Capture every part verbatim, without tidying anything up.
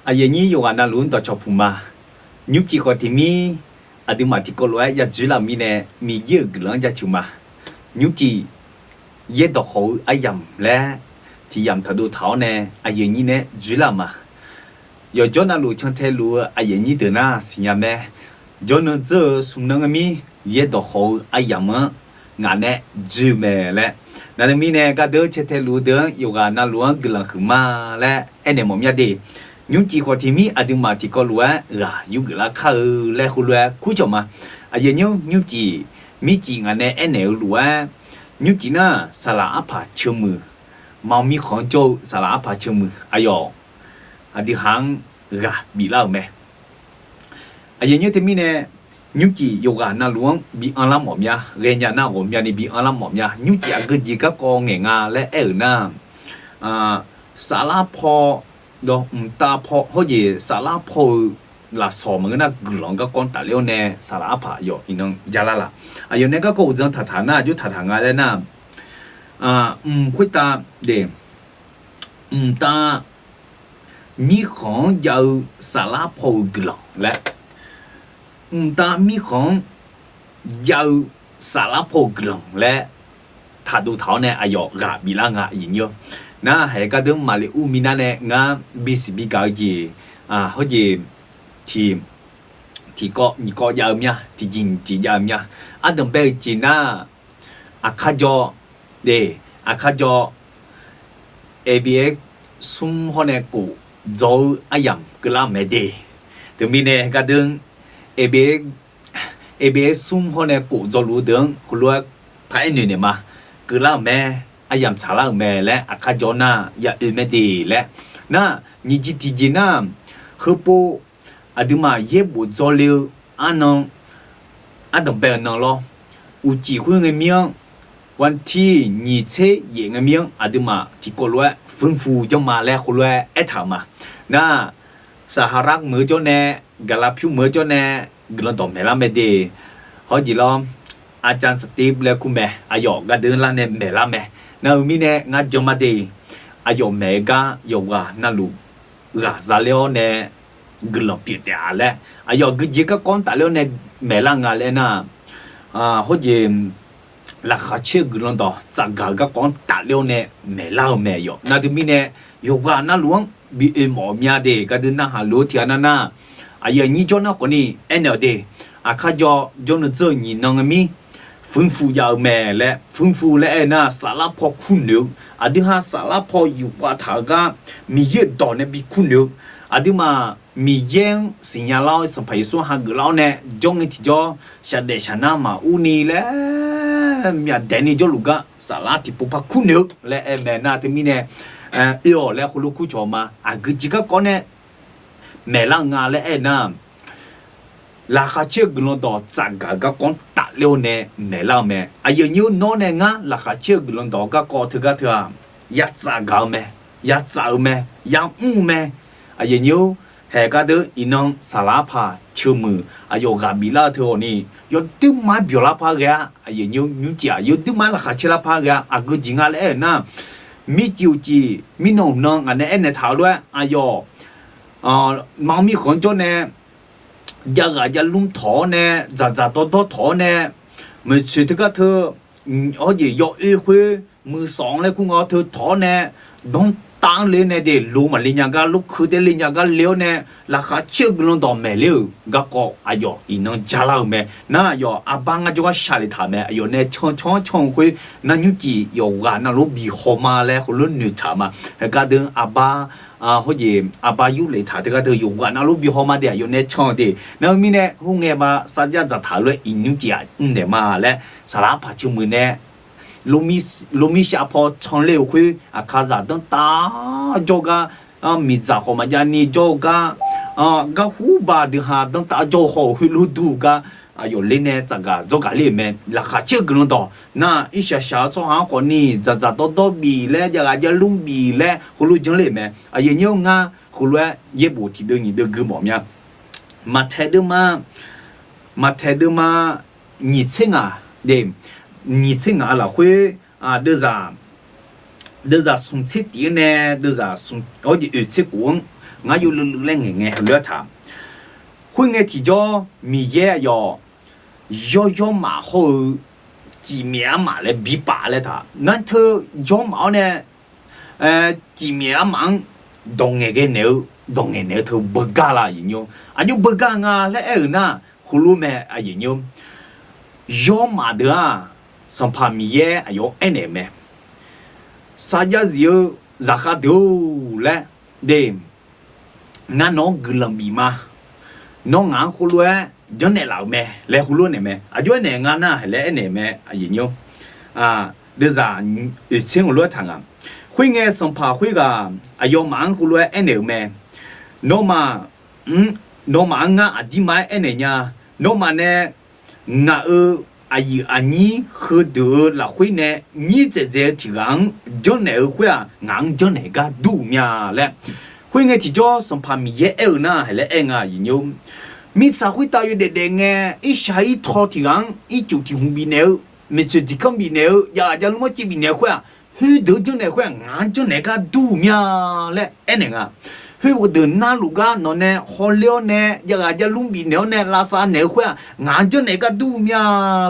Aqyuif aqnyir yawqghaq navluf-anr dawqcawq puq ma. Nymrcif khawf tiq mir aqduimaf tiqkawv lof-aer yadzoer laf-euq mirnae, Miqyaer-euq guiqlanq-anr jaceuq ma. Nymrcif yaerdawq khawf-eu aryamq laer tiq yamq taqdov taq-awr nae aqyuif aqnyir nae-aer dzoer laf ma. Yawqjawr navluf cantae luf-eu aqyuif aqnyir deuq nar siqnya mae. Jawrnan dzeur-eu smq nan-eu mir yaerdawq khawf-eu aryamq-anr ngaq nae dzoer-eu mae laer. Naqdeuq mirnae gardeuv cantae luf-eu deuq-anr yawqghaq navluf-anr guiqlanq huiq ma laer aernaeq mawf mya de. Nymrcif khawf tiq mir aqduimaf tiqkawv lof-aer ghaq yurgeuf lar kar-eu laer heulof-aer kurcawq ma. Aqyuif aqnyir nymrcif mircif ngaq nae aernaeq-eu lof-aer, nymrcif nar saqlaq arpaq ceuq muiq, maqmir khanq-anr jawr-eu saqlaq arpaq ceuq muiq aqyawf aqdui ha-anr ghaq biflar-euq mae. Aqyuif aqnyir teumirnae, nymrcif yawqghaq navluf-anr bi anrlar mawf mya, ghaenya nar ghawqmyani bi anrlar mawf mya. Nymrcif aqgeujeq garkawv ngaeq nga laer aer-euq nar, saflar paw, mqtav paw hawr jeq saflar paw-eu lafsawq maqngeur nar guiqlanq garkawv-anr tafler-awr nae saqlaq arpaq yawf iqnan jalar laf. Aqyawf nae garkawv uqdzan taqtaq nar aqjox taqtaq nga laer nar, mq khoertav de, mqtav mirkhanq-anr jav-eu saflar paw-euq guiqlanq laer, mqtav mirkhanq-anr jav-eu saflar paw-euq guiqlanq laer taqdov taq-awr nae aqyawf ghaq biflar nga aqyuif aqnyir. Nar haeq gardeuv maqle ur minav nae ngar bisiq bigaq-eu jeq, hawr jeq tiq, tiqkawv nyiq kawv jav-eu mya, tiqjeq nyiq jeq jav-eu mya. Ardanq bae-eu jeq nar, aqkar jawr de, aqkar jawr, abs smr hawr nae kof dzaw-eu aryamq keuvlar-euq mae de. Teumirnae gardeuv, abs, abs smr hawr nae kof dzawluf-eu deuq-anr heulof-aer paraer noeq naeq ma. Keuvlar-euq mae, aryamq tsaqlar-euq mae laer aqkar jawr nar ya oe mae de laer. Nar nyiq jeq tiqjeq nar, heupov aqduimaf yaerbof dzawle-eu arnan, ardanq bae-eu nan lawr, uqcif khoer ngae mir-anr, วันที่ nyiq tser yaef ngae mir-anr aqduimaf tiqkawv lof-aer ฟื้นฟู janr ma laer heulof-aer aertaq-euq ma. Nar, saqhaqlar meuq-eu jawr nae, gaqlaq pyur meuq-eu jawr nae, guiqlanq dawq maeqlar mae de. Hawr jeq lawr, อาจารย์ Steve laer kur mae, aqyawf gardeuv lar nae maeqlar mae. Nar-eu mirnae ngar jan ma de. Aqyawf maeq-eu gar yawqghaq navluf ghaq zaler-awr nae guiqlanq pyeuf taef-a laer, aqyawf geujeq garkawv-anr tafler-awr nae maeqlar nga laer nar, hawr jeq laqkhaq caer-eu guiqlanq dawq tsafgaq-eu garkawv-anr tafler-awr nae maeqlar-eu mae yawf. Nar teumirnae yawqghaq navluf-anr bi oe mawf-eu mya de. Gardeuv narhaq lof-eu tiqghaq nar nar, aqyuif aqnyir jawr nar khawfni aernaeq-awq de. Aqkar jawr jawrnan dzeur-eu nyiq nan ngae mir, ฟื้นฟู jav-eu mae laer, ฟื้นฟู laer aer nar saflar paw kurnoeq-eu, aqdui ha saflar paw yufkhav taq-eu gar Miqyaer-euq dawq nae bi kurnoeq-eu, aqduimaf Miqyaer-anr siqnya lar-awr Sanqpaq Yeqsur hageuf lar-awr nae jawr ngae tiqjawr shaqdaef shaqnar maqur ni laer myaq daeq ni jawrluf gar saflar tiqpov par kurnoeq-eu laer aer mae nar teumirnae, oe-awq laer heulof kurcawq ma. Aqgeujeq garkawv nae maeqlar-eu nga laer aer nar, laqkhaq caer-eu guiqlanq dawq tsafgaq-eu garkawv-anr tafler-awr nae maeqlar-eu mae. Aqyuif aqnyir-or, nawr nae ngar laqkhaq caer-eu guiqlanq dawq garkawv teugar teu-aq, ya tsafgaq-eu mae, ya tsaf-eu mae, yamr-eu mae. Aqyuif aqnyir-or, haeq gardeuv iqnan saqlaq arpaq ceuq muiq aqyawf ghaq biflar-eu teu ghawqni, yawduirma-aer byawq lar par ghae-a. Aqyuif aqnyir-or, nymrcif-aq yawduirma-aer laqkhaq caer lar par ghae-a. Aqgeujeq nga laer aer-eu nar, mircif uqcif mirnan uqnan ngaq nae aernaeq taq-eu lof-aer aqyawf maqmir khanq-anr jawr nae, jav ghaq jav lmr tawq-awr nae, dzaqdzaq dawrdawr tawq-awr nae, maeqtsoeq teugar teu, hawr jeq yawoer khoer muiqsawf-anr laer kur nga-awr teu tawq-awr nae, danrtav-anr le nae de lo maqle nya gar, lorkeuv tae le nya gar le-awr nae, laqkhaq caer-eu guiqlanq dawq maeqler-euq garkawv aqyawf iqnan jalar-eu mae. Nar aqyawf arbar ngar jawrgar shaqlef taq-euq mae. Aqyawf nae can can-anr can-eu khoer, nar nymrcif yawqghaq navluf-anr bi haw ma laer heulof noeqtaq-euq ma. Haeq gardeuv arbar, hawr jeq arbar yurlef taq teugar teu yawqghaq navluf-anr bi haw ma de, aqyawf nae can-eu de. Nar-eu mirnae khoerngae ba sarjax dzaqtaq-eu lof-aer iqnymr tif-aq mrnaeq ma laer, saqlaq arpaq ceuq muiq nae, lormir shavpaw canler-euq khoer, aqkaqzaq danrtav jawrgar, miqdzaq khawf maqjav ni jawr-eu gar, garhur ba deuq ha danrtav jawr-eu haw-euq khoer lor dur-eu gar, aqyawf ler nae tsafgaq dzawrgaq ler-euq mae. Laqkhaq caer-eu guiqlanq dawq nar, irshaq shaq-eu tsawrhaq-anr khawfni, dzaqdzaq dawrdawr bif laer, jav ghaq jav lmr bif laer heulof janr ler-euq mae. Aqyuif aqnyir-or, ngar heulof-aer yaerbof tiqdeuv nyiq deuv gui mawf mya. Maqtaeq deuvma, maqtaeq deuvma nyiq tser ngaq de, nyiq tser ngaq-a lafkhoer, deuvzaq smq tser tif-anr nae, deuvzaq smq hawr jeq oeq tser kof-anr ngar yawluiv luiv laer ngaeq ngae heulof-aer taq. Khoerngae tiqjawr Miqyaer aqyawf yawr yawrmaf hawr-eu cifmyaef armaf laer bipaf laer taq. Nar teu yawrmaf-awr nae cifmyaef armaf-anr dawq ngaeq ghae naeq-eu, dawq ngaeq naeq-eu teu beugar la aqyuif nymr. Aqjox beugar nga laer aer-euq nar, heulof mae aqyuif nymr. Yawrmaf deuq-aq, Sanqpaq Miqyaer aqyawf-anr aernaeq-euq mae. Sarjax zif-eu zaqkhav deuq-or laer, de, ngar nawq-anr guiqlanq bif ma. Nawr ngaq-anr khoerlof-aer janrnaeq laf-euq mae laer heulof naeq mae. Aqjox aernaeq nga nar, haeq laer aernaeq mae aqyuif nymr. Deuvzaq oeqtser heulof-aer taq nga. Khoerngae, sanqpaq khoerghaq aqyawfmaf-anr heulof-aer aernaeq-euq mae. Nawmaf, nawmaf-anr ngar aqdirma-aer aernaeq nya. Nawmaf nae ngaq-euq aqyuif aqnyir heudeuq-euq lafkhoer nae nyir dzaeqdzaeq-eu tiq ghaq-anr janrnaeq-eu khoer-aq, ngaq-anr janrnaeq gar dur-euq mya laer. Khoerngae tiqjawr Sanqpaq Miqyaer aer-eu nar, haeq laer aer nga aqyuif nymr. Mirtsaq khoertav yawdaef daef ngae, irshaq irtaw tiq ghaq-anr ircuf tiq hmq bifnaeq-eu, maeqtsoeq diqkanr bifnaeq-eu, jav aqjav lmr-anr civ bifnaeq-eu khoer-aq, khoerdeuq-anr janrnaeq khoer-aq, ngaq-anr janrnaeq gar dur-euq mya laer aernaeq nga. Khoerdeuq narluf gar nawq nae hawler-awr nae, jav aqjav lmr bifnaeq-awr nae lavsav naeq-eu khoer-aq, ngaq-anr janrnaeq gar dur-euq mya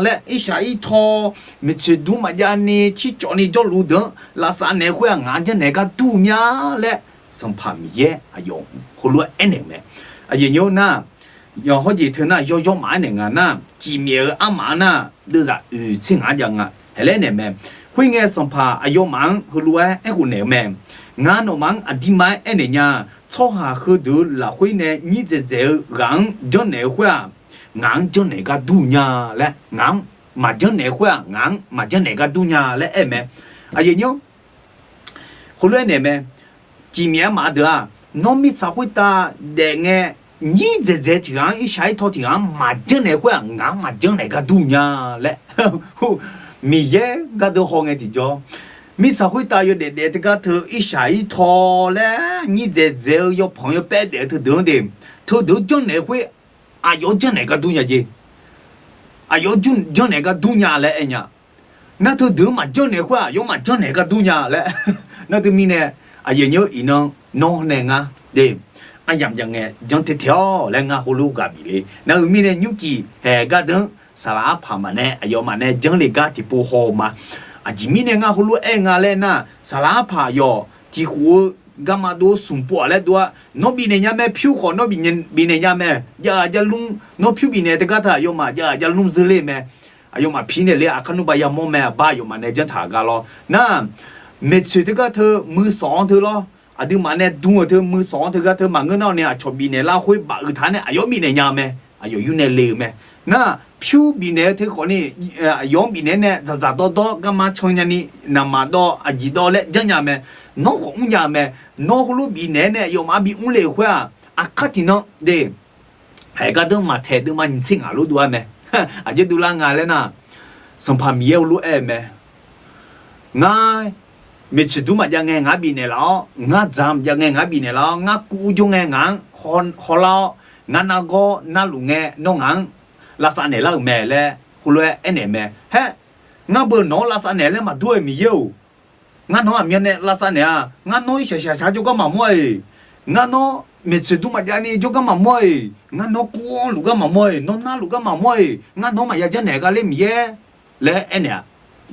laer, irshaq irtaw, maeqtsoeq dur maqjav ni, circawv ni jawrluf deuq-anr lavsav naeq-eu khoer-aq, ngaq-anr janrnaeq gar dur-euq mya laer, Sanqpaq Miqyaer aqyawf heulof-aer aernaeq-euq mae. Aqyuif nymr nar, yawqhawr jeq teu nar, yawr yawrmaf-aer naeq nga nar, cifmyaef-eu armaf-anr nar, deuvzaq oeqtser ngaq-anr jav nga. Haeq laer naeq mae. Khoerngae, sanqpaq aqyawfmaf-anr heulof-aer aerkhof naeq-eu mae. Ngar nawmaf-anr aqdirma-aer aernaeq nya. Tsawrhaq heudeuq-eu lafkhoer nae nyir dzaeqdzaeq-eu ghaq-anr janrnaeq-eu khoer-aq, ngaq-anr janrnaeq gar dur nya laer, ngaq-anr maqjanrnaeq khoer-aq, ngaq-anr maqjanrnaeq gar dur nya laer aer mae. Aqyuif nymr, heulof-aer naeq mae. Cifmyaef armaf deuq-aq, nawr mirtsaq khoertav daef ngae, nyir dzaeqdzaeq tiq ghaq-anr, irshaq irtaw tiq ghaq-anr maqjanrnaeq khoer-aq, ngaq-anr maqjanrnaeq gar dur nya laer, Miqyaer gardeuv haw ngae tiqjawr, mirtsaq khoertav yawdaef daef teugar teu irshaq irtaw laer nyir dzaeqdzaeq-eu yawpanq yawpaer daef-eu teudeuq-anr de, teudeuq-anr janrnaeq khoer, aqyawf-anr janrnaeq gar dur nya jeq. Aqyawf-anr janrnaeq gar dur nya laer aer nya. Nar teudeuq-anr maqjanrnaeq khoer-aq, aqyawf-anr maqjanrnaeq gar dur nya laer. Nar teumirnae, aqyuif nymr iqnan, nawr nae ngar de, aryamq jav ngae janr tae taeq-awq laer ngar heulof ghaq bif le. Nar-eu mirnae nymrcif haeq gardeuv-anr saqlaq arpaq maqnae aqyawfmaf nae janr le gar tiqpov haw-eu ma. Aqjeq mirnae ngar heulof-aer nga laer nar, saqlaq arpaq yawq tiqkhof-eu garma dov-eu smq pov-aq laer dov-a. Nawr bifnaeq nya mae, pyur khawf nawr bifnaeq nya mae. Jav aqjav lmr nawr pyur bifnaeq teugar teu aqyawfmaf jav aqjav lmr zeur ler mae. Aqyawfmaf pi naeq le aqkar nmr ba yamawr mae, aqbar aqyawfmaf nae janr taq-euq gar lawr. Nar, maeqtsoeq teugar teu muiq sawq-anr teu lawr. Aqduimaf nae dm-euq teu muiq sawq-anr teugar teu maqngeur nar-awq ni aqcawq bifnaeq lar khoer baf-eu taq nae aqyawf-anr bifnaeq nya-eu mae. Aqyawf yur nae le-euq mae. Nar, pyur bifnaeq-eu teu khawf ni, aqyawf-anr bifnaeq-aer nae dzaqdzaq dawrdawr garma can nya ni, naqmaq dawv aqjeq dawv laer janrnya mae. Nawr khawf mrnya-eu mae. Nawr heulof bifnaeq-aer nae aqyawfmaf-anr bimr le-euq khoer-aq, aqkar tiqnan de. Haeq gardeuv maqtaeq deuvma nyiq tser ngaq lof dov-ar mae. Aqjeq dovlar nga laer nar, Sanqpaq Miqyaer heulof-aer-eu mae. Ngar, maeqtsoeq dur maqjav ngae ngaq-anr bifnaeq laf-awr, ngar dzaq maqjav ngae ngaq-anr bifnaeq laf-awr, ngar kuv jawr ngae ngaq-anr hawlar-awr, ngar nargawr narluf ngae nawr ngaq-anr lavsav naeq lar-euq mae laer heulof-aer aernaeq mae. Haer, ngar beu nawq-anr lavsav naeq laer maqdur-aer Miqyaer-or. Ngar nawq-anr aqmyan nae lavsav naeq-a. Ngar nawr irshaq shaqshaq jawrgar maqmawr-iq. Ngar nawr maeqtsoeq dur maqjav ni jawrgar maqmawr-iq. Ngar nawr kuv-anr luf gar maqmawr-iq. Nawr narluf gar maqmawr-iq. Ngar nawr maqya janrnaeq gha ler Miqyaer laer aernaeq-a.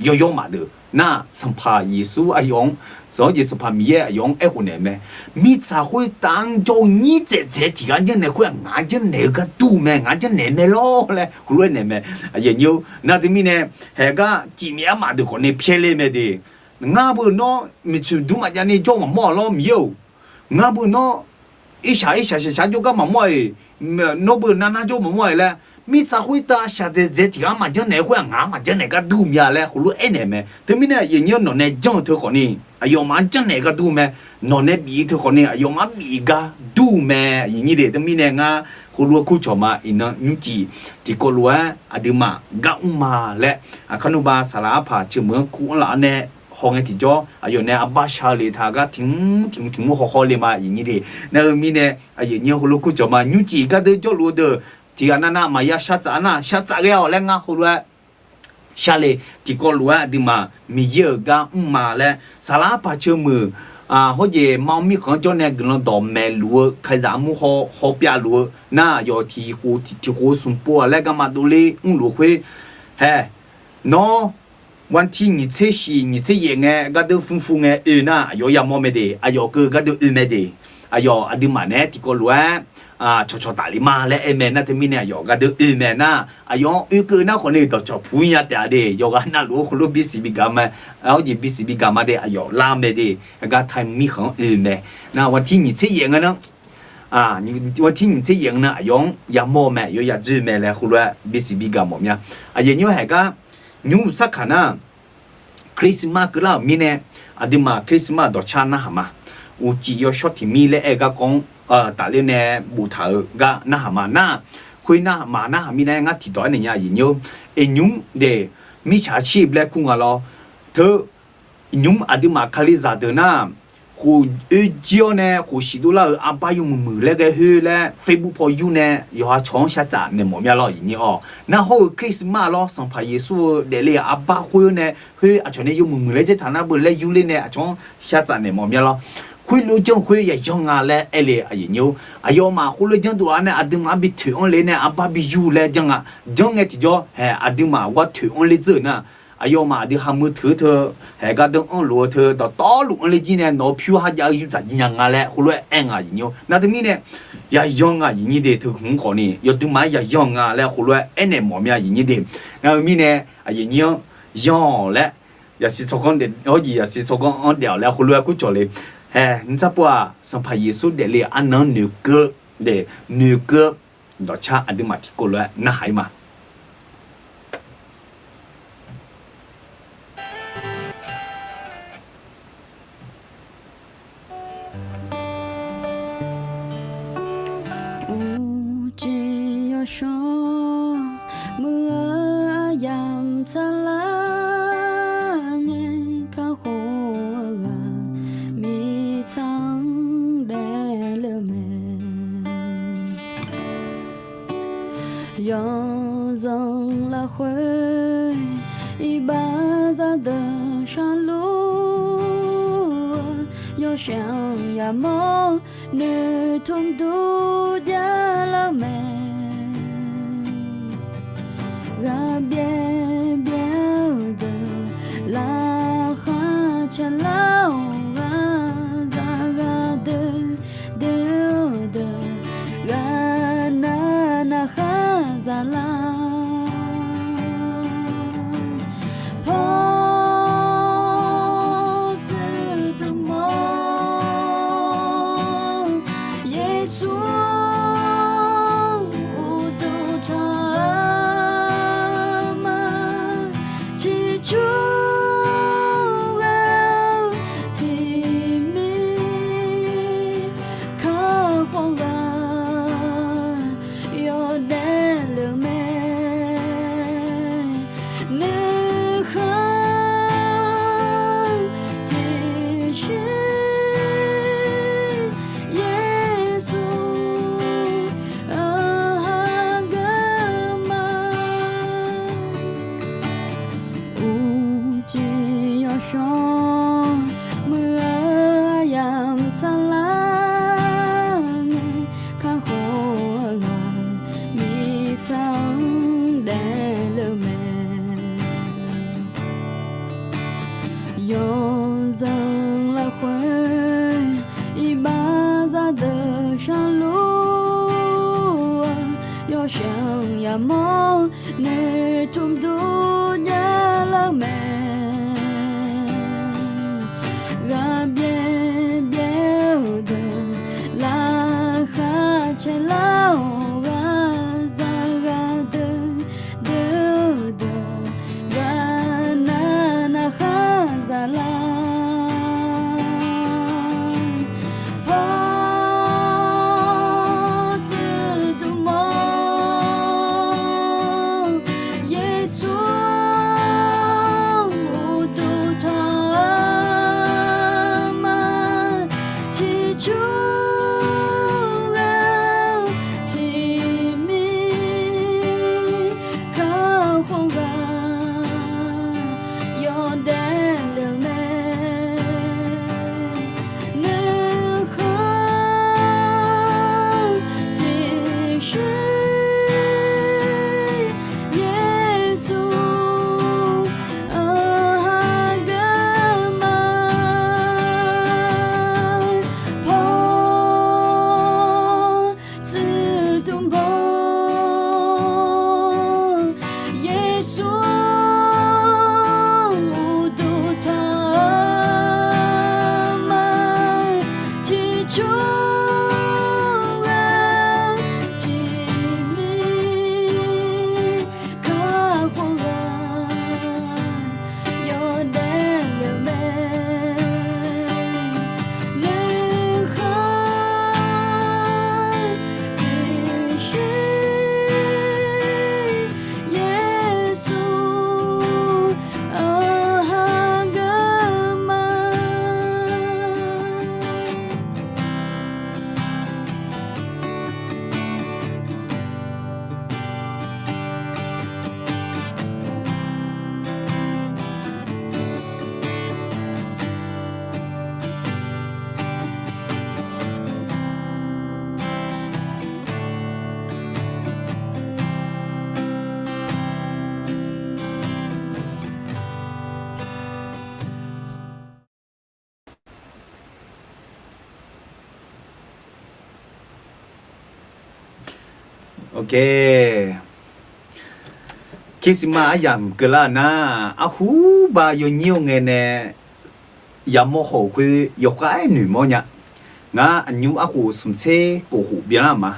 Yawr yawrmaf deuq nar, Sanqpaq Yeqsur aqyawf-anr, sanqpaq Yeqsur, Sanqpaq Miqyaer aqyawf-anr aerkhof naeq-eu mae. Mirtsaq khoertav-anr jawr-eu nyir dzaeqdzaeq tiq ghaq janrnaeq khoer-aq, ngaq janrnaeq-eu gar dur mae, ngaq janrnaeq mae lawr laer heulof-aer naeq mae. Aqyuif nymr, nar teumirnae, haeq gar cifmyaef armaf deuq khawf ni pyaer ler mae de. Ngar beu nawr maeqtsoeq dur maqjav ni jawr maqmawr-a lawr Miqyaer-or. Ngar beu nawr irshaq irshaq shaqshaq jawrgar maqmawr-iq. Nawr beu narnar jawr maqmawr-iq laer, mirtsaq khoertav shaqdzaeq dzaeq tiq ghaq maqjanrnaeq khoer-aq, ngaq maqjanrnaeq gar dur mya laer heulof-aer naeq mae. Teumirnae aqyuif nymr, nawq nae janr-eu teu khawf ni aqyawfmaf-anr janrnaeq gar dur mae. Nawq nae bif-eu teu khawf ni aqyawfmaf-anr bif gar dur mae. Aqyuif nyir de, teumirnae ngar heulof-aer kur cawq ma. Iqnan nymrcif tiqkawv lof-aer aqduimaf gar mr ma laer, aqkar nmr ba saqlaq arpaq ceumeuq-anr kur-anr laf-awr nae haw ngae tiqjawr, aqyawf nae arbar shar-eu le taq gar tiq mr tiq mr tiq mr haw haw le ma. Aqyuif nyir de, nar-eu mirnae aqyuif nyir heulof kur cawq ma. Nymrcif gardeuv jawrluf-eu deuq tiq ghaq navnav maqya shartsaf nar, shartsaf ghae-awq laer ngar heulof-aer shar le. Tiqkawv lof-aer aqduimaf Miqyaer-euq gar mr ma laer, saqlaq arpaq ceumeuq hawrjeq ma-awr mirkhanq-anr jawr nae guiqlanq dawqmaeq luf-eu kalizaq armur haw hawpyav luf-eu nar, aqyawf tiq khof tiq khof smq pov-aq laer garma dovler mrluf khoer, hae, nawr วันที่ nyiq tser shiq nyiq tser yaef ngae gardeur fur fur ngae oe nar, aqyawf yamawr mae de, aqyawf keuv gardeur oe mae de. Aqyawf aqduimaf naeq-aer tiqkawv lof-aer cawqcawq tafle ma laer aer mae nar, teumirnae aqyawf gardeur oe mae nar, aqyawf-anr oekeuv nar khawf ni dawqcawq puq-ir nya taef-a de. Yawqghaq navluf-eu khoerlof bisiq bigaq mae, hawrjeq bisiq bigaq ma de, aqyawf lar mae de. Aqgar วันที่ nyiq tser yaef ngae nar, วันที่ nyiq tser yaef ngae nar aqyawf-anr yamawr-eu mae, aqyawf yadzoer mae laer khoerlof-aer bisiq bigaq mawf mya. Aqyawf nymr haeq gar nymr sarkaq nar, Christmas keuvlar-euq mirnae, aqduimaf Christmas dawqcar narhaq ma. Uqcif yawshawr tiq mir laer aer-eu garkawv-anr tafler nae boftaq-euq gar narhaq ma nar, khoer nar maq narhaq mirnae ngar tiqdawq aernaeq nya aqyawf nymr-or. Iqnymr de, mirtsaq cir blaer kur nga lawr. Teu, nymr aqduimaf kalizaq deuq nar, khof oer jir-awr nae khof siq dovlar-euq arbar yawmuiq muiq laer ghae khoer laer Facebook paw yur nae yawqha cawq-anr shartsaf naeq mawf mya lawr aqyawf nymr-awr. Nar hawr-eu Christmas lawr, Sanqpaq Yeqsur-eu daefle-euq arbar khoer nae khoer aqcawq nae yawmuiq muiq laer jartaq nar beu laer yurler nae aqcawq-anr shartsaf naeq mawf mya lawr. Khoerlof janr khoer yayanr nga laer aer le aqyawf nymr-or. Aqyawfmaf khoerlof janr dovlar nae aqduimaf-anr bi toeq anr le nae arbar bi yur laer janr nga. Janr ngae tiqjawr haeq aqduimaf gar toeq anr ler dzeur-euq nar, aqyawfmaf aqdui hameu teu teu, haeq gardanr anrluf-eu teu dawqtawvluf anr ler jir nae nawq-eu pyur kharjav-eu yurdzaq jir nya nga laer khoerlof-aer aer nga aqyawf nymr-or. Nar teumirnae yayanr nga aqyawf nymr de, teu hmq-anr khawf ni yawduimaf-aer yayanr nga laer khoerlof-aer aernaeq mawf mya aqyawf nymr de. Nar-eu mirnae aqyawf nymr-anr yanr-awq laer, yasiq tsawrganr, hawrjeq yasiq tsawrganr-anr daef-awq laer khoerlof-aer kur cawq le. Haeq, nymr tsar pov-aq, Sanqpaq Yeqsur daefle-euq arnan-anr noeqkeuv, de, noeqkeuv-eu dawqcar aqduimaf tiqkawv lof-aer narhaq-ir ma. Uqcif yawshawr muiq-eu aryamq tsaqlar ngae, kakhof-eu ghaq mirtsaq-anr daefle-eu mae. Yawzanq lafkhoer iqbax zaqdeuq sharluf-eu, yawshaef-anr yamawr noeqtmq dur javlar-eu mae. Ghaqbyaer byaer-eu deuq, laqkhaq tsaqlar-awq ghaqzaq ghaqdoer doer-eu deuq, ghaqnav navkhar zaqlar paw tsuif dmq-awr, Yeqsur uqduq tanq-eu ma, ciqcur ghae-eu Christmas aryamq keuvlar-eu nar, arhuba yawnyir-eu ngae nae yamawr haw-euq khoer yawkhav-aer noeqmawr nya. Ngar aqnymr arkhof smqtser kof khof byanlar ma.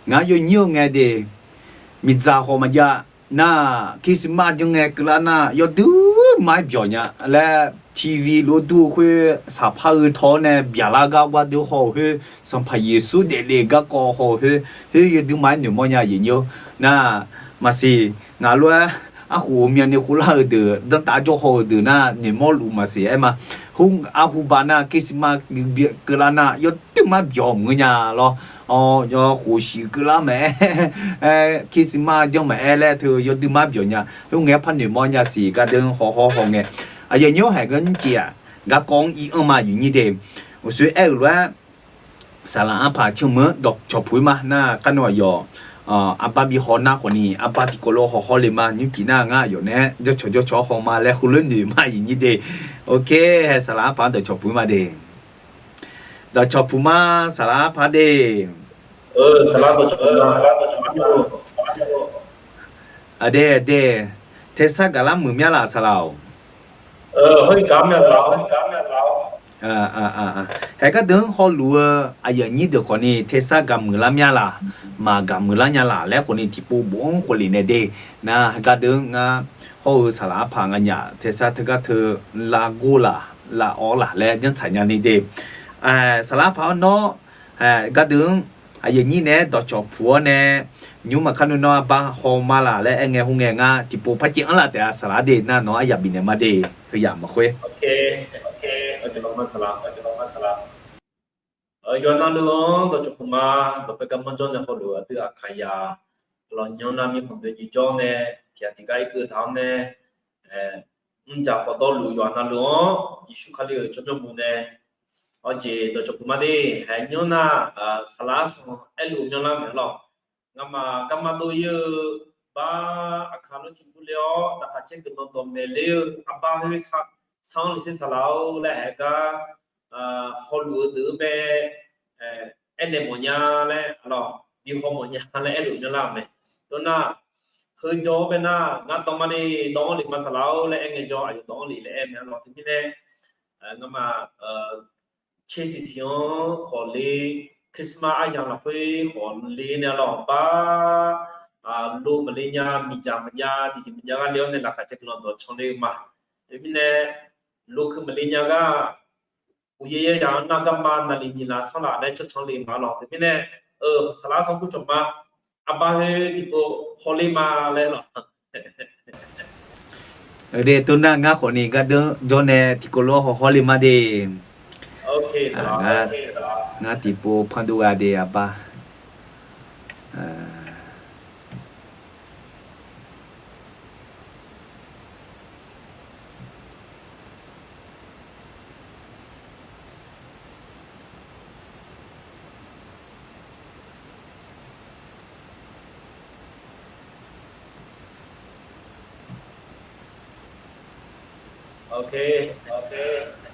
Ngar yawnyir-eu ngae de, miqdzaq khawf maqjav nar, Christmas janr ngae keuvlar nar, yawdui ma-aer byawq nya laer, TV lof dur-eu khoer saqpar-eu tawr nae byaqlar gar gardui haw-euq khoer, Sanqpaq Yeqsur daefle-euq garkawv haw-euq khoer, khoer yawdui ma-aer noeqmawr nya aqyuif nyir-or. Nar, maqsiq, ngaq lof-aer arkhof-eu myavni khoflar-eu deuq, danrtav jawr haw-eu deuq nar noeqmawr luf maqsiq aer ma. Arhuba nar Christmas keuvlar nar yawdui ma-aer byawq maqngeur nya lawr. Yawkhof shiq keuvlar maqaer, Christmas janr maqaer laer teu yawdui ma-aer byawq nya. Khoerngae-aer par noeqmawr nya siq gardeuv haw haw haw ngae. Aqyuif nyir-or, haeq gar nymrcif-aq, garkawv-anr ir anr ma aqyuif nyir de. Uqshoe aer-euq lof-aer, saqlaq arpaq canmeuq-anr dawqcawq puq-ir ma nar, kar nae aqyawf arbar bi haw nar khawfni, arbar tiqkawv lof haw hawr le ma, nymrcif nar ngar aqyawf nae-aer jawrcawq jawrcawq-awr haw ma laer heulof-aer noeq ma aqyuif nyir de. Ok, haeq saqlaq arpaq-anr dawqcawq puq-ir ma de. Dawqcawq puq ma, saqlaq arpaq de. Aqde, aqde, tersar gaqlar muiq mya laf saqlaq-or? Haeq gardeuv-anr hawluf-eu aqyuif aqnyir deuq khawfni tersar gaq muiqlar mya laf, maq gaq muiqlar nya laf laer khawfni tiqpov bof-anr khawf lef nae de. Nar gardeuv-anr ngar hawr-eu saqlaq arpaq nganyaf tersar teugar teu lavgor laf, lavawr laf laer janrtsaq nyani de. Saqlaq arpaq-anr nawr gardeuv-anr aqyuif aqnyir nae-aer dawqcawq puq-awr nae, nymr maqkar nmr nawr arbar haw ma laf laer aer ngae khoerngae ngar tiqpov par caev anr laf taef-a saqlaq de. Nar nawq-anr aryaq bifnaeq ma de. Heuyaq maqkhoer. Yawqha navluf-anr dawqcawq puq ma. Dawqpae garmanr jawr nae hawluf aqdui aqkaqyaq lawq nymr nar mirkhanq doe jeq jawr nae tiqghaq tiqgar irkeuv taq-awr nae, mrjaq khawf dawrluf yawqha navluf-anr Yeqsur Kali-euq tsawrmyanr muiq nae awr jeq dawqcawq puq ma de. Haeq nymr nar, saqlaq arsanq aerluf myanrlar maeq lawq. Ngamaf garma dov-ir-eu bar aqkaq lawr ciqpur le-awr laqkhaq caer guiqlanq dawqmaeq ler-eu arbar khoer sanr lef ser saqlaq-or laer haeq gar hawluf-eu deuq-eu mae, aernaeq mawfnya laer, lawq, bi haw mawfnya laer aerluf myanrlar-eu mae. Tov nar, heu jawr-awr bae nar, ngar dawq ma ni dawq-anr lef ma saqlaq-or laer aer ngae jawr, aqyawf dawq-anr lef laer aer mae lawq. Teumirnae, ngamaf tser siqsiq-anr khawf le, Christmas aryamq lafkhoer khawf le nae lawq, bar lo maqle nya, miqdzaq maqjav, tiqjeq maqjav gar le-awr nae laqkhaq caer guiqlanq dawq can le-eu ma. Teumirnae, lo keuv maqle nya gar, uqyaer yaer yaq-anr nar garma naqliq nyiq laf sanr laf laer cancan le ma lawq. Teumirnae, saqlaq arsanq kur cawq ma, arbar khoer tiqpov hawler ma laer lawq. De, tov nar ngar khawfni gardeuv jawr nae tiqkawv lof-anr haw hawr le ma de. Ngar tiqpov panduv gha de arbar.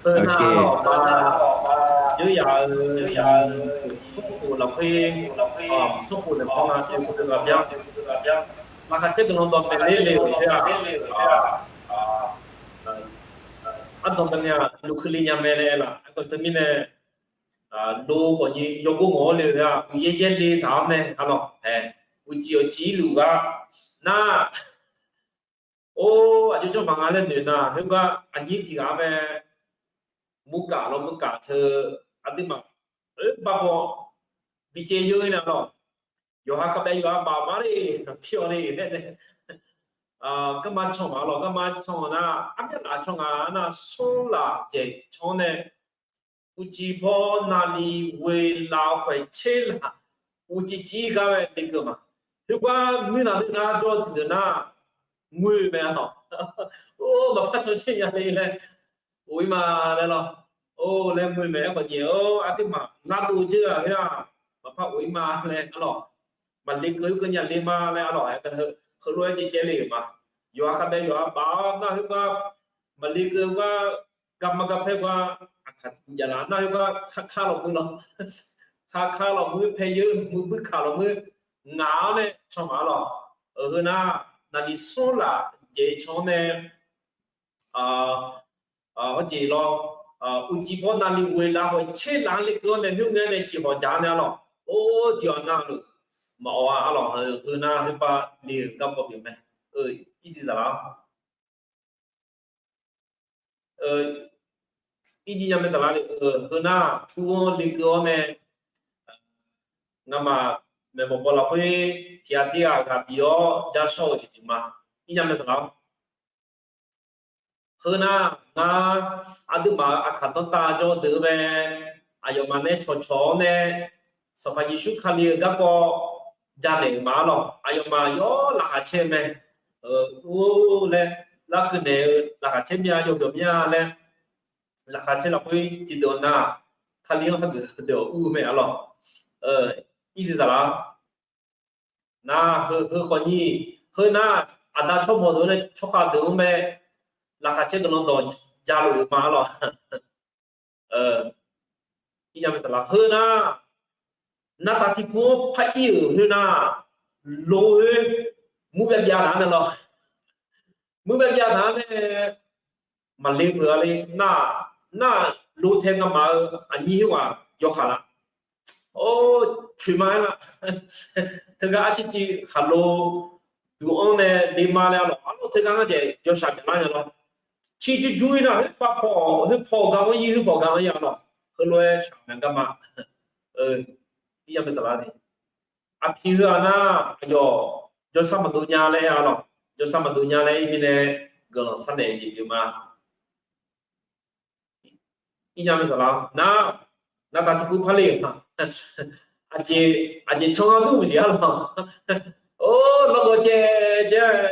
Heu nar lawq ma, yawr yaf-eu smrkhof lafkhoer, smrkhof naeq pawr nga dui ghaq byan, laqkhaq caer guiqlanq dawqmaeq ler le-euq khoer-aq, ardanq baqnaeq-aq luf keuv le nya mae laer aer laf. Aerkhawf teumirnae, lo khawfni yawgor ngawq-awr le-eu-aq uqyaer yaer le taq-awr nae, arlawq, ae, uqcif awqcif-ir luf gar nar, or, aqjox jawr maqnga laer noeq nar, khoergar aqnyir tiq ghaq mae, murkaf lawr murkaf teu, aqduimaf, oe, bav baw, bi caev yeur-ir nae lawq, yawqha khavbaev yawqha baf mar le, tir-awq le laer nae, garma can ma lawq, garma can-awq nar, armyanr laf can nga nar, smr laf jaeq can-awr nae, uqcif paw naqliq ghoeq laf khoeq tser laf, uqcif cif-ir gar mae lekeuv ma. Khoergar nuirnaq nuirnar jawr-eu tiqdeuq nar, ngoer mae lawq. Or, maqpar can caer nya le laer, of-ir ma laer lawq. Or laer ngoer mae. Aerkhawf nyaef-awr aqduimaf lardov dzeur-aq khoer-aq, maqpar of-ir ma laer, arlawq, maqle keuv-ir keuv nya le ma laer, arlawq, aer, heulof-aer caev caev le-euq ma. Yawqha khavbaev yawqha baf-awr nar khoergar, maqle keuv gar, garma garpaer gar, aqkaq tiqjav laf nar khoergar, kakar lawq muir lawq, kakar lawq muir, paer yeur muir, buir kaq lawq muir, ngaq-awr nae can ma-ar lawq. Heu nar, naqli smr laf jeq can-awr nae, hawjeq lawr, uqcif paw naqli ghoe lavkhawf tser laf-anr lekeuv-awr nae khoerngae nae jeqhawq jaq-awr nae-ar lawq. Or, tiq ghaq navluf maqawq-a-ar lawq. Heu nar khoerpav le-euq garkawv pyeuf mae. Irsiq zaqlaq-awr, irjir nya mae zaqlaq le-eu heu nar pur-anr lekeuv-awr nae, ngamaf maeqbawq baw lafkhoer tiq ghaq tiq ghaq ghaq bif-awr ja shawr-euq jeq pyeuf ma. Irnya mae zaqlaq-awr, heu nar, ngar aqduimaf-euq aqkaq danrtav jawr deuq-eu mae. Aqyawfmaf nae cawqcawq-awr nae, Sanqpaq Yeqsur Kali-euq garkawv janaeq-euq ma-ar lawq. Aqyawfmaf yawr laqkhaq caer-eu mae. Or laer larkeuv naeq-eu laqkhaq caer mya yawbyawq mya laer, laqkhaq caer lafkhoer tiqdeuq nar, Kali-anr hageuf deuq ur-eu mae-ar lawq. Irsiq zaqlaq-awr, nar, heu khawf nyir, heu nar, aqda tsawrmawq deuq-anr nae tsawrkhav deuq-anr mae, laqkhaq caer guiqlanq dawq jaluf-euq ma-ar lawq. Heu nar, navtaf tiqpov-anr par ir-euq khoer nar, lo khoer mur byav byav taq-anr nae lawr. Mur byav byav taq-anr nae maqle peuq-a le nar, nar lo tae ngamaf-eu aqnyir khoerghaq yawkaq laf. Or, coeq ma-aer nar, teugar arcivciv khaqlo duq-anr nae le ma laer-ar lawq. Arlawr teugar ngar jaeq yawshaq byaeq lar nya lawr. Ciqjur jur-ir nar, khoerpav paw, khoerpaw gar-anr ir, khoerpaw gar-anr ir-a lawq. Heulof-aer shaq mae garma. Aqpiq heu-aq nar, aqyawf jawrsar maqdov nya laer-a lawq. Jawrsar maqdov nya laer-ir mirnae, guiqlanq sharnaeq jeq pyeuf ma. Irnya mae zaqlaq-awr nar, navtaf tiqpov par le-euq ma. Aqjeq, aqjeq can-anr dur-eu jeq-ar lawq. Or, lawrgawv caev caev-aer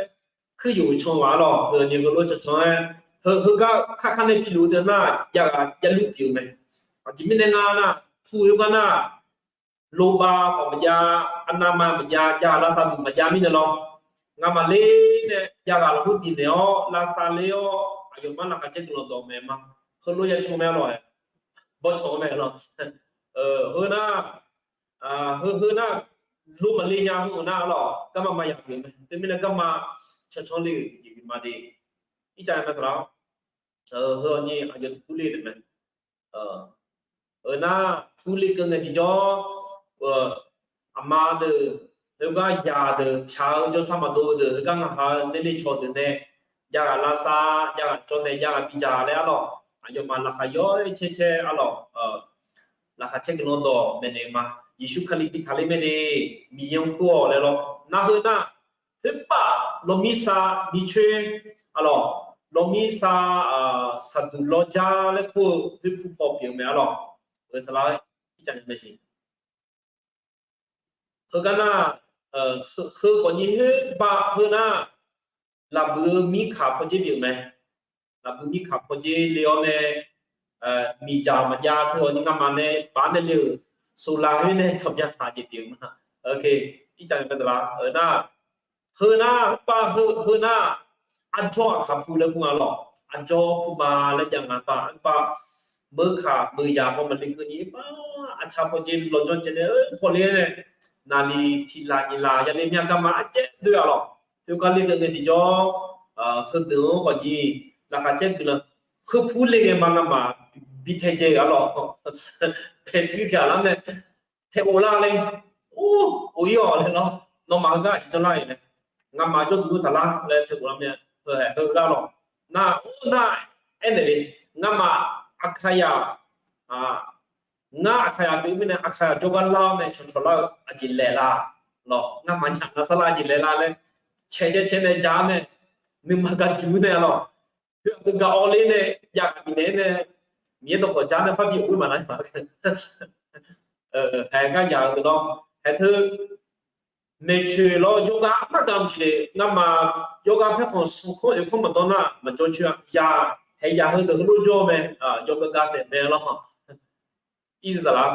kuir yuf can-a lawq. Heu ni heulof cancan-aer, heu heugar kar kar nae piluf-eu deuq nar, jav ghaq javlur pyeuf-eu mae. Aqjeq mirnae nga nar, pu-eu gar nar, lobav khawf maqjav, arnavma maqjav, jav lavsav luq maqjav mirnae lawr. Ngamaf ler nae jav ghaq lafkhoer bifnaeq-awr lavsav ler-awr aqyawfmaf laqkhaq caer guiqlanq dawq maeq ma. Heulof ya can mae-ar lawq-aer, bawrtsanq-anr mae lawr. Heu nar, heu heu nar, lo maqle nya heu-eu nar-ar lawq, garma maqya pyeuf mae. Teumirnae garma cancan le-euq jeq pyeuf ma de. Ircaf mae saqlaq-awr, heu-awr ni aqyawf tiqpov le-euq mae. Heu nar, pur le keuv ngae tiqjawr, aqma deuq, heugar yaq deuq, pyaq-eu jawrsar maqdov-eu deuq, heugar ngaq ha-eu nae le cawq deuq nae, jav ghaq lavsav, jav ghaq cawv nae, jav ghaq bidzaq laer-ar lawq. Aqyawfmaf laqkhaq yawr-aer caer caer-ar lawq. Laqkhaq caer guiqlanq dawq maeqnaeq-eu ma. Yeqsur Kali bi taqler mae de, Miqyaer-anr kur-awq laer lawr. Nar heu nar, khoerpav lawqmir sav miqcoer-ar lawq, lawqmir sav, saqduq lawrjar laer kur-eu khoer pu paw pyeuf-eu mae-ar lawq. Heu saqlaq-aer ircaf nya mae siq. Heugar nar, heu khawf nyir khoerpav heu nar, lafbuiq-eu mirkaq pawdzer pyeuf mae. Lafbuiq mirkaq pawdzer le-awr nae, miqdzaq maqjav teu-awq ni ngamaf nae baf nae le-euq soqlaq khoer nae tawqbya taq jeq pyeuf ma. Ircaf nya mae saqlaq-eu nar, heu nar, khoerpav heu heu nar, arjawr aqkaq pu laer kur nga lawq. Arjawr pu ma laer jav nga pav, khoerpav meukaq meuqyaq paw maqle keuvni pav, aqcaq pawdzer lawqjawr caev nae-eu pawle nae, naqli tiq laf nyiq laf yale mya garma arjaer doe-a lawq. Khoergar le keuv ngae tiqjawr, heudeuq-anr khawf nyir, laqkhaq caer guiqlanq, heu pu le ngae ma ngamaf bi taedzae-eu-ar lawq. Paeqshuir tiq ghaq lar nae taeq of lar le. Or, of-ir-awq laer lawr. Nawmaf heugar aqjeq janr lar-iq nae, ngamaf jawrduq-eu taq lar laer taeq of lar mya. Heu haeq heugar lawq. Nar or nar, aernaeq le. Ngamaf aqkaqyaq, ngar aqkaqyaq pyeuf-eu mirnae aqkaqyaq jawrgar lar-awr nae cawqcawq lar-eu aqjeq laeq la lawq. Ngamaf nyaf ngar sar lar aqjeq laeq la laer, caeq caev caev nae ja-awr nae, nuima gar juq nae-a lawq. Khoer aqgeu gaq awr ler nae jav ghaq bifnaeq-aer nae, Miqyaer dawqkawq ja nae parbi of-ir maqnar-a. Haeq gar yaq-eu deuq lawr. Haeq teu maeqtsoeq lawr yawgar armar gaq mq jeq ngamaf yawgar paerkhanq smq kanr oeq kanr maqdawr nar maqjawr coer-a. Yaq, haeq yaq heudeuq heulof jawr-eu mae, yawgar gar saef mae lawr. Irsaqlaq,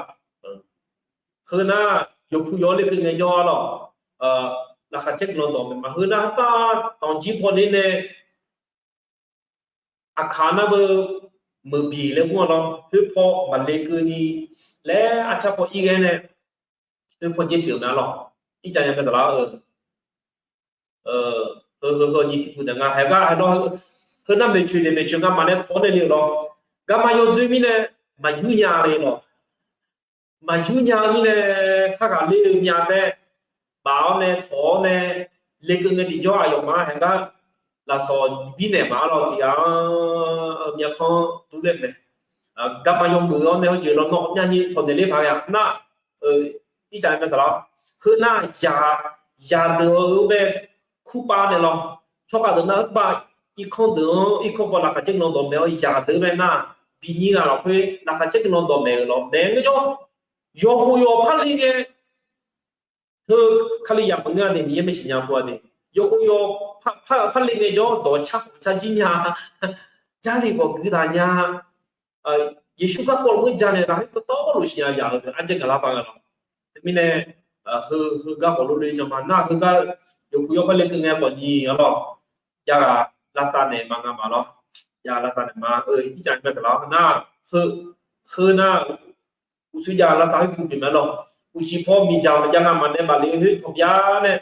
heu nar, yawqpuq yawq le keuv ngae jawr-a lawq. Laqkhaq caer guiqlanq dawq maeq ma. Heu nar, heupav tanqjir pawle nae aqkaq nar beu meuq biq laer mr-a lawr. Khoer paw maqle keuvni laer arcar paw ir ghae nae, khoer paw dzer pyeuf-eu mae-a lawq. Ircaf nya mae saqlaq-a, heu heu heu nyi tiqpuq daef nga haeq gar haeq lawr, heu nar maeqtsoeq daef maeqtsoeq ngamaf nae tawq-awr nae le-euq lawr. Garma yawdoer mirnae maqyur nya le lawq. Maqyur nya-eu mirnae, kharghaq ler-eu myav tae baf-awr nae tawq-awr nae lekeuv ngae tiqjawr aqyawfmaf-anr haeq gar lafsawq birnaeq maf-ar lawr tiq ghaq-anr myavkanr durler-eu mae. Garma yawmuiq-awr nae hawjeq lawr nawr ghawqmyani tawq naeq ler paq ghae-a nar, ircaf mae saqlaq-a, heu nar yaq, yaqdeuq-eu bae kurpav naeq lawr, tsawrhaq deuq nar heukpav irkanr deuq-anr irkanr paw laqkhaq caer guiqlanq dawqmaeq-awr yaqdeuq-eu bae nar, binyir ghaq lafkhoer laqkhaq caer guiqlanq dawqmaeq-euq lawr maeq-aer ngaejawr, yawqkhof yawq parle ngae, teu Kalizaq maqngeur-a de, Miqyaer maeqshi nya pov-a de, yawqkhof yawq par, par, parle ngaejawr dawq car khawf car jir nya, Jarlif khawf guiqdaq nya, Yeqsur garkawv lafkhoer janaeq lafkhoer dawqtawvluf siqnya yaq-eu deuq arjaer gaqlar paq nga lawr. Teumirnae, heu, heugar khawf lor le janma nar heugar yawqpuq yawr par lekeuv ngae khawf nyi-a lawr. Jav ghaq lavsav naeq ma nga ma lawr. Jav lavsav naeq ma-eu ircaf mae saqlaq-a nar, heu, heu nar uqshoe jav lavsav khoer pu pyeuf mae lawr. Uqcif paw miqdzaq maqjav ngamaf nae bafle-eu khoer tawqbya nae,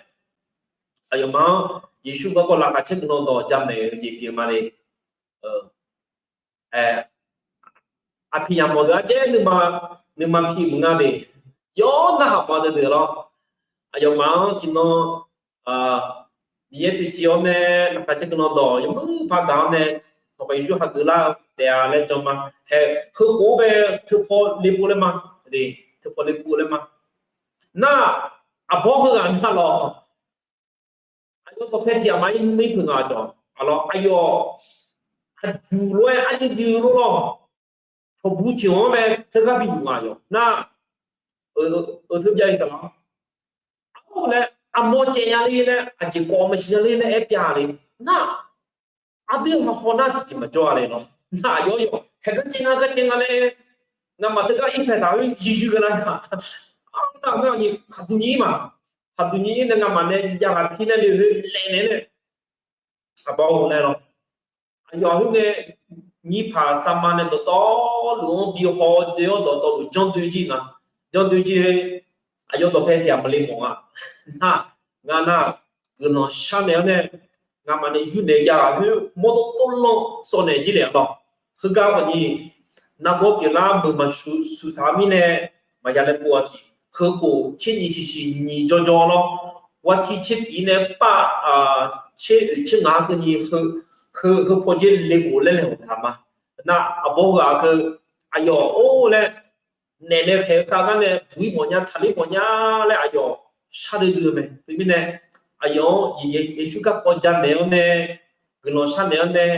aqyawfmaf-anr Yeqsur garkawv laqkhaq caer guiqlanq dawq jamaeq-eu jeq pyeuf ma le. Aqpiq yamawf deuq arjaer nuima, nuima pi maqnga de. Yawr narhaq mawf-a deuq lawr. Aqyawfmaf-anr tiqnan Miqyaer toeqciv-awr nae laqkhaq caer guiqlanq dawq yawmuiq par gaq-awr nae, Sanqpaq Yeqsur hageuf lar-eu taef-a laer jan ma. Haeq heukhof-anr bae teupaw le pov laer ma. Teupaw le pov laer ma. Nar, aqbawr heughaq nar lawr. Aqyawf dawqpae tiq ghaq ma ir peuq ngaq jawq-a lawr. Aqyawf aqjuq lof-aer arjuiv juiv lof lawr. Cawqbu tiq ghaq-anr bae teugar bi yuf ngaq yawq nar, eu, teu bya-iq saqlaq-a. Arlawr laer aqmawr caev nya le laer aqjeq kawv maqsiq nya le laer aer pyav le nar, aqdui hawhaw nar tiqjeq maqjawr-a le lawr. Nar aqyawf yawq haeq gar caev nga gar caev nga laer, ngamaf teugar ir paeq taq-eu yir yir ghae lar-a. Arnar ngar ni khaqduq nyir ma, khaqduq nyir nae ngamaf nae jav ghaq pi laer le-eu laev naeq nae, aqbawr laer lawr. Aqyawf khoerngae, nyir paq sarma nae dawqtawvluf-anr bi haw doe-awr dawqtawvluf janr doe jir nga. Janr doe jir-aer, aqyawf dawqpae tiq ghaq maqle mawf nga. Nar, ngar nar, guiqlanq sharnaeq-awr nae, ngamaf nae yurnaeq jav ghaq khoer mawrdov dovlanr sawvnaeq jir le-a lawr. Heugar khawf ni, nargawr pyeuflar meuq maqsuq suqsaq-eu mirnae, maqya laer pov-a siq. Heukhof tser nyiq siqsiq nyiq jawrjawr lawr. War tir tser tif nae pav, tser oeq tser ngaq keuvni, heu, heu paw dzer le ghof laer laeqhmq taq ma. Nar aqbawr ghaq keuv, aqyawf or laer, naeq nae khaeq-eu khav gar nae buq-ir mawfnya taqler mawfnya laer aqyawf shardui dui-eu mae. Teumirnae, aqyawf-anr Yeqsur garkawv jamaeq-awr nae, guiqlanq sharnaeq-awr nae,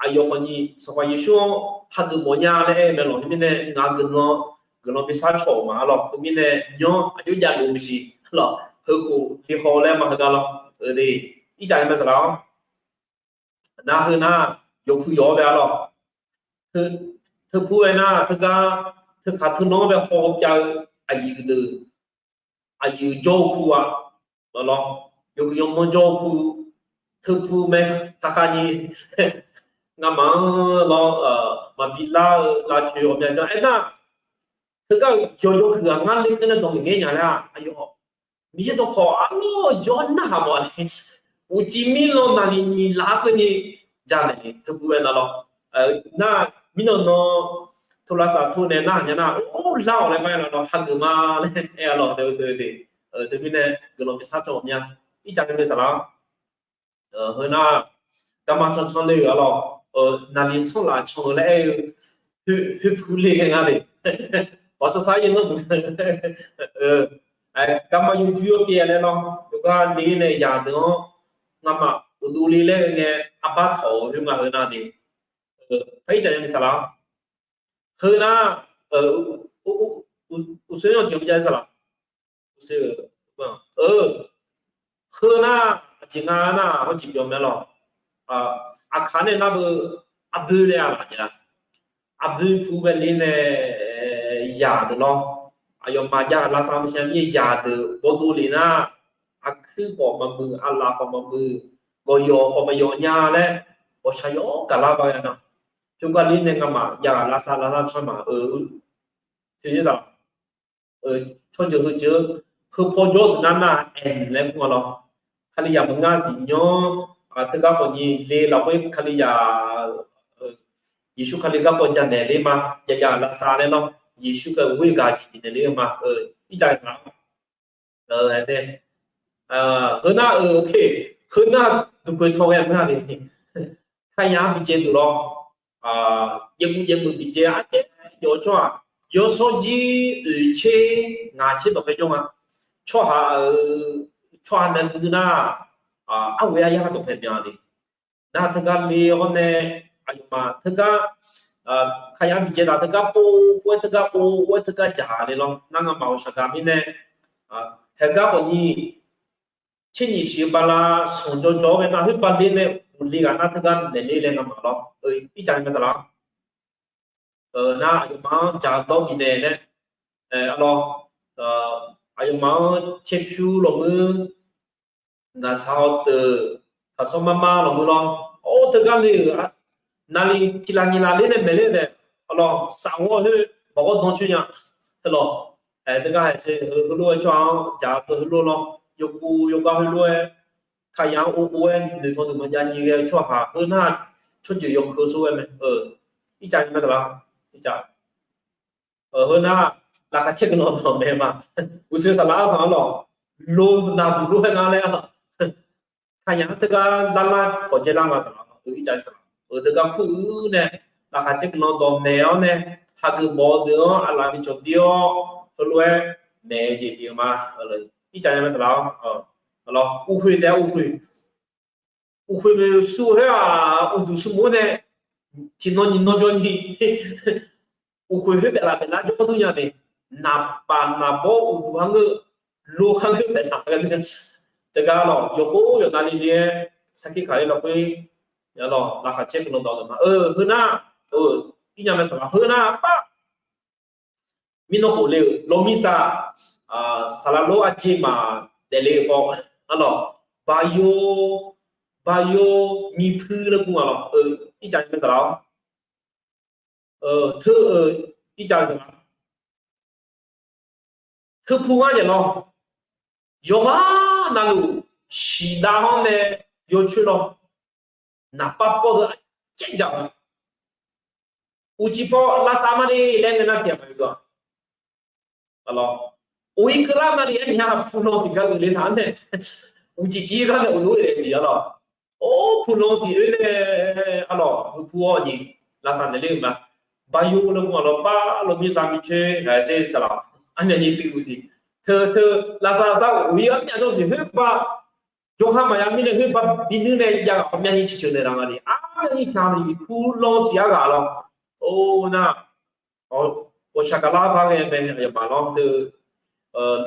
aqyawf khawf ni Sanqpaq Yeqsur-anr hageuf mawfnya laer aer-eu mae lawq. Teumirnae ngaq guiqlanq, guiqlanq bishar cawq-euq ma-a lawq. Teumirnae nymr aqjox jav luf-eu maqsiq lawq. Heukhof tiqhaw laer ma heugar lawr. Eule, ircaf mae saqlaq-awr. Nar heu nar, yawqpu yawq-awr bae-a lawq. Teu, teupu-aer nar teugar, teukhaq teunan-anr bae haw-eu pyav-eu aqyuif deuq, aqyuif jawr-eu pu-a lawq lawr. Yawqguiq yawmanr jawr-eu pu, teupu mae, taqkhav ni ngamaf-anr lawr, maqbi lar-eu lavcoeq ghawqmya janr aernar, teugar-euq yawqyawq huiq-aq ngar lekeuv nae dawq ngaeq ngaer nya laer-aq, aqyawf Miqyaer dawqkawq arlawr yawr narhaq mawf-a le. Uqcif mirlan naqliq nyiq laf-aer keuvni jamaeq ni teupu-aer nar lawr. Nar, mirnan nan, tov lavsav tov nae narhaq nya nar, or lar-awq laer ma aer nar lawr, hageuf ma laer aer-a lawq, teu, teu, teu, teumirnae guiqlanq bishar cawq ghawqmya. Ircaf nae saqlaq-awr. Heu nar, garma cancan le-euq-a lawq, naqliq sanrlaf can-eu laer aer-eu, hoerpu le ngae nga le. Awq sar sar-aer yaer nar, garma yawjuir-awr pyaev laer lawr, yawgar le nae yaq deuq-anr, ngamaf uqduq le laer-eu ngae, arbar tawq-euq khoer nga heu nar de. Par ircaf nya mae saqlaq-awr. Heu nar, uqshoe-anr tiq ghaq bi jav-aer saqlaq. Heu nar, aqjeq nga nar hawr jeq pyeuf mae lawq. Aqkaq nae nar beu, aqbui le-a laf jeq-a. Aqbui pu bae le nae yaq deuq lawr. Aqyawfmaf jav-euq lavsav maqsiq nya mir-aer yaq deuq bawdov lef nar, aqkuir khawf maqmuiq, aqlaf khawf maqmuiq, gawqyawf khawf maqyawf nya laer, ghawqshaq yawr gaqlar ba ghae nar, khoergar ler nae ngamaf jav-euq lavsav lavsav can ma-eu, teu-ir za, tsawrjeuq heu jeuq Heu paw jawr-eu deuq nar nar-aq, and laer kur-a lawr. Kalizaq maqngeur siq nymr, teugar khawf nyi le lafkhoer Kalizaq, Yeqsur Kali garkawv janaeq ler ma, jaja lavsav laer lawr. Yeqsur Kali ghoer gaq jeq bifnaeq ler-eu ma. Ircaf-eu ma. Heunar-eu, heunar duqpoeq tawq ghae maqngeur ni. Kalizaq-anr bijae duq lawr. Jaeqmeuq jaeqmeuq bijae arcaer jawf-eu tsawrhaq, yawsanr jir oeq tser ngaq tser dawqpae jawr nga. Tsawrhaq-euq, tsawrhaq nae gui nar, arghoe aryar dawqpae byan ni. Nar teugar le-awr nae, aqyawfmaf teugar, Kalizaq-anr bijae taq teugar pov pov-aer teugar pov pov-aer teugar dzaq le lawr. Nar ngamaf-euq shaqgaq mirnae, haegar khawf nyi, tser nyiq siq-eu bala sanq jawr jawr-awr bae nar khoer bale nae uqle ghaq nar teugar naeq ler laer ngamaf lawr. Ircaf-eu ma saqlaq-a. Nar aqyawfmaf-anr dzaq dawr bifnaeq laer, arlawr, aqyawfmaf-anr caerpyur lawqmuir, ngaqsaq-awr teuq, taqsawr mar mar lawqmuir lawr. Or teugar le-euq, naqli tiq laf nyiq laf ler nae maeq ler nae, arlawr, saf ghawr khoer bawq ghawr dan coer nya. Arlawr, teugar haeq ser heulof-aer tsawrhaq-anr dzaq teu heulof lawr, yawkuv yawgar heulof-aer, Kalizaq-anr ov ov-aer noeqtawq deuq maqjav nyi ghae-eu tsawrhaq heunar, tsawrjeuq yawkeuv sawr ghae mae. Ircaf-eu ma saqlaq-a. Ircaf. Heunar, laqkhaq caer guiqlanq dawq maeq ma. Uqshoe saqlaq-a sanq-anr lawq, lo naqduq lof-aer ngar laer-a. Kalizaq-anr teugar lar lar kawq dzae lar nga saqlaq-a. Ircaf saqlaq-a. Teugar kur-eu nae, laqkhaq caer guiqlanq dawq maeq-awr nae, hageuf mawf-eu deuq-anr aqlaf bi cawqdir-awr heulof-aer maeq-eu jeq pyeuf-eu ma. Ircaf nya ma saqlaq-a. Arlawr, uqkhoeq taef-a uqkhoeq. Uqkhoeq maeqsu khoer-aq, uqduq smrmuiq-awr nae, tiqnan nyiq nan jawr nyi, uqkhoeq khoer baef laf baef lar jawr dur nya ni, naqpaf naqbawr uqduq har ngeur, lo har ngeur baef laf ghae. Teugar lawq, yawqkhof yawqnav le le-aer sarkir kaq-ir lafkhoer, laqkhaq caer guiqlanq dawq-eu ma. Heunar, ir nya mae saqlaq, heunar par mirnan khof le-euq lawmirsaq, saqlaq lor arjeq maqdaef le-euq paw, arlawq, bayo, bayo, mirpuir laer kur nga lawq. Ircaf mae saqlaq-awr, teu, ircaf saqlaq, teupu ngar naeq lawr, yawqghaq navluf shiqdav-anr nae yawcoer lawr, naqpav paw deuq arcaer dzaq-a. Uqcif paw lavsav ma le laer ngae nar tiq ghaq maqgeu-a. Arlawq, uq-ir keuvlar ma le-aer nya, pulan tiq gar geuf le taq-anr nae, uqcif cir gar nae uqduq-aer daef siq arlawq. Or, pulan siq oer nae, arlawq, heu pu-awr ni, lavsav naeq ler-eu ma. Bayo laer mr-a lawr, par lawmirsaq micoer ghaq-aer saqlaq, armyavni tuiv-eu siq. Teu teu lavsav sar uq-ir armyav jawr siq khoer ba, jawrha maqya mirnae khoer ba binuir nae jav ghaq ghawqmyavni ciqceuq naeq laf nga ni, armyavni taq ni pulan siq-aer ghaq lawr. Or nar, ghawqshaq gaqlar bar ghae mae, aqyawfmaf lawr teu,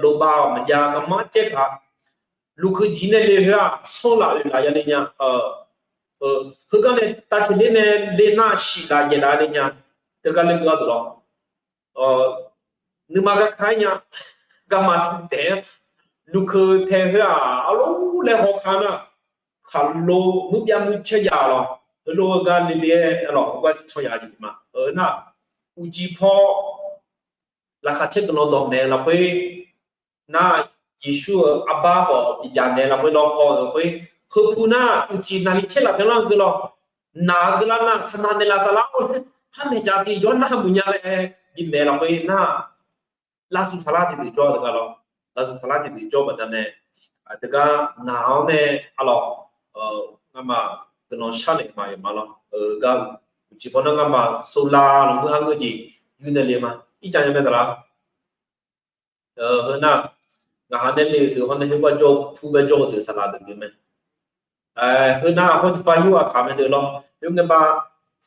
lobav-awq maqjav garmanr caer taq, lukeuv jir nae le khoer-aq, sanr laf oeq laf ya le nya. Heugar nae tavceq ler nae le nar shiq laf yaeq laf le nya. Teugar lekeuv gharduq lawr, nuima garka-aer nya, garma tuv taef-aer, lukeuv tae khoer-aq, arlawr laer hawka nar, khaqlo muirbyav muir caer jav lawr. Heulof-aer gar le le-aer lawr, heugar tiqcan ya jeq ma. Nar, uqcif paw laqkhaq caer guiqlanq dawq maeq lafkhoer, nar, Yeqsur-euq arbar khawf biqjaq naeq lafkhoer lawr haw-euq khoer, heu pu nar uqcif naqli caer laf byanlar-eu geu lawr, naq-eu geu lar nar taqnaq naeq laf saflar-awr, par maeqcaf siq yawr nar muiq nya laer bimaeq lafkhoer nar, lavsuf saflar tiqdeuq jawr-eu gar lawr, lavsuf saflar tiqdeuq jawr-eu baqdanae, teugar naq-awr nae, arlawq, ngamaf guiqlanq sharnaeq maqyawf ma lawr. Gar uqcif paw nar ngamaf sovla lawq ngeur har ngeur jeq yur nae le ma. Ircaf nya mae saqlaq. Heu nar, ngaq ha nae le-eu deuq hawr nae khoergar jawr-eu pu bae jawr-eu deuq saqlaq deuq pyeuf mae. Heu nar khoer tiqpav yur aqkaq mae deuq lawr. Khoerngae ba,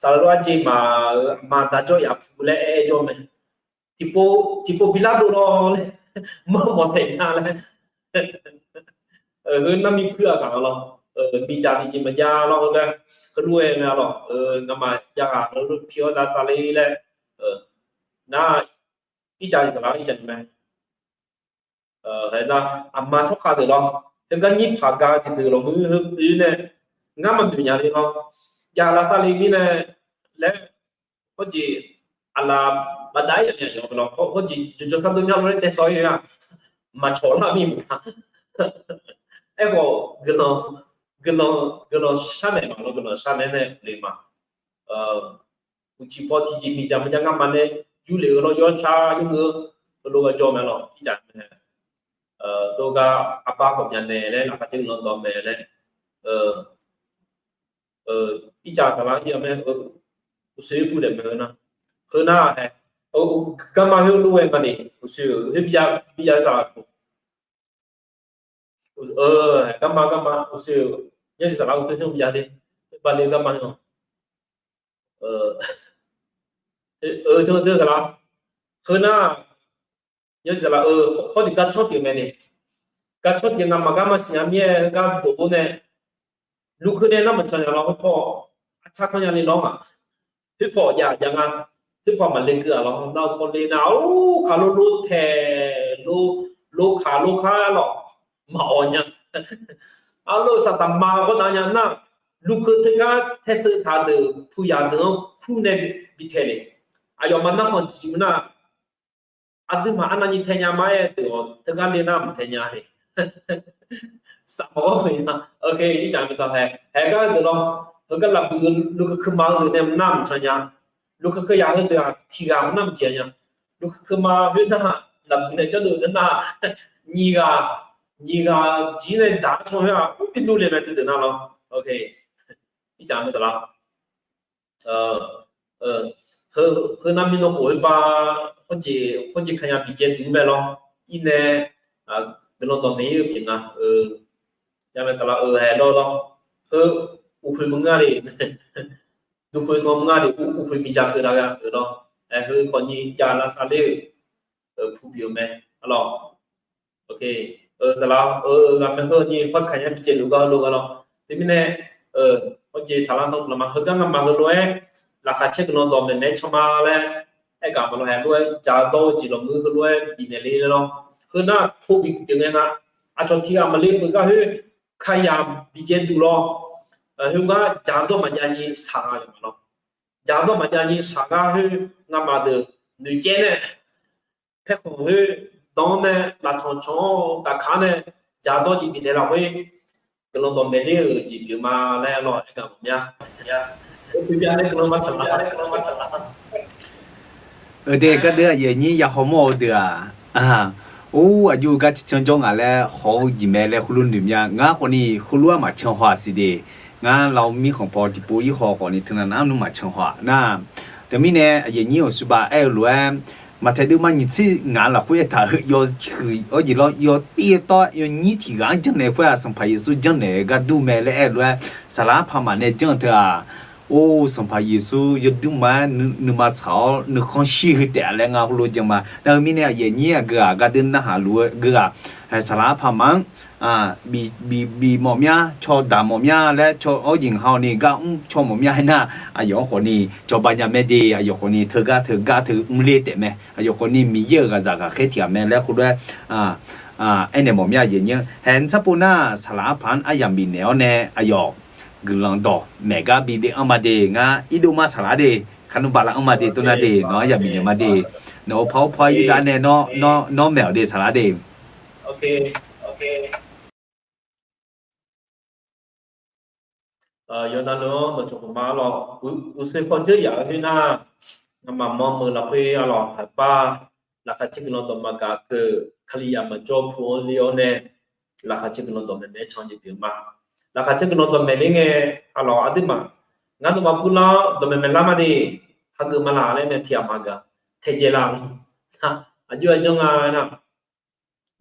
saqlaq lor arjeq maf-euq aqma daq jawr yaf pu laer aer aer jawr mae. Tiqpov tiqpov bilar dov lawr laer, mawr mawq taeq nya laer. Heu nar mirpuir aqkaq lawr, miqdzaq tiqjeq maqjav lawr heu laer, heulof-aer mae lawr, ngamaf jav ghaq heulof pi-awr lavsav le laer, nar, ircaf saqlaq ircaf mae. Haeq nar, aqma tsawrkhav deuq lawr, heugar nyir paq ga tiqdeuq lawq muir heu nae, ngar maqnoeq nya le lawr, jav lavsav le mirnae laer, hawr jeq aqlaf bafdav-aer yaf nya lawr, hawr jeq jawqjawq sar dov myanr lor laer tae sawq-ir-a. maqcawq lar mir maqnga. Aerkhawf, guiqlanq, guiqlanq, guiqlanq sharnaeq maqlawr, guiqlanq sharnaeq nae le ma. Uqcif paw tiqjeq miqdzaq maqjav ngamaf nae yurlef-eu lawr, yawshar yurngeur-eu heulof-aer jawr mae lawr, ircaf mae. Tov gar arbar khawf myavnaeq laer, laqkhaq caer guiqlanq dawq maeq laer, ircaf saflar ir-a mae, uqshoe ir pu daef mae heu nar. Heu nar-aq, garma khoer lof-aer nga ni, uqshoe khoer bi ya, bi ya saflar-aq, garma, garma uqshoe, yawshuif saflar uqshoe khoer bi ya te, bale garma-a. Teu saflar, heu nar, yawshuif saflar-eu hawr tiq gar canr pyeuf mae ni. Gar canr pyeuf ngamaf garma siqnya mir-aer gar bof-awr nae, lukeuv nae nar maqcan nya lawr, khoerpaw arcar kanr nya le lawr ngaq. Khoerpaw jav jav nga, khoerpaw maqle keuv-aq lawr, nar-eu kawv le nar, or, khaqlo lo taeq lo, lo khaq lo kar lawr, maqawq nya. Arlawr saqtaq ma gawrnav nya nar, lukeuv teugar taeseuv taq deuq puyaq deuq-anr kur nae bi taeq le. Aqyawfmaf narkhanq jeq nar, aqduimaf arnavni tae nya ma-aer deuq-awq, teugar le nar maqtae nya le. Safmawf-awr nya. Ircaf mae saflar hae, haeq gar deuq lawr, heugar lafbuiq lukeuv keuv ma-eu deuq nae maqnar maqcan nya. Lukeuv keuv yaq heudeuq-aq tiq ghaq maqnar maqjeq nya. Lukeuv keuv ma khoer nar, lafbuiq nae janrdov nar, nyiq ghaq, nyiq ghaq jir nae daq-aer can khoer-aq, ur bi dur le mae teudeuq nar lawr. Ircaf mae saflar heu nar mirnan khof-aer ba, hawrjeq, hawrjeq kanya biqjaev duq mae lawr. Irnae guiqlanq dawqmaeq ir-eu pyeuf nga. Yamae saflar-eu haeq lawr lawr. Heu uqkhoeq maqngeur le, duqkhoeq tanq maqngeur le, uqkhoeq miqdzaq keuv daq gha-euq lawr. Aer heu khawfni jav lavsav ler-euq pu pyeuf-eu mae. Arlawr saflar-eu ghaqmae heu ni par kaq nya biqjaev luf gar heulof gha lawr. Teumirnae, hawrjeq saflar sanr lafma heugar ngamaf heulof-aer laqkhaq caer guiqlanq dawqmaeq maeq-aer can ma laer aergaq maqlawr haeq lof-aer jaqdawr-eu jeq lawqmuir heulof-aer bifnaeq le lawr. Heu nar tov bif pyeuf ngae nga. Aqcawq tiq ghaq maqle peuq gar khoer kayaq biqjaev duq lawr. Khoergar jaqdawr maqjav ni shaq gha yawq ma lawr. Jaqdawr maqjav ni shaq gar khoer ngamaf deuq noeqcaev nae paerkhanq khoer dan-anr nae laftanq canq-awr gaqkaq nae jaqdawr jeq bifnaeq lafkhoer guiqlanq dawqmaeq ler-euq jeq pyeuf ma laer lawr aergaq mawf mya. Ur pyav nae guiqlanq ma saqlaq. Eudeuq gardeuv aqyuif aqnyir ya hawmawr-eu deuq-aq, or, aqjox gar cancan jawr ngaq laer haw-eu jeq mae laer heulof noeq mya. Ngar khawfni heulof-aer maqcan haw-aq siq de. Ngar lavmir khanqpaw tiqpov ir haw khawfni teunav nav nmr maqcan haw-aq nar. Teumirnae aqyuif aqnyir-euq subav aer-eu lof-aer, maqtaeq deuv ma nyiq tser ngaq lafkhoer aertaq-euq yawhuiq awr jeq lawr, yawtir yawtawr yawnyir tiq ghaq-anr janrnaeq khoer-aq, Sanqpaq Yeqsur janrnaeq-eu gar dur mae laer aer-eu lof-aer, saqlaq arpaq maf nae janr-eu teu-aq, or, Sanqpaq Yeqsur yawduir ma-aer nuima tsaq-awr nuikhanr shir heu taef-a laer ngar heulof jan ma. Nar heu mirnae aqyuif aqnyir aqgeu-aq gardeuv narhaq luf-eu geu-aq, saqlaq arpaq maf-anr bif mawf mya, caw daq mawf mya laer caw awr jeq ha-awq ni gar mr caw mawf mya aernar, aqyawf-anr khawfni cawba nya mae de. Aqyawf khawfni teugar teugar teu mrler taef mae. Aqyawf khawfni Miqyaer-euq ghaqzaq ghaqkhaer tiq ghaq mae laer heulof-aer aernaeq mawf mya aqyuif aqnyir. Haeq sarpov nar saqlaq arpaq-anr aryamq bifnaeq-awr nae aqyawf guiqlanq dawq maeq gar bi de anr ma de. Ngar irdov ma saqlaq de, kaqnmr bala anr ma de, tov nar de, nawq aryamq bifnaeq ma de. Nawq-euq paq-awr paw-aer yurdav nae nawr maeq-awq de saqlaq de. Yawqnan-anr dawqcawq khawf ma arlawr, uqshoe paw dzeur yaf-eu khoer nar, ngamaf manr meuq lafkhoer arlawr haqbar, laqkhaq caer guiqlanq dawq maqgaq keuv, Kalizaq maqjawr pu-anr le-awr nae, laqkhaq caer guiqlanq dawq maeqmaeq-aer can jeq pyeuf ma. Laqkhaq caer guiqlanq dawq maeqler ngae, arlawr aqduimaf, ngar nawmaf purlar-awr dawq maeqmaeq lar ma de, hageuf ma laq laer nae tiq ghaq maqgaq, taedzae lar-awq. Aqjox-aer janr nga nar,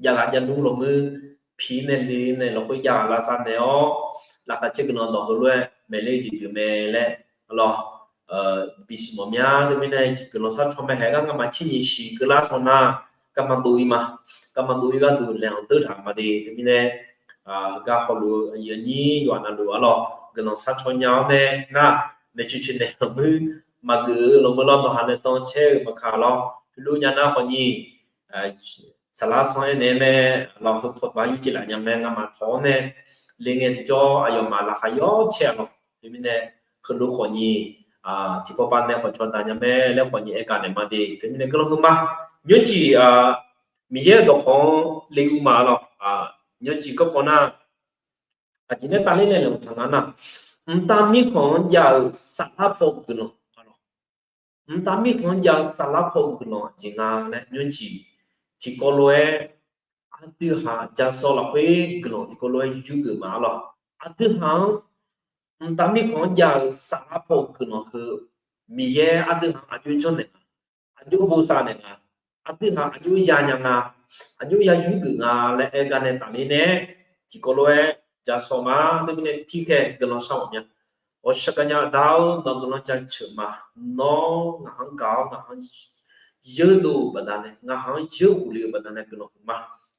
jav ghaq jav nmr lawqmuir, piq nae le nae lafkhoer jav ghaq lavsav naeq-awr, laqkhaq caer guiqlanq dawq heulof-aer maeqler jeq pyeuf mae laer, arlawr, bisiq mawf mya. Teumirnae guiqlanq sharcaw mae haeq gar ngamaf tser nyiq siq keuvlar saw nar, garma dov-ir ma. Garma dov-ir gharduq laeqhmq deur taq ma de. Teumirnae heugar hawluf-eu aqyuif aqnyir yawqha navluf arlawr guiqlanq sharcaw nya-awr nae nar, maeqcoeq coeq naeq lawqmuir, maqgeuf-eu lawqmuir lawr nawq ha nae dan caer-eu maqkaq lawr, heulof nya nar khawfni saqlaq sanr-aer naeq-aer mae, lawq heu pawqtaf yurjeq laf nya mae, ngamaf tawq-awr nae le ngae tiqjawr aqyawfmaf laqkhaq yawcaer-a lawq. Teumirnae heulof khawfni tiqpawf pav nae khawf caw daq nya mae laer khawfni aergaq naeq ma de. Teumirnae guiqlanq heu ma, nymrcif Miqyaer-euq dawqkawq-anr le-eu ma lawr. Nymrjiq garkawv nar, aqjeq nae tafler nae laeqhmq taq nga nar, mqtav mirkhanq-anr jav-euq saflar paw guiqlanq, mqtav mirkhanq-anr jav-eu saflar paw guiqlanq aqjeq nga laer nymrjiq tiqkawv lof-aer, aqdui haq jashawr lafkhoer guiqlanq tiqkawv lof-aer yurgeuf ma lawr. Aqdui haq-anr mqtav mirkhanq-anr jav-euq saflar paw guiqlanq heu, Miqyaer aqdui haq aqjox janrnaeq nga, aqjox bosav naeq nga, aqdui haq aqjox ya nya nga, aqjox ya yurgeuf nga laer aer gar nae tafler nae, tiqkawv lof-aer jashawr ma. Teumirnae tiqkhaeq guiqlanq shar-awq mya. Ghawqshaq gaqnya Aqda-or, nawq guiqlanq jaceuq ma. Nawr ngaq-anr gaq-awr ngaq-anr yeurdov-euq baqdanae, ngaq-anr yeurkhof le-eu baqdanae guiqlanq huiq ma.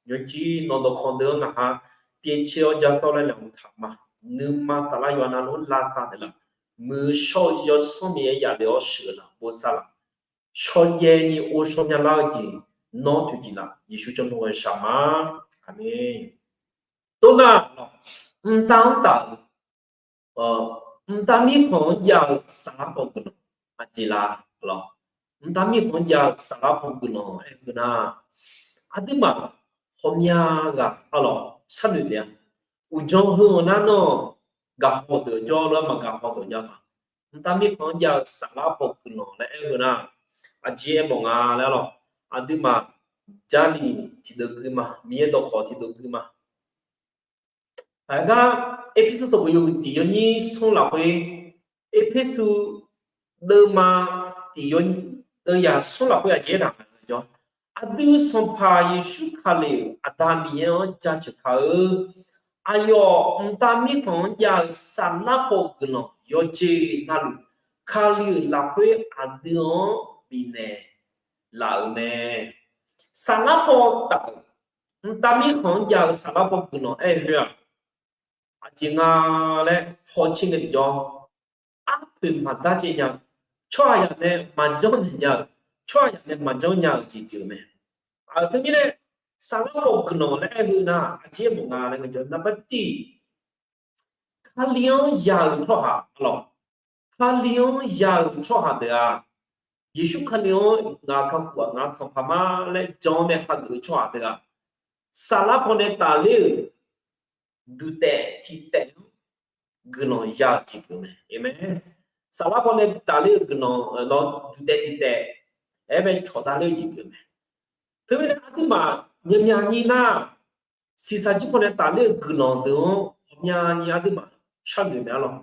Nymrjiq nawq dawqkawq deuq-anr ngaq-anr pyaev cae-awr jashawr laer laeqhmq taq ma. Nuima saflar yawqha navluf-anr lavsav naeqlaf, muiq-eu shawr-eu Yawsanr Miqyaer yaf lef-awr sheuqlaf bosav laf, shawrjaev ni ghovshaw myalar-eu jeq nawr toeqciq laf, Yeqsur jawrnan ghae shaq ma. Aqmeq. Toxnar, mqtav-anr taf-euq, mqtav mirkhanq-anr jav-eu saflar paw guiqlanq aqjeq la lawr. Mqtav mirkhanq-anr jav-eu saflar paw guiqlanq aer-eu nar, aqduimaf ghawqmya ghaq arlawq sharnoeq taef-a. Uqdzan heu-eu nar nawr, gaqhaw deuq jawr lof-aer maqgaq haw deuq jav ma. Mqtav mirkhanq-anr jav-eu saflar paw guiqlanq laer aer-eu nar, aqjeq aermawf nga laer arlawq. Aqduimaf Jarlif tiqdeuv gui ma, Miqyaer dawqkawq tiqdeuv gui ma. Aqgar Erpersu sanqbof yawhuiq tiq yawnyir smr lafkhoer, Erpersu deuvma tiq yawnyir, deuvyaq smr lafkhoer aqjeq aertaq nga jawr, aqdui Sanqpaq Yeqsur Kali-euq Aqda Miqyaer-anr jaceuq kar-eu, aqyawf mqtav mirkhanq-anr jav-eu saflar paw guiqlanq yawqjeq navluf, Kali-euq lafkhoer aqdui-anr bifnaeq laf-euq mae. Saflar paw taf-euq, mqtav mirkhanq-anr jav-eu saflar paw guiqlanq aer-eu khoer-aq, aqjeq nga laer hawtser ngae tiqjawr, arpoeq maqdar caev nya-eu, tsawrhaqzaq nae maqjanr naeq nya-euq, tsawrhaqzaq nae maqjanr nya-euq jeq pyeuf-eu mae. Aq, teumirnae saflar paw guiqlanq laer aer-eu nar aqjeq aermawf nga laer ngaejawr, naqbar tiq, Kali-anr ya-euq tsawrhaq arlawq, Kali-anr ya-euq tsawrhaq deuq-aq, Yeqsur Kali-anr ngaq kakhof-aq ngaq-euq Sanqpaq ma laer jan-awr nae hageuf-eu tsawrhaq deuq-aq, saflar paw nae tafler-euq duqtaef tiqtaef-anr guiqlanq ya-eu jeq pyeuf mae. Aqmeq. Saflar paw nae tafler-euq guiqlanq lawr duqtaef tiqtaef-aer bae cawqdar ler-eu jeq pyeuf mae. Teumirnae aqduimaf myaqmyaq nyir nar, shiqshaq jir paw nae tafler-euq guiqlanq deuq-anr ghawqmyani aqduimaf sharnoeq mae arlawq.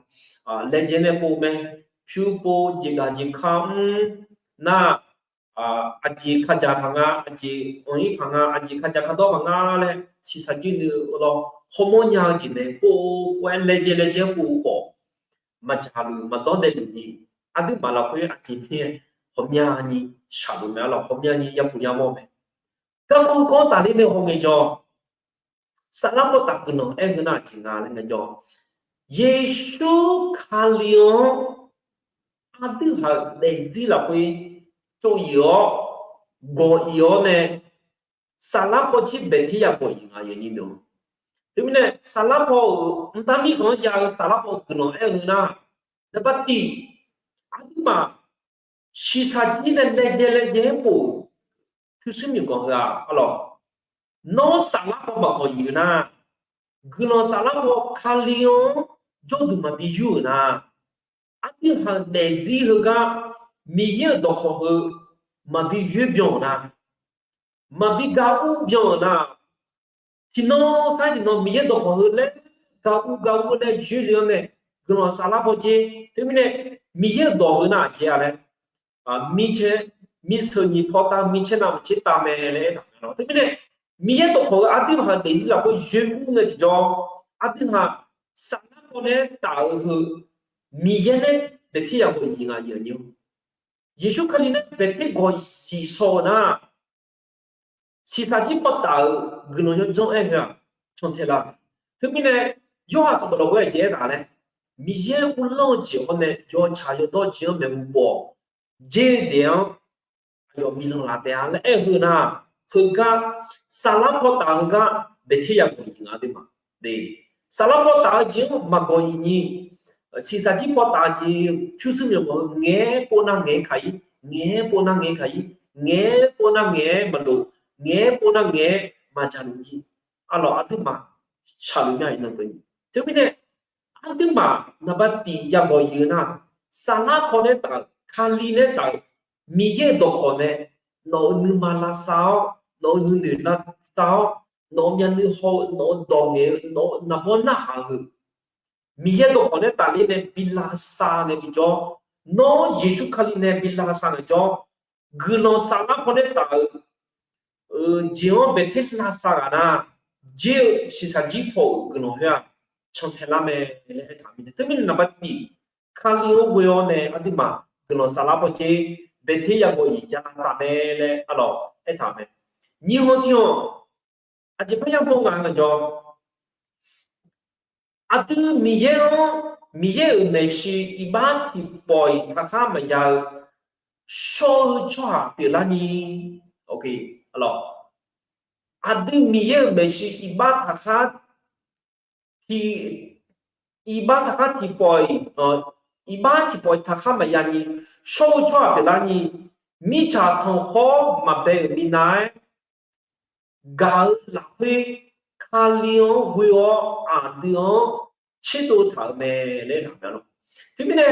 Laejae nae pov mae, pyur pov jeqgaq jeq ka mr nar, aqjeq ka dzaq paq nga, aqjeq anq-ir paq nga, aqjeq ka dzaq ka dawr paq nga laer shiqshaq jir nuiv-eu lawr hawmawr nya-eu jeq nae pov pov-aer laejae laejae-anr pov khawf, maqdzaq luf maqdawr daefluf ni, aqduimaf lafkhoer aqjeq mir-aer ghawqmyani shaqluf mae arlawq, ghawqmyani yapuq yamawr mae. Garkawv kawv tafler nae hawngae jawr, saflar paw taf guiqlanq aer-eu nar aqjeq nga laer ngaejawr, Yeqsur Kali-anr aqdui haq-euq daefzir lafkhoer tsov-iq-awr, gawq-iq-awr nae, saflar paw jir baeqter yagawq-iq nga yawnyir deuq. Teumirnae saflar paw-euq mqtav mirkhanq-anr jav-eu saflar paw guiqlanq aer-eu nar, naqbar tiq, aqduimaf shiqshaq jir nae laejae laejae-aer pov-euq pyurshuir myawqganq heu-aq arlawq, nawr saflar paw maqgawq-iq-eu nar, guiqlanq saflar paw Kali-anr jawrduq maqbi yur-euq nar, aqdui haq-euq daefzir heugar Miqyaer-euq dawqkawq heu maqbi yoer byan-euq nar, maqbi ga ur byan-euq nar, tiqnan sar tiqnan Miqyaer dawqkawq heu laer ga ur ga ur laer yoer le-anr nae, guiqlanq saflar paw jer. Teumirnae Miqyaer-euq dawq heu nar aqjeq-a laer, mircaer, mirsheu nyiq paw tav, mircaer nav maqtser tav mae laer aertaq-a lawr. Teumirnae Miqyaer dawqkawq heu aqdui haq-euq daefzir lafkhoer yoer ur ngae tiqjawr, aqdui haq saflar paw nae taf-eu heu Miqyaer nae baeqter yagawq-iq nga yawnyir-awr, Yeqsur Kali nae baeqter gawq-iq siqshawr-eu nar, shiqshaq jir paw taf-euq guiqlanq yawdzanr aer-eu heu-aq cantae lar-eu. Teumirnae Yorhaq sanqbof lafkhoer aqjeq aertaq laer, Miqyaer uvlanr-eu jeq hawr nae yawtsaq yawdawr jeq-anr maeqhu bawq jer daef-anr aqyawf biflanq laf taef-a laer aer-eu heu nar, heugar saflar paw taf-eu heugar baeqter yagawq-iq nga aqduimaf. Saflar paw taf-eu jeq-anr maqgawq-iq ni, shiqshaq jir paw taf-eu jeq pyurshuir myawqganq heu ngaeq-aer pov nar ngaeq-aer kaq-ir, ngaeq-aer pov nar ngaeq-aer kaq-ir, ngaeq-aer pov nar ngaeq-aer maqlof, ngaeq-aer pov nar ngaeq-aer maqdzaq luf ni. Arlawq, aqduimaf shaqluf nya iqnan keuvni. Teumirnae, aqduimaf naqba tiq yagawq iq-eu nar, saflar paw nae taf-euq, Kali nae taf-euq, Miqyaer-euq dawqkawq nae nawq-euq nuima lavsav-awr, nawq-euq nuinoeq lavsav-awr, nawq-euq myavnuiv haw-eu, nawq-euq dawq ngaeq-eu, nawq-euq naqbawr narhaq-eu, Miqyaer dawqkawq nae tafler nae bi lavsav ngae tiqjawr, nawr Yeqsur Kali nae bi lavsav ngaejawr, guiqlanq saflar paw nae taf-euq jeq-anr baeqter lavsav ghaq nar, jer-eu shiqshaq jir paw-euq guiqlanq khoer-aq, cantae lar mae laer aertaq-euq mirnae. Teumirnae naqba tiq, Kali-anr ghoe-awr nae aqduimaf guiqlanq saflar paw jer baeqter yagawq iq ya lavsav mae laer arlawq aertaq-euq mae. Nyiq-anr tiq-anr, aqjeq parya baw ngaq ngaq jawr, aqdui Miqyaer-anr, Miqyaer-euq maeqshi iqbax tiqpawf-iq taqkhar maqya-eu shawr-eu tsawrhaq pyeuflar ni. Aqdui Miqyaer-euq maeqshi iqbax taqkhar tiq, iqbax taqkhar tiqpawf-iq, iqbax tiqpawf-iq taqkhar maqya ni, shawr-eu tsawrhaq pyeuflar ni, mirtsaq tanqkhawr maqbae-euq minav-aer gaq-eu lafkhoer Kali-anr ghoe-awr aqdui-anr tserdov taq-euq mae laer taq-euq mae lor. Teumirnae,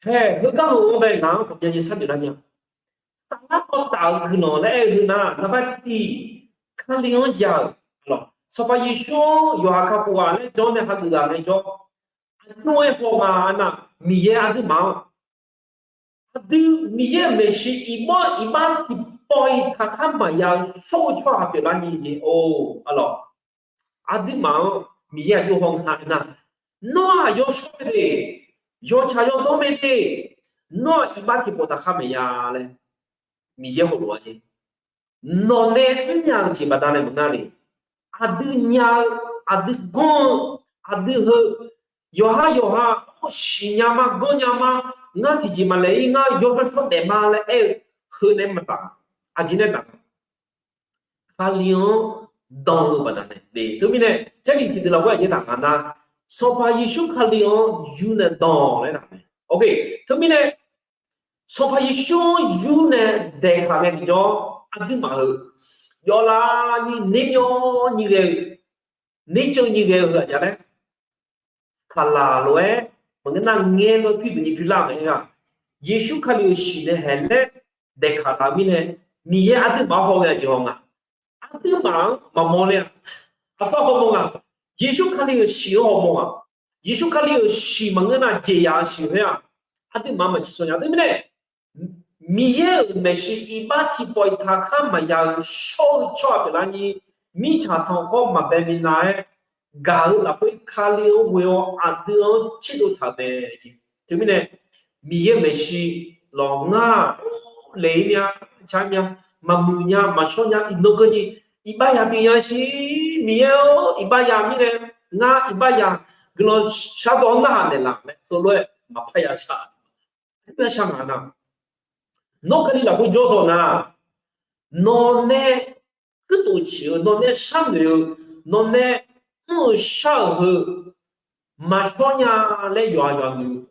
hae, heugar heu-anr bae ngaq-anr ghawqmya jeq sharnoeq lar nya. Saflar paw taf-euq guiqlanq laer aer-eu heu nar, naqba tiq, Kali-anr ya-euq, Sanqpaq Yeqsur-anr yawqha kakhof ghaq laer jawr nae hageuf ghaq nae jawr, aqjox-aer haw ma nar, Miqyaer aqduimaf-anr aqdui Miqyaer-euq maeqshi iqbax, iqbax tiqpawf-iq taqkhar maqya-eu shawr-eu tsawrhaq pyeuflar ni. Or, arlawq, aqduimaf-anr Miqyaer aqjox haw nga nar, nawr-aq yawshawr mae de, yawtsaq yawdawr mae de, nawr-aq iqbax tiqpawf taqkhar maqya laer Miqyaer hawlof-a jeq. Nawq nae mrnya-eu jeq baqdanae maqngeur ni. Aqdui nya-eu, aqdui ganr-eu, aqdui heu, yawqhar yawqha, siqnya ma, ganrnya ma, ngar tiqjeq maqlaeq-ir, ngar yawshawr shawr daef ma laer aer-eu heu nae maqtaf. Aqjeq nae taf nga. Kali-anr dan-eu baqdanae. Teumirnae, Jarlif tiqdeuq lafkhoer aqjeq taf nga nar, Sanqpaq Yeqsur Kali-anr yur nae dan laer taf mae. Teumirnae, Sanqpaq Yeqsur-anr yur nae daeqkaq ngae tiqjawr, aqduimaf heu yawflaf ni nermyawv ni ghae-eu, nerceuv ni ghae-eu heu aqjeq laer, saqlaq lof-aer maqngeur nar ngaer lawr pyur deuq ni pyurlar-eu mae-a. Yeqsur Kali-euq shiq nae haeq laer daeqkaq taq-eu mirnae, Miqyaer aqduimaf-anr haw ghae-eu jeq haw nga. Aqduimaf-anr maqmawr ler-a. Aqsur hawmawr nga. Yeqsur Kali-euq shiq-anr hawmawr nga. Yeqsur Kali-euq shiq maqngeur nar jeqyaq-eu shiq khoer-aq, aqduimaf-anr maqtsiq shawr nya. Teumirnae, Miqyaer-euq maeqshi iqbax tiqpawf-iq taqkhar maqya-eu shawr-eu tsawrhaq pyeuflar ni, mirtsaq tanqkhawr maqbae minav-aer gaq-eu lafkhoer Kali-anr ghoe-awr aqdui-anr tserdov taq-euq mae. Teumirnae, Miqyaer maeqshi lawq ngar laeq-ir mya, car mya, maqmuiq nya, maqshawr nya, iqnan keuvni iqbax ya bi nya siq, Miqyaer-or, iqbax ya mirnae ngar iqbax ya, guiqlanq shardawq-anr narhaq naeqlaf laer heulof-aer maqpar ya shar. Aqduimaf shar ngaq nar, nawr Kali lafkhoer jawr haw nar, nawq nae kuirtof ciq-eu, nawq nae sharnoeq-eu, nawq nae mr-eu shar-euq heu maqshawr nya laer yawqha yawqha noeq-eu,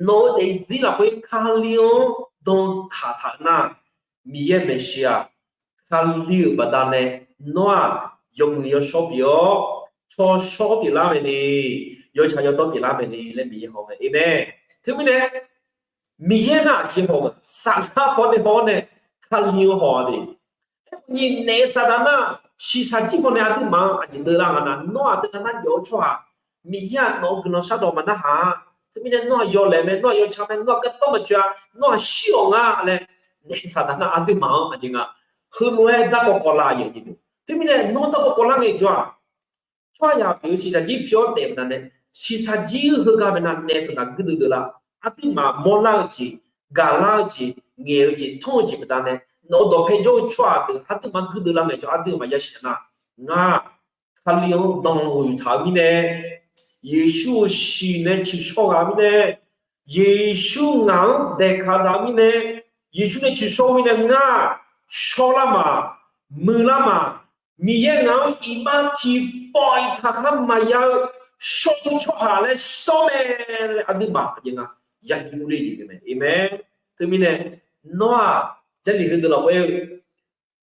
nawq-eu daefzir lafkhoer Kali-anr dankaq taq nar, Miqyaer maeqshi-aq, Kali-euq baqdanae nawr-aq, yawmuiq yawshawr pyeuf-awr, tsawrshawr pyeuflar mae ni, yawtsaq yawdawr pyeuflar mae ni laer Miqyaer haw mae. Amen. Teumirnae, Miqyaer nar aqjeq haw-eu, saflar paw nae haw-awr nae Kali-anr haw-a de. Aerkhawf ni naef saqdaq nar, shiqshaq jir paw nae aqduimaf-anr aqjeq deuvlar nga nar, nawr-aq teunav nar jawf-eu tsawrhaq, Miqyaer-aq nawq-eu guiqlanq shardawq maqnarhaq-a. Teumirnae nawr-aq yawlaeq mae, nawr-aq yawtsaq mae, nawr-aq gardanr maqtsoeq-a, nawr-aq shir-awq nga laer, naef saqdaq nar aqduimaf-anr aqjeq nga, heulof-aer darkawv kawvlar-a. Teumirnae nawr darkawv kawvlar ngaejawr-aq, tsawrhaqzaq pyeuf-eu shiqshaq jir pi-awr daef baqdanae, shiqshaq jir heugar mae nar naef saqdaq guirdeuv deuvlar. Aqduimaf mawrlar-eu jeq, gaqlar-eu jeq, ngaeq-eu jeq, tanr-eu jeq baqdanae, nawq-eu dawqpae jawr-eu tsawrhaq deuq aqduimaf guirdeuv lar ngaejawr aqduimaf yasiq nar, ngar Kali-anr dan ghoeq taq-eu mirnae, Yeqsur-euq shiq nae ciqshawr ghaq mirnae, Yeqsur ngaq-anr daeqkaq taq-eu mirnae, Yeqsur nae ciqshawr mirnae ngar shawrlar ma, muiqlar ma, Miqyaer ngaq-anr iqbax tiqpawf-iq taqkhar maqya-eu shawr-eu tsawrhaq laer shawr mae laer aqduimaf aqjeq nga, yagir ur ler jeq pyeuf mae. Amen. Teumirnae, nawr-aq, Jarlif heudeuq lafkhoer aer-eu,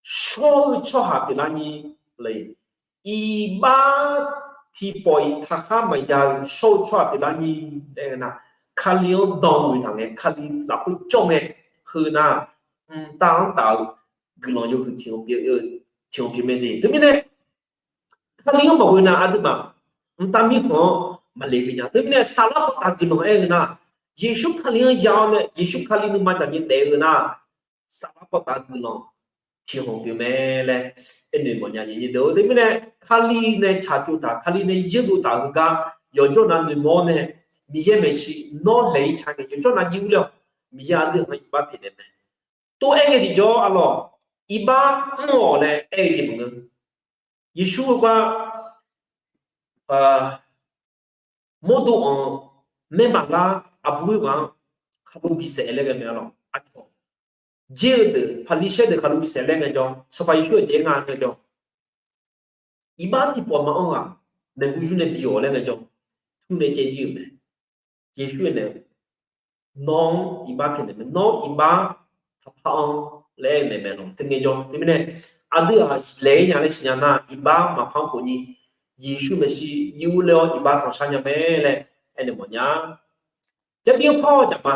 shawr-eu tsawrhaq pyeuflar nyir, iqbax tiqpawf-iq taqkhar maqya-eu shawr-eu tsawrhaq pyeuflar nyir laer aer-eu nar, Kali-anr danqmuiq taq ngae, Kali lafkhoer jawr ngae, heu nar, mqtav-anr taf-eu guiqlanq yawhuiq tiq-anr pyeuf mae de. Teumirnae, Kali-anr maqghoe nar aqduimaf mqtav mirkhanq-anr maqle bi nya. Teumirnae saflar pawtav guiqlanq aer-eu nar, Yeqsur Kali-anr ya-awr nae Yeqsur Kali nuima jaqmir daef-eu nar, saflar pawtav guiqlanq tiqkhanq pyeuf mae laer aernaeq mawfnya. Teumirnae Kali nae tsaqtsov taq, Kali nae yurdov taq-eu heugar yawqjawr nav noeqmawr-awr nae, Miqyaer maeqshi nawr laeq-ir ca ngae yawqjawr nav jir urler-awq. Miqyaer aqdui-anr iqbax pyaeqnaeq mae. Tov-aer ngae tiqjawr arlawq, iqbax mr-awq laer aer-eu jeq maqngeur. Yeqsur-eu gar mawrdo-anr maermaqlar aqbur khoerghaq-anr khaqlo bisaef laer ghae mae arlawq. Aqcawq jer-eu deuq Paqliqsaer deuq khaqlo bisaef laer ngaejawr, Sanqpaq Yeqsur-euq jeq nga ngaejawr, iqbax tiqpawf maqanr ghaq maeqhu yur nae bi-awq laer ngaejawr, tur nae caev jir-euq mae. Yeqsur-aer nae, nawr-anr iqbax pyaeqnaeq mae, nawr iqbax taqpar-anr laer aernaeq mae lawq. Teu ngaejawr, teumirnae aqdui-aq laeq-ir nya laer siqnya nar, iqbax maqpar-anr khawfnyir, Yeqsur maeqshi jir urler-awr iqbax tanqshar nya mae laer aernaeq mawfnya. Jarlif-anr par-awr jaqma,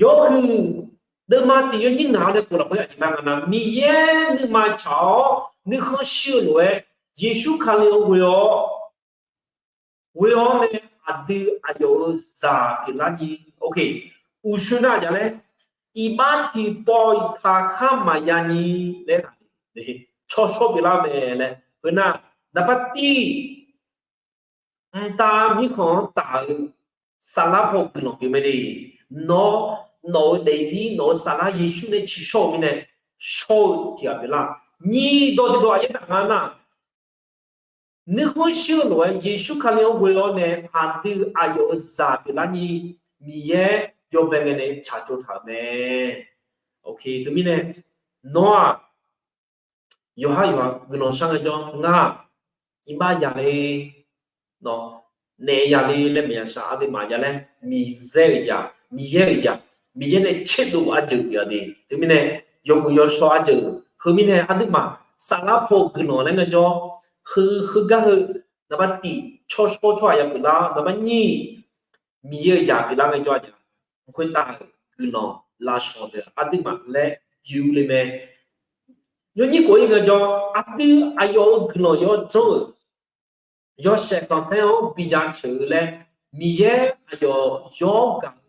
yawhuiq deuvma tiq yawnyir ngaq-awr nae khof lafkhoer aqjeq nar nga nar, Miqyaer nuima tsaq-awr nuikhanr shir-eu lof-aer, Yeqsur Kali-anr ghoe-awr ghoe-awr nae aqdui aqyawf-euq zaq pyeuflar nyir. Uqshoe nar aqjeq laer, iqbax tiqpawf-iq taqkhar maqya nyir laer, tsawrshawr pyeuflar mae laer. Heu nar, naqbar tiv, mqtav mirkhanq-anr taf-eu saflar paw guiqlanq pyeuf mae de. Nawr, nawq-euq daefzir, nawq-euq saflar Yeqsur nae tsiqshawr-eu mirnae, shawr-eu tiq ghaq pyeuflar. Nyiq dawq tiqdawq aqyaer taf nga nar, nuikhanr shir-eu lof-aer Yeqsur Kali-anr ghoe-awr nae aqdui aqyawf-euq zaq pyeuflar nyir, Miqyaer yawbae ngae nae tsaqtsov taq-euq mae. Teumirnae, nawr-aq, yawqhar yawqha guiqlanq shar ngaejawr, ngar-aq, iqbax ya le, naef ya le laer maeqya shaq. Aqduimaf ya laer Miqyaer-euq zaq, Miqyaer-euq zaq, Miqyaer nae tserdov ardeuq ya de. Teumirnae, yawmuiq yawshawr ardeuq, heu mirnae aqduimaf saflar paw guiqlanq laer ngaejawr, heu, heugar heu, naqbar tiv, tsawrshawr tsawrhaq ya pyeuflar, naqbar nyiq, Miqyaer-euq zaq pyeuflar ngaejawr, aqjeq khoertav-euq guiqlanq lafsawq deuq aqduimaf laer yoer le mae. Yawnyir khof-ir ngaejawr, aqdui aqyawf-euq guiqlanq yawdzanr-euq, yawshaef khanqsaer-anr bi jaceuq-eu laer, Miqyaer aqyawf yawr gaq-eu ghaq-anr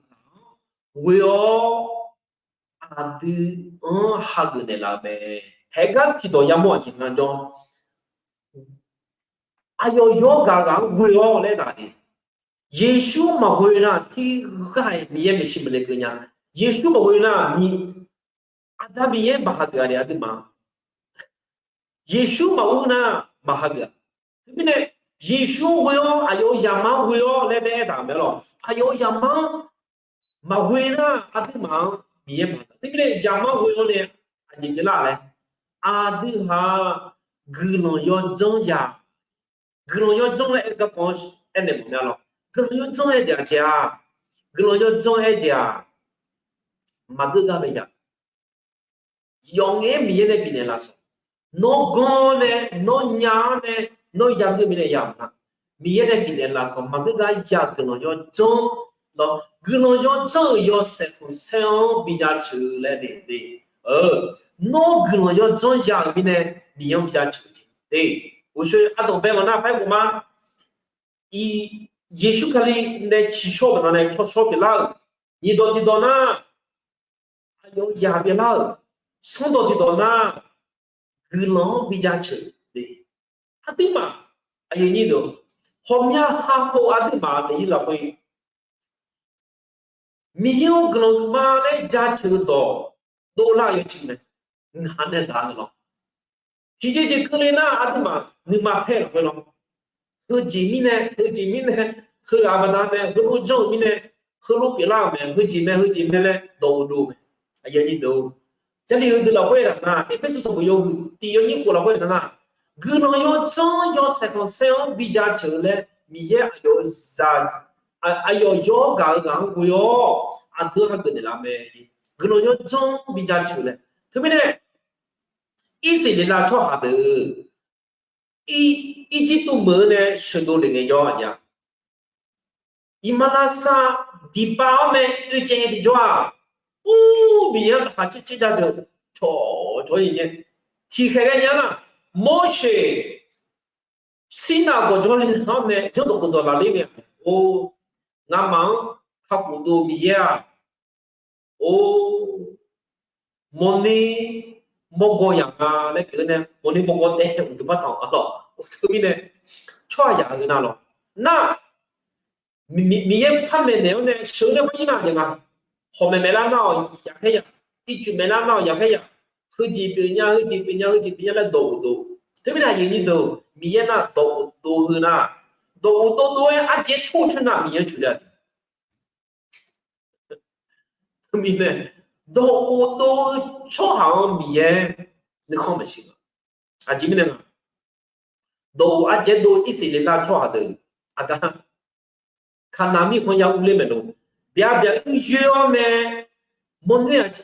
ghoe-awr aqdui-anr hageuf naeqlaf-eu mae. Haegar tiqdawq yamawr aqjeq ngaejawr, aqyawf yawr gaq-eu ghaq-anr ghoe-awr laer daq de. Yeqsur maqghoe nar, tirghaq-iq Miqyaer maeqshi maqle keuv nya. Yeqsur maqghoe nar, Aqda Miqyaer maqhageuf-a de aqduimaf. Yeqsur maqur nar maqhageuf-a. Teumirnae, Yeqsur ghoe-awr aqyawf-euq zaqmar ghoe-awr laer daef-aer taq-euq mae lawq. Aqyawf-euq zaqmar maqghoe nar aqduimaf-anr Miqyaer maqhageuf. Teumirnae zaqmar ghoe-awr nae aqjeq pyeuflar laer, aqdui haq guiqlanq yawdzanr ya. Guiqlanq yawdzanr laer aer garkawv-anr aernaeq mawf nya lawq. Guiqlanq yawdzanr aer jeq aqjeq-aq, guiqlanq yawdzanr aer jeq-aq, maqgeur gar bae ya. Yawf ngaef-aer Miqyaer nae bifnaeq lafsawq. Nawr ganr-awr nae, nawr nya-awr nae, nawr yageur mirnae ya maqnga. Miqyaer nae bifnaeq lafsawq maqgeur gar ya-eu guiqlanq yawdzanr lawr. Guiqlanq yawdzanr-euq yawshaef khanqsaer-anr bi jaceuq-eu laer de. Nawr guiqlanq yawdzanr ya-euq mirnae Miqyaer-anr bi jaceuq-eu jeq. Uqshoe ardawq bae mawf nar paer khof ma. Yeqsur Kali nae ciqshawr-eu baqdanae tsawrshawr pyeuflar-euq, nyiq dawq tiqdawq nar, aqyawf-euq zaq pyeuflar-euq, sanr dawq tiqdawq nar, guiqlanq-anr bi jaceuq. Aqduimaf, aqyuif nyir deuq, ghawqmya ha pov aqduimaf daefzir lafkhoer Miqyaer-anr guiqlanq huiqma laer jaceuq-eu dawq dovlar-eu yawjeq mae. Ngaq nae daq-a nae lawr. Tiqjeq jeq keuvle nar aqduimaf nuima paer lafkhoer lawr. Heujeq mirnae, heujeq mirnae, heughaq baqdanae heulof janr-euq mirnae, heulof pyeuflar-euq mae, heujeq mae, heujeq mae laer dawq uqdov mae. Jarlif heudeuq lafkhoer taq nar, Erpersu sanqbof yawhuiq tiq yawnyir khof lafkhoer taq nar, guiqlanq yawdzanr yawshaef khanqsaer-anr bi jaceuq-eu laer Miqyaer aqyawf-euq zaq, aqyawf yawr gaq-eu ghaq-anr ghoe-awr aqdui-anr hageuf naeqlaf mae. Guiqlanq yawdzanr bi jaceuq laer. Teumirnae, Irsaqleqlav tsawrhaq deuq, Irjirtuv meuq-eu nae sheuqdov lef ngaejawr aqjeq-a, iqmalavshav diqpav-awr mae oecaev ngae tiqjawr-aq, ur, Miqyaer-anr laqkhaq caer caer ja-eu cawq cawq-ir nya. Tiqkhaeq ghae nya nar, Morseq Sirnav gawqjawr le nar-awr mae, janrdawq khofdawq lafler ngae, or, ngamaf-anr kakhof dov Miqyaer-aq, or, mawrner mawrgawv yaq nga laer pyeuf-eu nae, mawrner mawrgawv taef uqduq par tanq-awq lawq. Teumirnae, tsawrhaqzaq-eu nar lawq, nar, Miqyaer par maeqnaeq-awr nae sheuq-eu nae mawr-ir nar jeq nga. Hawq maeq maeq lar nar-awq yaqkhaer yaq, ircuf maeq lar nar-awq yaqkhaer yaq, heujeq pyeuf nya, heujeq pyeuf nya, heujeq pyeuf nya laer dawq uqdov. Teumirnae aqyuif nyi deuq, Miqyaer nar dawq uqdov heu nar, dawq uqdov dov-aer arcaev tor coer nar Miqyaer coeq le-a. Teumirnae, dawq uqdov-eu tsawrhaq-anr Miqyaer nuikhanr maqsiq nga. Aqjeq mirnae nga, dawq uq arcaev dov Irsaqleqlav tsawrhaq deuq, aqda, Kaqnaq mirkhanq ya urler maeqlo, byaq byaq uir yoer-awr nae mawrner-aq,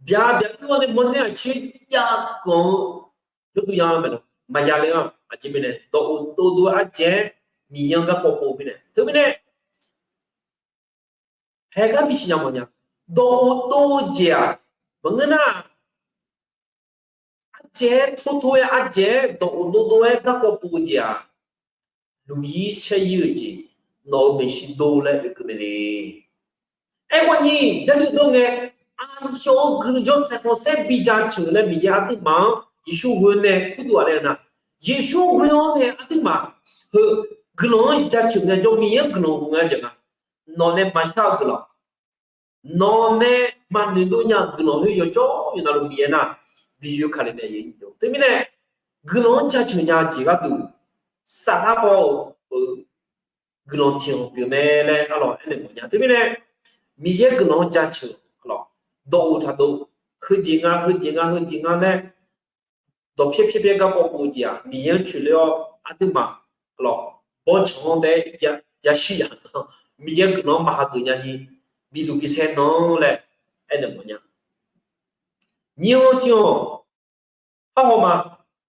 byaq byaq uir-awr nae mawrner-aq caer jav ganq-eu jawrduq ya maeqlo, maqya le-anr aqjeq mirnae dawq uqdov dov-eu arcaev Miqyaer-anr garkawv pov mirnae. Teumirnae, haegar bisiq nya mawf nya, dawq uqdov-eu jeq-aq, maqngeur nar, arcaev-aer tor tor-aer arcaev-aer dawq uqdov dov-aer garkawv pov-eu jeq-aq, luqyir saeryir-eu jeq, nawq-euq maeqshi dov laer oekeuv mae le. Aerkhawf ni, Jarlif dov ngae, aqyawf-euq guiqlanq yawshaef khanqsaer bi jaceuq laer Miqyaer aqduimaf-anr Yeqsur ghoe nae kurdov-aq laer-eu nar, Yeqsur ghoe-awr nae aqduimaf heu guiqlanq-anr jaceuq ngaejawr, Miqyaer-anr guiqlanq hu ngae jav nga. Nawq nae maqshar-eu guiqlanq, nawq nae maqnoeq dov nya-euq guiqlanq khoer yawjawr yawqnavluf Miqyaer nar, bi yoer kali nae yaeq. Teumirnae, guiqlanq-anr jaceuq nya-eu jeq gharduq, saflar paw-euq guiqlanq tiq ghaq pyeuf mae laer arlawq aernaeq mawf nya. Teumirnae, Miqyaer guiqlanq-anr jaceuq lawq, dawq uq taqdov, heujeq nga, heujeq nga, heujeq nga laer dawqpyaer pyaer pyaer garkawv pov-eu jeq-aq, Miqyaer-anr coeqle-awr aqduimaf lawq, bawrtsanq-anr taef-aer yashir yaq, Miqyaer guiqlanq-anr maqhageuf nya ni, biluf bisaer nan-anr laer aernaeq mawf nya. Nyiq-anr tiq-anr, parhaw ma,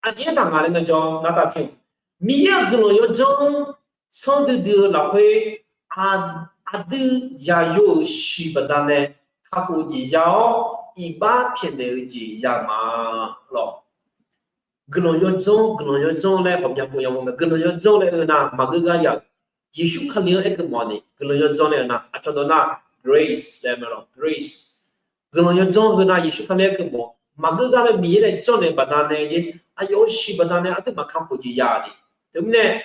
aqjeq-aer taq ngaq laer ngaejawr ngar taq pyeuf, Miqyaer-euq guiqlanq yawdzanr sanrdui dui-eu lafkhoer, aqdui yaqyo-euq shiq baqdanae kakhof-eu jeq ya-awr, iqbax pyaeqnaeq-eu jeq ya ma lawq. Guiqlanq yawdzanr, guiqlanq yawdzanr laer ghawqmya pov ya mawr mae. Guiqlanq yawdzanr laer-eu nar maqgeur gar ya-euq, Yeqsur Kali-anr aerkeuv mawf ni guiqlanq yawdzanr laer-eu nar aqcawq dawq nar grace laer mae lawq, grace. Guiqlanq yawdzanr heu nar Yeqsur Kali aerkeuv mawf, maqgeur gar laer Miqyaer nae janrnaeq baqdanae jeq, aqyawf-euq shiq baqdanae aqduimaf kakhof jeq ya ni. Teumirnae,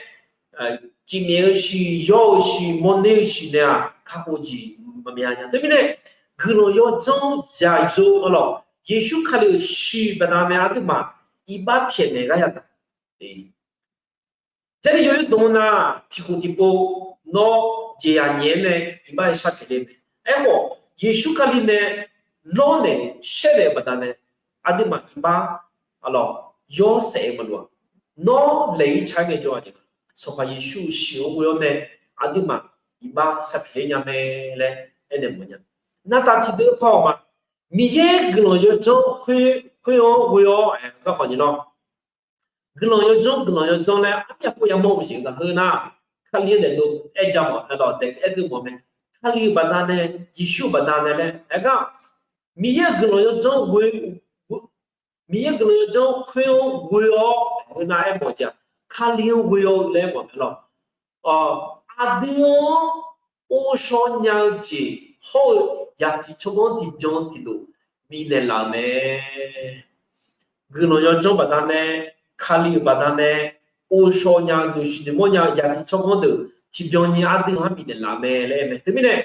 cifmaeq-eu shiq, yawr-eu shiq, mawrner-eu shiq nae-aq kakhof jeq maqmya nya. Teumirnae, guiqlanq yawdzanr zaqyo-a lawq, Yeqsur Kali-euq shiq baqdanae aqduimaf iqbax pyaeqnaeq gar yadaq. Jarlif yawdoer dmq nar, tiq khof tiqpov, nawr jeqzaq nyaef-aer nae iqbax-aer shar pyaeq le mae. Aerkhawf, Yeqsur Kali nae lawrnaeq shaernaeq-eu baqdanae aqduimaf iqbax lawq, yawshaef-eu maqloq-a. Nawr laeq-ir ca-aer ngaejawr-aq jeq, Sanqpaq Yeqsur shiq-anr ghoe-awr nae aqduimaf iqbax shar pyaeq nya mae laer aernaeq mawf nya. Nartav tiqdeuv par-awq ma. Miqyaer guiqlanq yawdzanr khoer, khoer-anr ghoe-awr aer garkawv nyi lawr. Guiqlanq yawdzanr, guiqlanq yawdzanr laer armyav pov yamawr-eu jeq-eu gaq heu nar, Kali-anr daefdov aer ja mawf, aer-eu daef aer dov mawf mae. Kali-euq baqdanae, Yeqsur-euq baqdanae laer aer gar, Miqyaer-euq guiqlanq yawdzanr ghoe, Miqyaer guiqlanq yawdzanr khoer-anr ghoe-awr heu nar aer mawf jeq-aq, Kali-anr ghoe-awr laer aer mawf mae lawq. Aqdui-anr ghovshaw nya-eu jeq hawr-eu yasiq tsawrganr tiqbyan tiqlof bifnaeq laf-euq mae. Guiqlanq yawdzanr baqdanae, Kali-euq baqdanae, ghovshaw nya-eu noeqsiq noeqmawr nya-eu yasiq tsawrganr deuq tiqbyan ni aqdui-anr bifnaeq laf-euq mae laer aer mae. Teumirnae,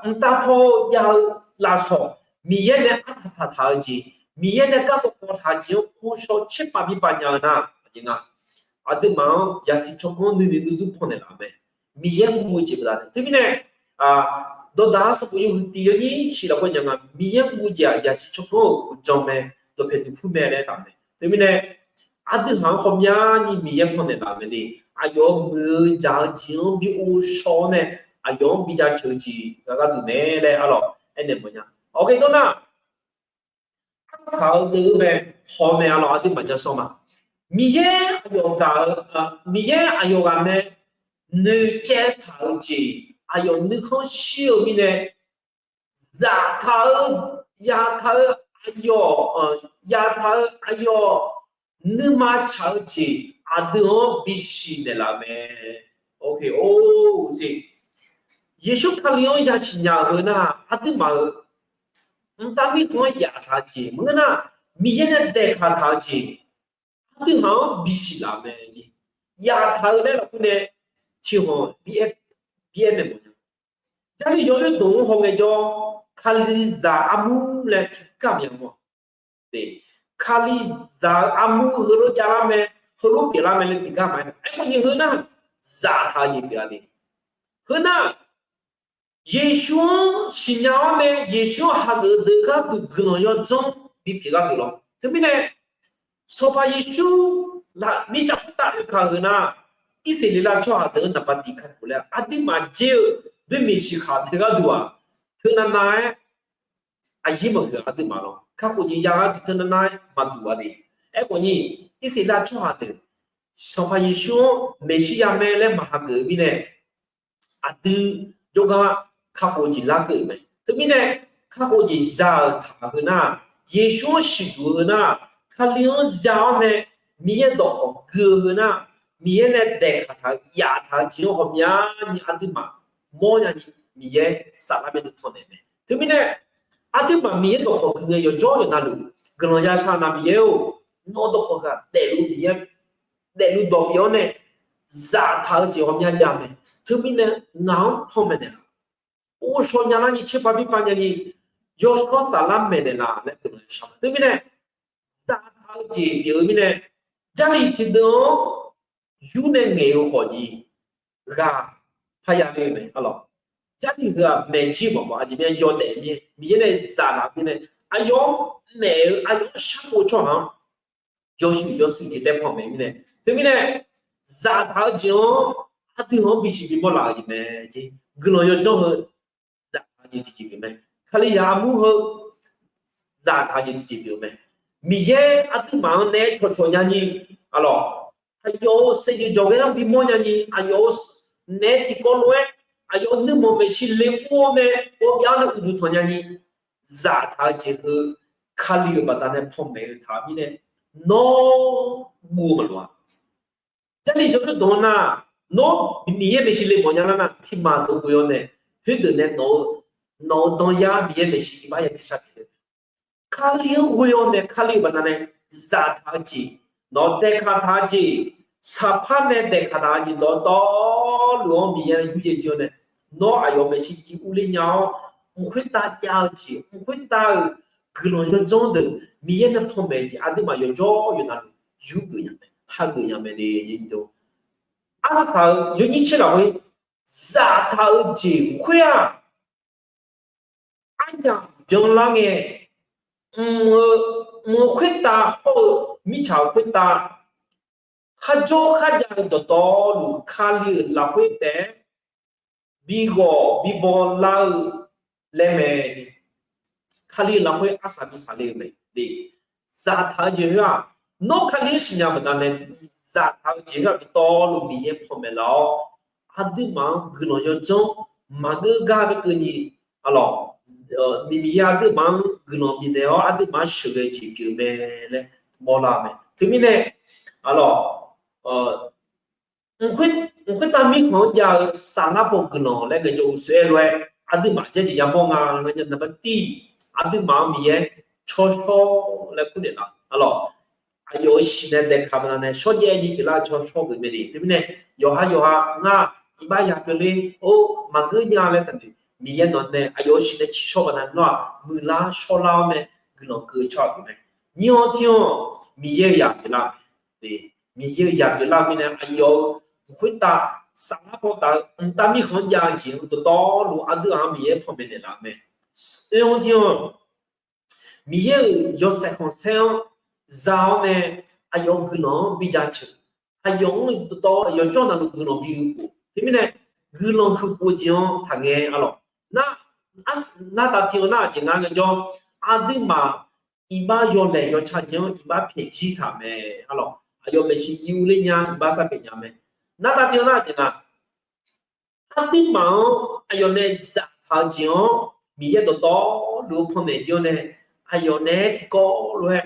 mqtav paw jav-eu lafsawq, Miqyaer nae artaq taqtaq-eu jeq, Miqyaer nae garkawv kawv taq-eu jeq-anr ghovshaw tserpav bipaf nya-eu nar, aqjeq nga, aqduimaf-anr yasiq tsawrganr nuinoeq nuidur pannaeq laf-euq mae. Miqyaer guv-eu jeq baqdanae. Teumirnae, dawqdaq-anr sanqbof yawhuiq tiq yawnyir shif lafkhoer nya nga, Miqyaer guv-eu jeq-aq yasiq tsawrganr-euq uqdzan mae, dawqpaeq duqpur mae laer taf mae. Teumirnae, aqdui haq-anr ghawqmyani Miqyaer pannaeq laf-euq mae de. Aqyawf-euq muiq-eu dzaq-eu jeq-anr bi ghovshaw-awr nae, aqyawf-anr bi jaceuq-eu jeq gaq gharduq mae laer arlawq aernaeq mawf nya. Awq, ghae dawr nar, arsaq-eu deuq-eu bae haw mae, arlawq, aqduimaf ja sawr ma. Miqyaer aqyawf gaq-eu, Miqyaer aqyawf ghaq nae noeqcaev taq-eu jeq, aqyawf nuikhanr shir-eu mirnae, zaftaq-eu, yaftaq-eu aqyawf, yaftaq-eu aqyawf nuima tsaq-eu jeq, aqdui-anr bisiq naeqlaf-eu mae. Oe, Yeqsur Kali-anr yasiq nya-eu heu nar, aqduimaf-euq mqtav mirkhanq-anr yaftaq-eu jeq maqngeur nar, Miqyaer nae daeqkaq taq-eu jeq, aqdui haq-anr bisiq laf-eu mae. Yaftaq-eu laer lafkhoer nae tiqkhanq bi aer naeq mawf nya. Jarlif yawoer dmq-anr hawngae jawr, Kalizaq armur laer tiqgar mya mawr. Kalizaq-eu armur heulof javlar mae, heulof pyeuflar mae laer tiqgar maqaer, aerkhawf ni heu nar, zaftaq-eu jeq pyeuf-a de. Heu nar, Yeqsur-anr siqnya-awr nae Yeqsur-anr hageuf-eu deuq gharduq guiqlanq yawdzanr bipyeuf gharduq lawr. Teumirnae, Sanqpaq Yeqsur mirtsaq khoertav oekaq-eu nar, Irsaqleqlav tsawrhaq deuq-anr naqba tiq kakhof laer aqduimaf dzer-eu boermiq siqkhaq deuq gharduq-aq, teunav nav-aer aqyir maqgeuq aqduimaf lawr. Kakhof jeq ya gharduq teunav nav-aer maqduq-a de. Aerkhawf ni, Irsaqleqlav tsawrhaq deuq Sanqpaq Yeqsur-anr Meqsirya mae laer maqhageuf-eu mirnae, aqdui jawrgar kakhof jeq larkeuv-euq mae. Teumirnae, kakhof jeq za-euq taq heu nar, Yeqsur-anr siqduq-eu heu nar, Kali-anr za-awr nae Miqyaer dawqkawq gui-eu heu nar, Miqyaer nae daeqkaq taq-eu yaftaq-eu jeq-anr ghawqmyani aqduimaf mawrnya ni Miqyaer saflar bae nuikhanr naeq mae. Teumirnae, aqduimaf Miqyaer dawqkawq gui ngae yawqjawr yawqnavluf guiqlanq ya shar nar, Miqyaer-or, nawr dawqkawq heu-aq daefluf Miqyaer daefluf dawq pyeuf-awr nae zaftaq-eu jeq ghawqmya jav mae. Teumirnae ngaq-anr panmaeq naeqlaf, ghovshaw nyalar ni tserpav birpav nyani yawshawr saflar maeqnaeq laf laer guiqlanq ya shar ma. Teumirnae, zaftaq-eu jeq pyeuf-eu mirnae, Jarlif tiqdeuv-anr yur nae ngaeq-eu khawf ni ghaq parya le-eu mae, arlawq. Jarlif heu-aq maeq jir mawf mawf aqjeq mirnae yawdaef mir-aer Miqyaer nae zaqlaf mirnae, aqyawf-anr maeq-eu aqyawf-anr sharpov tsawrhaq-anr yawshuif yawshuif jeq tae panmaeq mirnae. Teumirnae, zaftaq-eu jeq-anr aqdui-anr bisiq bimawr laf-euq jeq mae. Guiqlanq yawdzanr heu zaftaq-eu jeq tiqjeq pyeuf mae. Kalizaq armur heu zaftaq-eu jeq tiqjeq pyeuf mae. Miqyaer aqduimaf-anr naeq-aer cawqcawq nyani, arlawq, aqyawf-euq saevdzeuf jawqghae-anr bimawr nyani, aqyawf-euq naeq-aer tiqkawv lof-aer, aqyawf-euq nuirmanq maeqshi le ur-awr nae ghawqbyav-awr nae uqduq tanq nyani, zaftaq-eu jeq heu Kali-euq baqdanae panmaeq-eu taq-eu mirnae, nawr guv-eu maqloq-a. Jarlif yawdawr dawq-anr nar, nawr Miqyaer maeqshi le mawf nya lar nar, pirma deuq ghoe-awr nae, khoerdeuq nae nawq-eu, nawq-euq danyar Miqyaer maeqshi iqbax ya bi sar pyeuf le. Kali-anr ghoe-awr nae Kali-euq baqdanae zaftaq-eu jeq, nawq daeqkaq taq-eu jeq, saqpar nae daeqkaq taq-eu jeq dawqtawvluf-anr Miqyaer nae yurjaev jir-awr nae, nawr aqyawf maeqshi jiv urler nya-awr, mq khoertav jav-eu jeq, mq khoertav-euq guiqlanq yawdzanr deuq Miqyaer nae panmaeq-eu jeq aqduimaf yawqjawr yawqnavluf yurgeuf nya mae, hageuf nya mae de. Arsaq saq-eu yawnyir tser lafkhoer zaftaq-eu jeq khoer-aq, aryamq byanlar ngae, mq-eu, mq-eu khoertav hawr-eu mirtsaq-euq khoertav kharjawr kharjav-eu dawqtawvluf Kali-euq lafkhoer taef-aer bighawq bibaw lar-eu laer mae. Kali-euq lafkhoer arsaq bi saqle-eu mae. Zaftaq-eu jeq khoer-aq, nawr Kali-anr siqnya baqdanae zaftaq-eu jeq khoer-aq dawqtawvluf Miqyaer panmaeq laf-awr, aqduimaf-anr guiqlanq yawdzanr maqgeur gar bae keuvni, arlawq, Miqyaer aqduimaf-anr guiqlanq bifnaeq-awr aqduimaf-anr sheuqghae jeq pyeuf mae laer mawrlar-eu mae. Teumirnae, arlawq, mq khoertav mirkhanq-anr jav-eu saflar paw guiqlanq laer ngaejawr uqshoe aer lof-aer, aqduimaf jaejeq yamawr nga laer nya naqba tir, aqduimaf-anr Miqyaer tsawrshawr laer kurnaeq laf, arlawq, aqyawf-euq siqnae daeqkaq baqdanae shawrjaev ni pyeuflar-eu tsawrshawr geuf mae de. Teumirnae, yawqha yawqha ngar iqbax ya pyeuf ler-or maqgeur nya laer taqnoeq, Miqyaer nawq nae aqyawf-euq siqnae ciqshawr baqdanae nawr-aq muiqlar shawrlar-awr mae, guiqlanq keuv tsawrhaq pyeuf mae. Nyiq-anr tir-anr, Miqyaer-euq yaq pyeuflar-eu mae. Miqyaer-euq yaq pyeuflar-eu mirnae aqyawf-euq mq khoertav saflar paw taf-eu mqtav mirkhanq-anr jav-eu jeq-anr dawqtawvluf aqdui-aq-anr Miqyaer panmaeq naeqlaf-eu mae. Oe-anr tir-anr, Miqyaer-euq yawshaef khanqsaer-anr za-awr nae aqyawf guiqlanq-anr bi jaceuq, aqyawf-anr dawqtawv yawqjawr navluf guiqlanq bi huiq khof. Teumirnae, guiqlanq huiq khof-eu jeq-anr taqngae, arlawq, nar, nartaf tir-anr nar aqjeq ngar ngaejawr, aqduimaf iqbax yawlaeq yawca jeq-anr iqbax pyaeq jir taq mae. Arlawq, aqyawf maeqshi jiv ler nya iqbax sar pyaeq nya mae. Nartav tiq-anr nar tiq nga, arduimaf-anr aqyawf nae zaftaq-eu jeq-anr Miqyaer dawqtawvluf-eu pannaeq jir-awr nae, aqyawf nae-aer tiqkawv lof-aer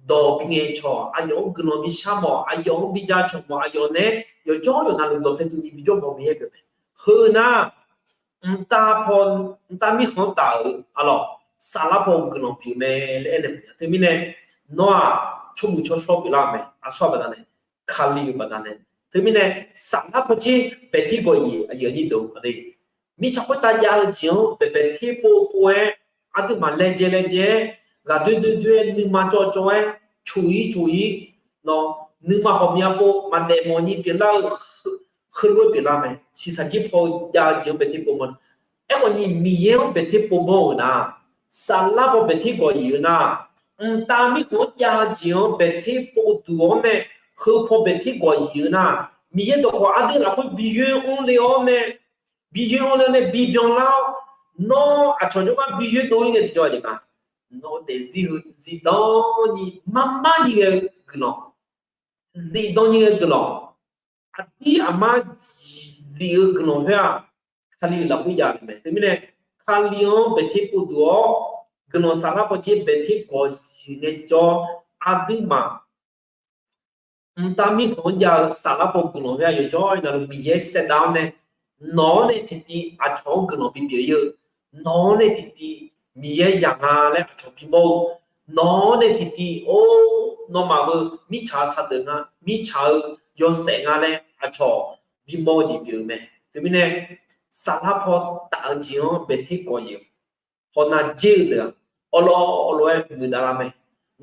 dawq bingaeq cawq, aqyawf-anr guiqlanq bishar mawf, aqyawf-anr bija cawq mawf, aqyawf nae-aer yawqjawr yawqnavluf dawqpae tuvni bijawr mawf Miqyaer pyeuf mae. Heu nar, mqtav paw, mqtav mirkhanq-anr taf-euq arlawq, saflar paw guiqlanq pyeuf mae laer aernaeq mawf nya. Teumirnae, nawr-aq, tsawrmuiq tsawrshawr pyeuflar-eu mae, aqsur-aq baqdanae, Kali-euq baqdanae. Teumirnae, saflar paw jir baeqtir gawq-iq aqyuif aqnyir deuq-a le. Mirtsaq khoertav jav-eu jeq-anr baeq baeqter pov pov-aer, aqduimaf laejae laejae-aer, ghaqdoer doer doer-aer, nuima cawv cawv-aer, coq-ir coq-ir, nawr nuima ghawqmya pov maqdaef mawf ni pyeuflar-eu, heulof-aer pyeuflar mae. Shiqshaq jir paw jav-eu jeq-anr baeqter pov mawr. Aerkhawf ni Miqyaer-anr baeqter pov mawr-euq nar, saflar paw baeqter gawq-iq-eu nar, mqtav mirkhanq-anr jav-eu jeq-anr baeqter pov duq-awr nae, heu paw baeqter gawq-iq-eu nar, Miqyaer dawqkawq aqdui lafkhoer bi yoer anr le-awr nae, bi yoer anr le-awr nae bibyan lar-awr, nawr aqcawq jawrgar bi yoer dov-ir ngae tiqjawr-aq jeq nga. Nawq-eu daefzir heu zifdan ni marmar ni ghae-eu guiqlanq, zifdan ni ghae-eu guiqlanq, aqdir aqmar zif-eu guiqlanq khoer-aq, Kali-euq lafkhoer jav-eu mae. Teumirnae, Kali-anr baeqter pov duq-awr, guiqlanq saflar paw jir baeqter gawq-iq ngae tiqjawr, aqduimaf mqtav mirkhanq-anr jav-eu saflar paw guiqlanq khoer-aq, yawqjawr navluf Miqyaer saevdav-awr nae, nawq-awr nae tiqtiv aqcawq-anr guiqlanq bipyeuf-ir-eu, nawq-awr nae tiqtiv Miqyaer yaq nga laer aqcawq bimawr-eu, nawq-awr nae tiqtiv or, nawmaf-euq mirtsaq-eu saqdeuf nga, mirtsaq-eu yawshaef nga laer aqcawq bimawr-eu jeq pyeuf-eu mae. Teumirnae, saflar paw taf-eu jeq-anr baeqter gawq-iq-eu, hawnav jer-eu deuq-aq, awrlawr awrlof-aer muiqdav lar mae.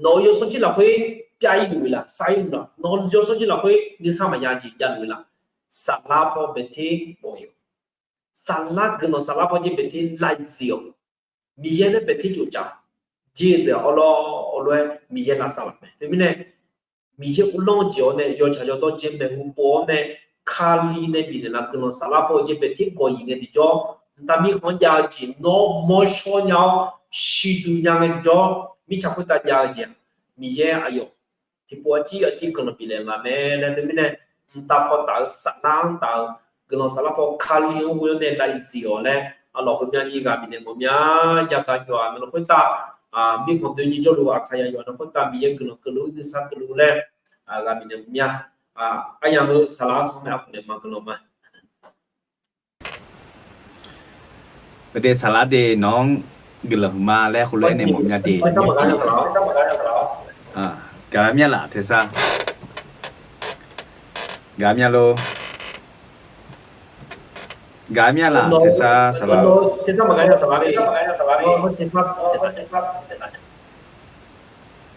Nawq-euq yawsanr jir lafkhoer pyav-ir luf-eu laf, sar-ir luf laf, nawq-euq yawsanr jir lafkhoer nuisar maqya jeq javluf-eu laf, saflar paw baeqter gawq-iq-eu, saflar guiqlanq saflar paw jir baeqter lav-ir zif-awq. Miqyaer nae baeqter tsoftsaf jer-eu deuq-aq, awrlawr awrlof-aer Miqyaer lavsav laf mae. Teumirnae, Miqyaer uvlanr-eu jeq-awr nae yawtsaq yawdawr jeq maeqhu pov-awr nae, Kali nae bifnaeq laf guiqlanq saflar paw jir baeqter gawq-iq ngae tiqjawr, mqtav mirkhanq-anr jav-eu jeq nawr mawrshawr nya-awr siqduq nya ngae tiqjawr, mirtsaq khoertav jav-eu jeq-aq, Miqyaer aqyawf tiqpov arjir arjir guiqlanq bifnaeq laf mae laer. Teumirnae, mqtav paw taf-eu saflar-anr taf-eu guiqlanq saflar paw Kali-anr ghoe-awr nae lav-ir zif-awq laer, arlawq heumya ni ghaq bifnaeq mawf mya. Yagaq yawqha navluf khoertav, mirkhanq doeni jawrluf aqkaq yaq yawqha navluf khoertav Miqyaer guiqlanq keuvluf nuisar keuvluf laer, ghaq bifnaeq mawf mya. Aryamq heu saqlaq arsanr nae arkhawf naeq ma guiqlanq ma. Aqdui saqlaq de nawq-anr guiqlanq huiqma laer heulof-aer nae mawf mya de. Gaqlar mya laf tersar. Gaq mya lor. Gaq mya laf tersar saqlaq.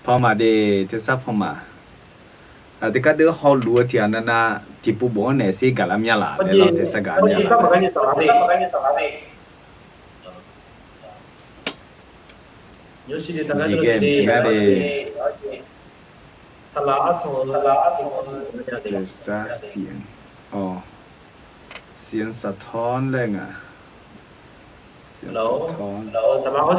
Panmaq de tersar panmaq. Aqdui gardeuv hawluf-eu tiq ghaq navnav tiqpov bof-anr naeq sher gaqlar mya laf laer lawr tersar gaq mya laf. Jeq ghae maqsiq gar de. Tersar siq-anr, siq-anr saqtawr-anr laer nga. Siq-anr saqtawr-anr. Aq,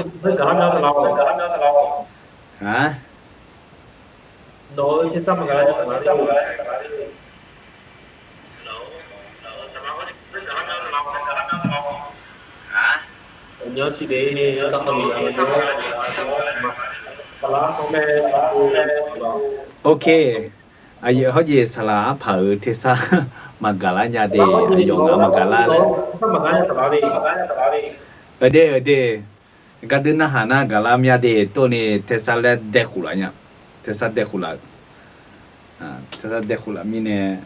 Ok. Aqyuif hawrjeq saqlaq arpaq-euq tersar maqgaqlar nya de, aqyawf ngaq maqgaqlar laer. Aqde aqde, gardeuv narhaq nar gaqlar mya de, tov ni tersar laer dae khof laf nya. Tersar dae khof laf-eu, tersar dae khof laf mirnae,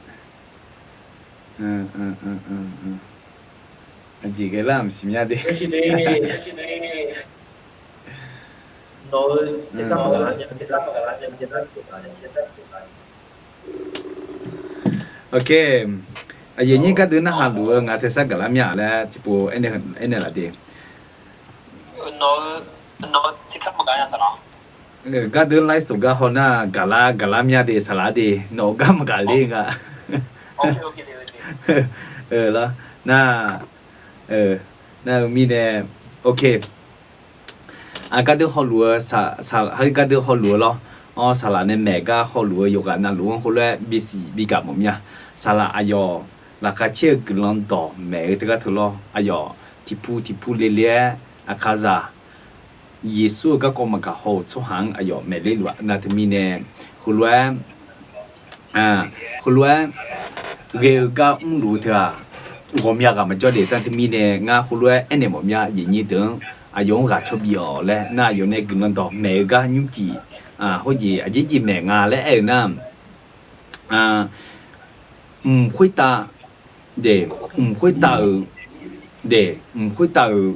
aqjeq ghae lar maqsiq mya de. Ok. Aqyuif nyir gardeuv narhaq luf-eu ngaq tersar gaqlar mya laer tiqpov aernaeq laf de. Gardeuv laer soq gar haw nar gaqlar gaqlar mya de saqlaq de, nawq-eu gar maqgaq ler nga. Nar, nar-eu mirnae, ok. Aqgar deuq hawluf-eu, aqgar deuq hawluf-eu lawr. Awr, saqlaq nae maeq gar hawluf-eu yawqghaq navluf-anr khoerlof-aer bisiq bigaq mawf mya. Saqlaq aqyawf laqkhaq caer-eu guiqlanq dawq maeq-eu teugar teu lawr. Aqyawf tiqpu tiqpu le le-aer aqkaqzaq Yeqsur-euq garkawv maqgaq haw-euq tsawrhaq-anr aqyawf maeqler luf-a. Nar teumirnae heulof-aer, heulof-aer ghae-eu gar mrluf-eu teu-aq, ghawqmya ghaq maqjawr de. Nar teumirnae ngar heulof-aer aernaeq mawf mya, aqyuif aqnyir deuq-anr aqyawf-anr ghaq caw bif-awq laer nar, aqyawf nae guiqlanq dawq maeq-eu gar nymrcif, hawjeq aqjeq jeq maeq nga laer aer-eu nar, mq khoertav, de, mq khoertav-euq, de, mq khoertav-euq,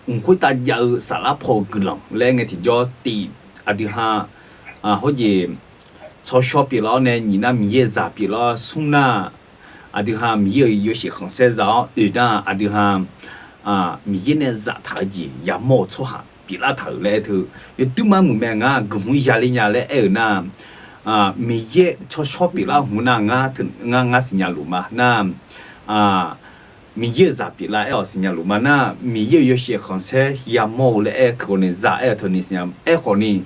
mq khoertav jav-eu saflar paw-euq guiqlanq laer ngae tiqjawr tif, aqdui ha, hawjeq tsawrshawr pyeuflar-awr nae nyiq nar Miqyaer-euq zaq pyeuflar-awr smr nar, aqdui ha Miqyaer-euq yawshaef khanqsaer za-awr oeq nar, aqdui ha Miqyaer nae zaftaq-eu jeq yamawr-eu tsawrhaq pyeuflar taq-euq laer aer teu, yawduirma muiq mae. Ngar guiqhmq yaler nya laer aer-euq nar, Miqyaer tsawrshawr pyeuflar hmq nar ngar, ngar ngar siqnya luf ma nar, Miqyaer-euq zaq pyeuflar aer-awq siqnya luf ma nar, Miqyaer-euq yawshaef khanqsaer yamawr-eu laer aer teu khawf ni za aer-eu teu ni siqnya aer khawf ni,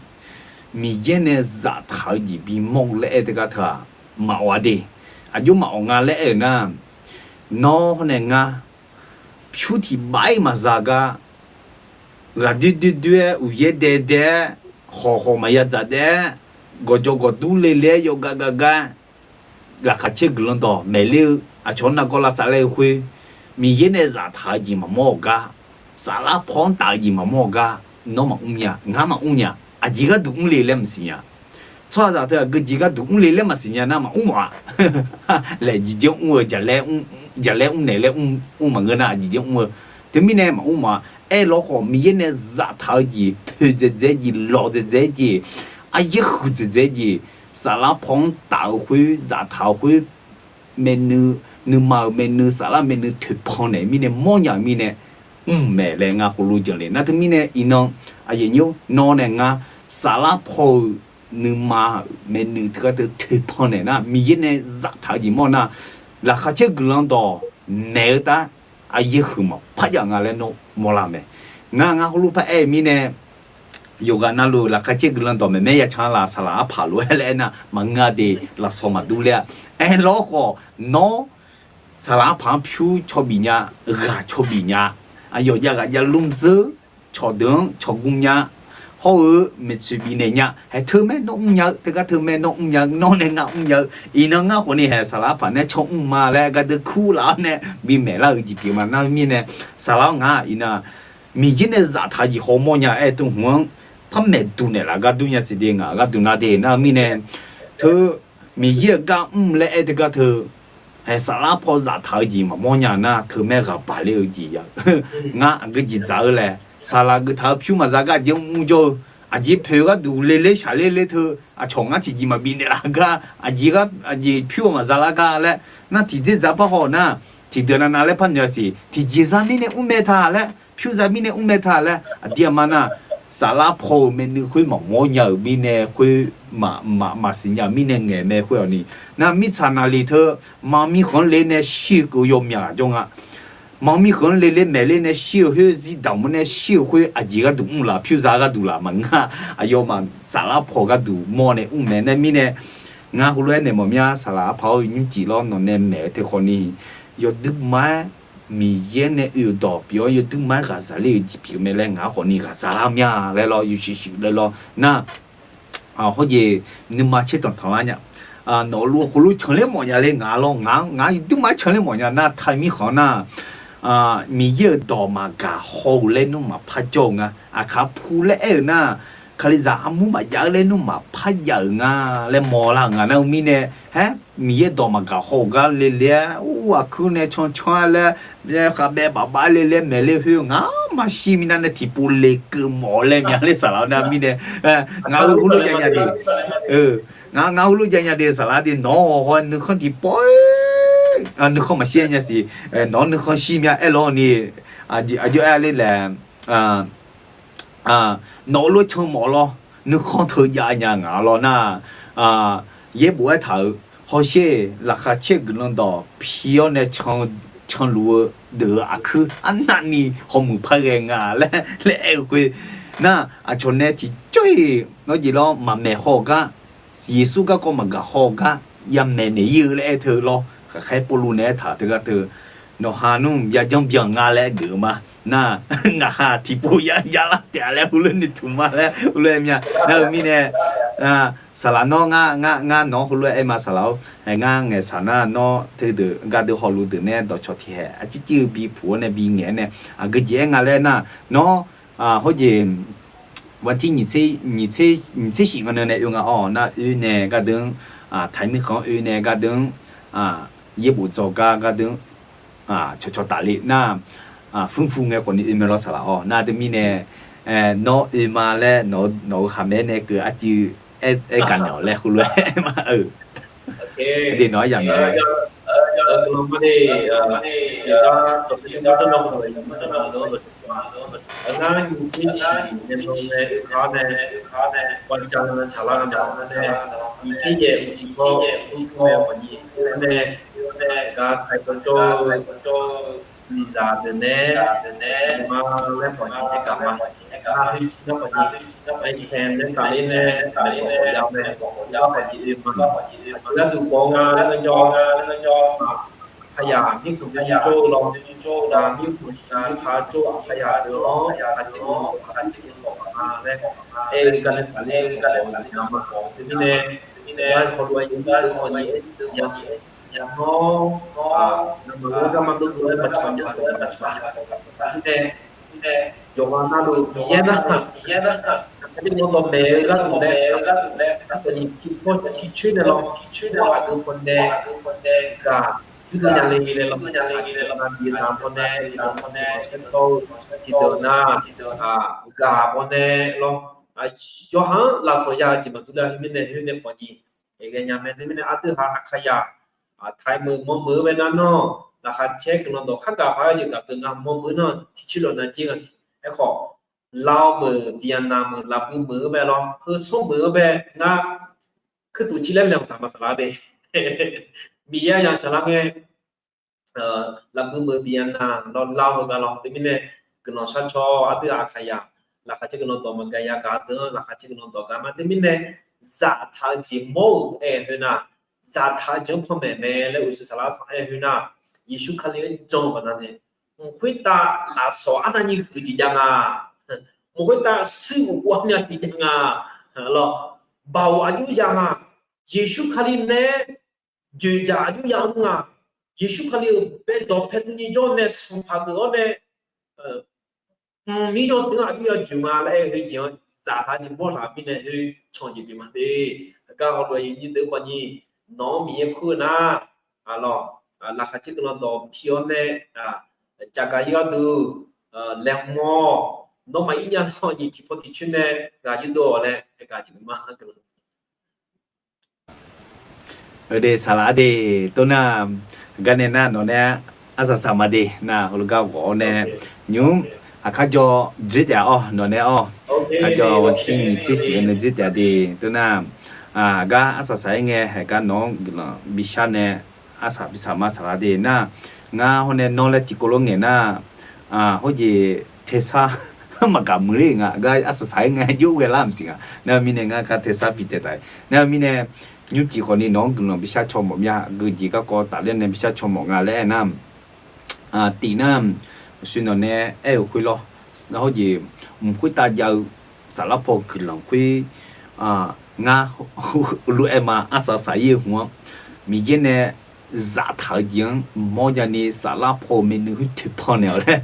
Miqyaer nae zaftaq-eu jeq bimawr-eu laer aer teugar teu-aq, maqawq-a de. Aqjox maqawq nga laer aer-euq nar, nawr hawr nae ngar pyur tiq baf-ir maqza gar, ghaqdoer doer doer-aer, uqyaer dae dae-aer, khawq khawq maqya dzaq daef-aer, gawqjawq gawqdur le le-aer, yawgav gav gar, laqkhaq caer guiqlanq dawq maeqler-eu aqcawq-anr nargawr lavsav laer-eu khoer, Miqyaer nae zaftaq-eu jeq maqmawr-awq gar, saflar paw-anr taf-eu jeq maqmawr-awq gar, nawr maqmr nya, ngar maqmr nya. Aqjeq gharduq mr le laer maqsiq nya. Tsawrhaqzaq teu aqgeu jeq gharduq mr le laer maqsiq nya nar maqmr mawf-a. Laeq jeq jeq mr-eu, jaqlaer mrnaeq laer mr maqngeur nar aqjeq jeq mr-eu. Teumirnae maqmr mawf-a. Aerlawr khawf Miqyaer nae zaftaq-eu jeq, poeq dzaeqdzaeq jeq, lawq dzaeqdzaeq jeq, aryaer huiq dzaeqdzaeq jeq, saflar paw-anr taf-eu khoer, zaftaq-eu khoer, nuima-euq maernui, saflar maernui toeqpan naeq mirnae mawrnya-euq mirnae mr mae laer ngar heulof-aer janle. Nar teumirnae iqnan, aqyuif aqnyir-or, nawr nae ngar saflar paw-euq nuima-euq maernui teugar teu toeqpan naeq nar, Miqyaer nae zaftaq-eu jeq mawr nar, laqkhaq caer guiqlanq dawq maeq-eu tar, aryaer huiq maqpar jav nga laer nawr mawrlar mae. Nar ngar heulof-aer paraer-eu mirnae, yawqghaq navluf laqkhaq caer guiqlanq dawq maeqmaer ya can laf, saqlaq arpaq lof-aer laer aernar maqngeur-a de, lafsawq maqdur ler-a. Aerlawr khawf nawr saqlaq arpaq-anr pyur caw bif nya, ghaq caw bif nya, aqyawf jav ghaq jav lmr zeur, cawqdeuq-anr cawqgm nya, hawr-eu maeqtsoeq bifnaeq nya, haeq teu mae nawr mrnya-eu, teugar teu mae nawr mrnya-eu, nawr nae ngar mrnya-eu, iqnan ngar khawf ni haeq saqlaq arpaq nae caw mr ma laer gardeuv kur laf-awr nae bimaeq lar-euq jeq pyeuf ma. Nar mirnae saqlaq-awr ngar iqnan Miqyaer nae zaftaq-eu jeq hawmawr nya aer teu hmq-anr par maeqduq naeqlaf gar dur nya siq de, ngaq gharduq nar de. Nar mirnae teu Miqyaer-euq gar mr laer aer teugar teu, haeq saflar paw zaftaq-eu jeq maqmawr nya nar teu mae ghaq baq ler-eu jeq ya-eu. Ngar aqgeu jeq dzaq-eu laer saqlaq geuftaq-eu pyur maqza gar aqjeq mr jawr-eu, aqjeq poeq gharduq le ler shaq ler ler teu, aqcawq ngar tiqjeq maqbif naeqlaf gar, aqjeq pyur-eu maqza lar gar laer, nar tiqdzer dzaq par haw nar, tiqdeuq navnav laer par noeq-a siq, tiqjeq za mirnae mr mae ta laer, pyur za mirnae mr mae ta laer, aqdir aqma nar, saflar paw-euq maernui khoer maqmawr nya-euq mirnae khoer, maqsiq nya-euq mirnae ngaeq mae khoer-awq ni. Nar mirtsaq naqliq teu, ma mirkhanq-anr le nae shir-eu keuv-eu yawmyaq jawr nga. Ma mirkhanq-anr le ler maeq ler nae shir-eu khoer, zir damq-anr nae shir-eu khoer aqjeq gharduq mr laf, pyur za gharduq laf maqngeur. Aqyawfmaf saflar paw gharduq mawr nae mr mae. Nar mirnae ngar heulof-aer naeq mawf mya, saqlaq arpaq-awr nymrcif lawr nawq nae maeq-eu teu khawf ni, yawduirma-aer Miqyaer nae oe-euq dawq pyeuf-awr yawduirma-aer ghaqzaq ler-eu jeq pyeuf mae laer ngaq-anr khawf ni ghaqzaq lar mya laer lawr, yawshuif shuif laer lawr nar, hawjeq nuima tser tanqtanq lar nya. Nawq-euq lof-aer heulof canler mawf nya le ngaq lawr, ngaq ngar yawduirma-aer canler mawf nya nar, taq mirkhanq nar, Miqyaer-euq dawq maqgaq haw-eu laer nmr maqpar jawr-eu nga. Aqkaq pu laer aer-euq nar, Kalizaq armur maqjav-eu laer nmr maqpar jav-euq nga laer mawrlar-euq nga. Nar-eu mirnae, haer, Miqyaer dawq maqgaq haw-euq gar le ler-aer, ur, aqkuir nae cancan-aer laer, khavbaev bafbav-aer le ler maeq ler khoer-eu ngaq maqshir mirnae nae tiqpov lekeuv mawf laer mya ler saqlaq-awr nar mirnae, ngaq-euq heulof jav nya de. Ngaq, ngaq heulof jav nya de saqlaq de, nawq-awr nuikhanr tiqpawf, nuikhanr maqshir nya siq, nawq-anr nuikhanr shir mya aer lawr ni, aqjox aer ler laer, nawq-euq lof can mawf lawr, nuikhanr teujav nya ngaq lawr nar, yaerbof aertaq-euq hawsher laqkhaq caer guiqlanq dawq pi-awr nae can-eu canluf-eu deuq-euq aqkuir arnavni hawmuiq par ghae nga laer laer aer-eu khoer nar, aqcawq nae tiqjawr-iq nawr jeq lawr maqmaeq haw-eu gar, Yeqsur garkawv maqgaq haw-eu gar yamaeq naeq-ir-eu laer aer teu lawr. Khaqkhaer Pawrluv nae aertaq-euq teugar teu, nawqha nmr yajanr byan nga laer geuf-eu ma. Nar, ngaqha tiqpov yar jav lar taef-a laer heulof noeqtmq ma laer heulof-aer mya. Nar-eu mirnae, saqlaq nawr ngar, ngar nawq-anr heulof-aer aer ma saqlaq-or, ngar ngaeqsaq nar nawr teudeuq gardeuq hawluf deuq nae dawqcawq tiqhaeq arcir cir-eu bipuq-awr nae bingaeq-aer nae, aqgeujeq aer nga laer nar, nawr, hawjeq, bantir nyiq tser shif nganq nae oe nga-awr nar, oe nae gardeuq-anr, taqir mirkhanq-anr oe nae gardeuq-anr, yaerbof dzawq gar gardeuq-anr, cawqcawq tafle nar, fmrfu ngae khawfni oe mae lawr saqlaq-awr nar teumirnae, nawr oe ma laer nawq-euq khaqmae nae keuv arcuiv aer gaq naeq-awq laer heulof-aer ma-eu. Nawq-anr yamq ngar nyiq tser shif nae nan nae oe kar nae, baqja nan tsaqlar nga nae, nyiq tser yaef uqcif paw fmrfu nae khawfni oe-awr nae, gar taiq dawqjawr-eu miqzaq deuq nae, ma laer khawfni aer gaq ma. Nar khoer jir nar khawfni, aer nae tafler nae, naeq bawq khawf ya mae, nar khawfni oe ma. Aqcawq gharduq bawq nga laer ngeur jawr, aqkaqyaq mirkhanq mirjawr-eu lawr, nar mirkhanq shir mirkhanq jawr-eu aqkaqyaq deuq-anr aqkaqyaq deuq-anr aqkaqyaq deuq-anr bawq ma laer aer-eu gar nae tafler-eu bawq-eu jeq nar ma. Teumirnae, gar hawluf-aer yawnyir deuq khawfni aer-eu jeq nar, nawr, ngamaf-anr garma dovdov-aer maqcan nya dawq gaq maqcaq-a. Teumirnae, yawqghaq navluf Miqyaer nar, aqjeq nan dawqmaeq-eu gharduq laer, aqcawq nyiq tiqpaw tiqcoer nae lawr, aqdui pawnae gaq yurdov nya le laer lawr, aqdui pawnae miqzaq pawnae, miqzaq pawnae shardawr-eu tiqdeuq nar, ghaq pawnae lawr, yawqha-anr lafsawq ya-eu jeq maqdur lar khoermirnae, khoermirnae khawfni, ghaenya mae. Teumirnae aqdui ha aqkaqyaq, taqir meuq mawrmeuq-eu bae nar nawr, laqkhaq caer guiqlanq dawq khar gaq paq-aer jeq gaq keuv nga mawrmeuq nar tiqcoer lawq nav jir nga siq. Aerkhawf, lar-eu meuq, diqyaq naq meuq, lafbui meuq-eu bae lawr, heu smr meuq-eu bae ngar, kuirtuq cir laer laeqhmq taq ma saqlar de. Miqyaer yaq tsaqlar ngae, lafbui meuq diqyaq naq lawr lar-eu heu gar lawr. Teumirnae, guiqlanq sharcaw aqdui aqkaqyaq, laqkhaq caer guiqlanq dawq maqgaq ya gaq deuq-anr laqkhaq caer guiqlanq dawq gaq ma. Teumirnae, zaftaq-eu jeq mawr-euq aer khoer nar, zaftaq-eu jeq-anr panmaeq mae laer uqshoe saqlar sanq aer khoer nar, Yeqsur Kali-anr jan-eu baqdanae, mq khoertav lafsawq arnavni huiq jeq jav nga. Mq khoertav shuir mq khof armyav siq jav nga. Lawr, baoq aqjox ya nga. Yeqsur Kali nae joeqdzaq aqjox ya mr nga. Yeqsur Kali-euq baedawq paeduv ni jawr nae sanqpaq geuf-awr nae, mqmir yawshuif-anr aqjox ya joeq nga laer aer-eu khoer jeq-anr zaftaq jeq mawr taq-euq mirnae khoer can jeq pyeuf ma de. Heugar hawluf-eu yawnyir deuq khawfni, nawq-anr Miqyaer kur-eu nar, lawr, laqkhaq caer guiqlanq dawq pi-awr nae, caqgaq-ir gharduq laeqhmq-awr, nawmaf ir nya-awr nyiq tiqpaw tiqcoer nae ghaq yurdov-awq laer aer gaq jeq ma. Aqgeu, saqlaq de, toxnar, garnae nar nawq nae arsaq saq ma de nar heulof gar ghawf-awr nae, nymr, aqkar jawr dzoer taef-a awr nawq nae awr, kar jawr-awr tir nyiq tser shif-eu nae dzoer taef-a de, toxnar, gar arsaq saq-aer ngae haeq gar nawq-anr guiqlanq bishar nae arsaq bisaq ma saqlaq de nar, ngar hawr nae nawr laer tiqkawv lof ngaeq nar, hawjeq tersar maqgaq muiq ler-euq nga, gar arsaq saq-aer ngae jov ghae lar maqsiq nga. Nar-eu mirnae ngar gar tersar bi taeq taf-a. Nar-eu mirnae, nymrcif khawfni nawq-anr guiqlanq bishar caw mawf mya, geujeq garkawv tafler nae bishar caw mawf nga laer aernar, tif nar, sui nawq nae aer-euq khoer lawr, hawjeq mq khoertav jav-eu saflar paw guiqlanq khoer, ngar lof-aer ma arsaq saq-ir-eu hmq-anr, Miqyaer nae zaftaq-eu jeq-anr mq mawr nya ni saflar paw-eu myavnuiv khoer toeqpan naeq-awq laer,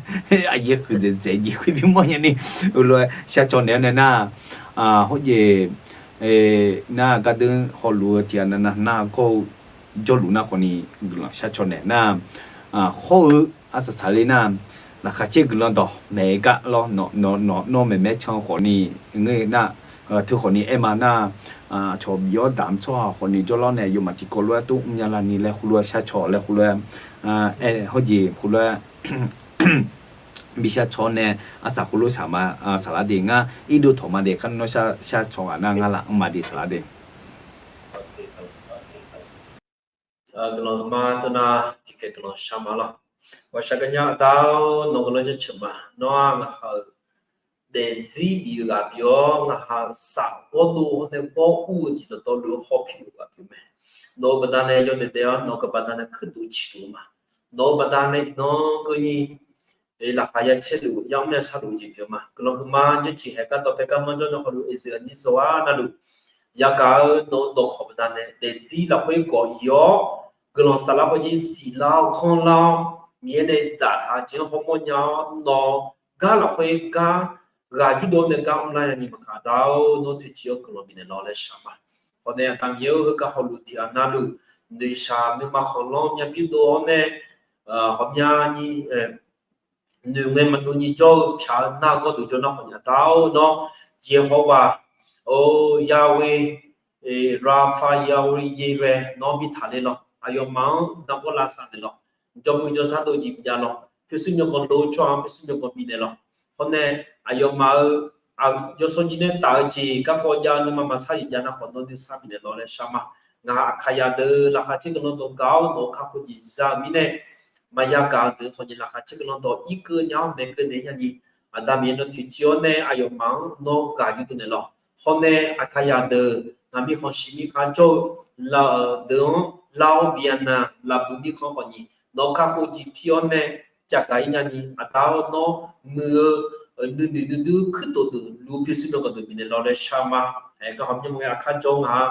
aqyaer huiqdzaeq dzaeq jeq khoer bimawr nya ni, lof-aer sharcaw naeq-awr nae nar, hawjeq, nar gardeur hawluf-eu tiqghaq navnav nar gawr-eu jawrluf nar khawfni guiqlanq sharcaw naeq nar, hawr-eu arsaq saqler nar, laqkhaq caer guiqlanq dawq maeq-eu gar lawr, nawr maeqmaer can khawfni ngeur nar, teu khawfni aer ma nar, cawq bif-awr damq tsawrhaq khawfni jawrlawr nae yawmaf tiqkawv lof-aer tov mrnya lar ni laer heulof-aer sharcaw laer heulof-aer, hawjeq heulof-aer bishar caw-awr nae arsaq heulof saq ma, saqlaq de ngar irdov tawq ma de kar nawr sharcaw ghaq nar ngar laf mr ma de saqlaq de. Guiqlanq ma tov nar tiqkhaeq guiqlanq shar ma lawr. Ghawqshaq ganya Aqda-or, nawq guiqlanq jaceuq ma. Nawr-aq ngaqha-euq daefzir bif-eu ghaq pyeuf-awr, ngaqha-euq saf gawrdov hawr nae gawr ur-eu jeq dawqtawvluf-eu hawpir-eu ghaq pyeuf mae. Nawq-euq baqdanae yawdaef daef-awr, nawq-euq baqdanae kuirtof ciqtof-eu ma. Nawq-euq baqdanae iqnan keuvni laqkhaq ya caerluf, ya mr ya sharluf-eu jeq pyeuf ma. Guiqlanq huiqma nymrcif haeq gar dawqpae gar manr jawr nae hawluf oeqzeuq aqnyir zawq-ar navluf, yagaq-eu nawq-eu dawqkawq baqdanae daefzir lafkhoer gawq ir-awr, guiqlanq saflar khoerjir ziflar-awr khanrlar-awr, Miqyaer nae zaf taq-eu jeq-anr hawmawr nya-awr, nawq gar lafkhoer gar ghaq yurdov nae gar mrlar nyani maqkaq, Aqda-or, nawr toeqciv-awr guiqlanq bifnaeq lawq laer shar ma. Hawq nae Aqda Miqyaer-or, heugar hawluf tiqghaq navluf, noeqshaq nuima khanqlanr myavpyur dov-awr nae, ghawqmyani noeqngae maqdov nyi jawr-eu pyaq-eu nar-eu gawrduq jawr nar khawfni, Aqda-or, nawr Yeqhawvaq, or, Yahweh Rapha, Yahweh Yireh, nawr bi taqler lawq. Aqyawfmaf-anr nargawr lavsav naeq lawq. Jawrmuiq jawrshar dov jeq bijav lawq. Pyurshuir myawqganq dov-eu tsawrhaq-anr pyurshuir myawqganq bifnaeq lawq. Hawr nae aqyawfmaf-euq yawshawr jir nae taf-eu jeq garkawv jav-eu nuima maqsar jeq jav nar khawf, nawr nuisar bifnaeq lawq laer shar ma. Ngaq-euq aqkaqyaq deuq laqkhaq caer guiqlanq dawq gaq-awr, nawq-euq kakhof jeq za-euq mirnae, maqya gaq-eu deuq khawfni laqkhaq caer guiqlanq dawq irkeuv nya-awr maeqkeuv naeq-ir nyani, Aqda Miqyaer nawr toeqciv-awr nae aqyawfmaf-anr nawr ghaq yurdov naeq lawq. Hawr nae aqkaqyaq deuq ngaq mirkhanq shiq mirkhanq jawr-eu deuq-anr lar-awr bianav lafbuiq mirkhanq khawfni, nawq-euq kakhof jeq pir-awr nae caqgaq-ir nyani, Aqda-or, nawr muiq-eu nuinoeq nuidur kuirtof deuq luf pyurshuir myawqganq deuq bifnaeq lawq laer shar ma. Haeq gar hawq myanr maqngae aqkar jawr nga-a,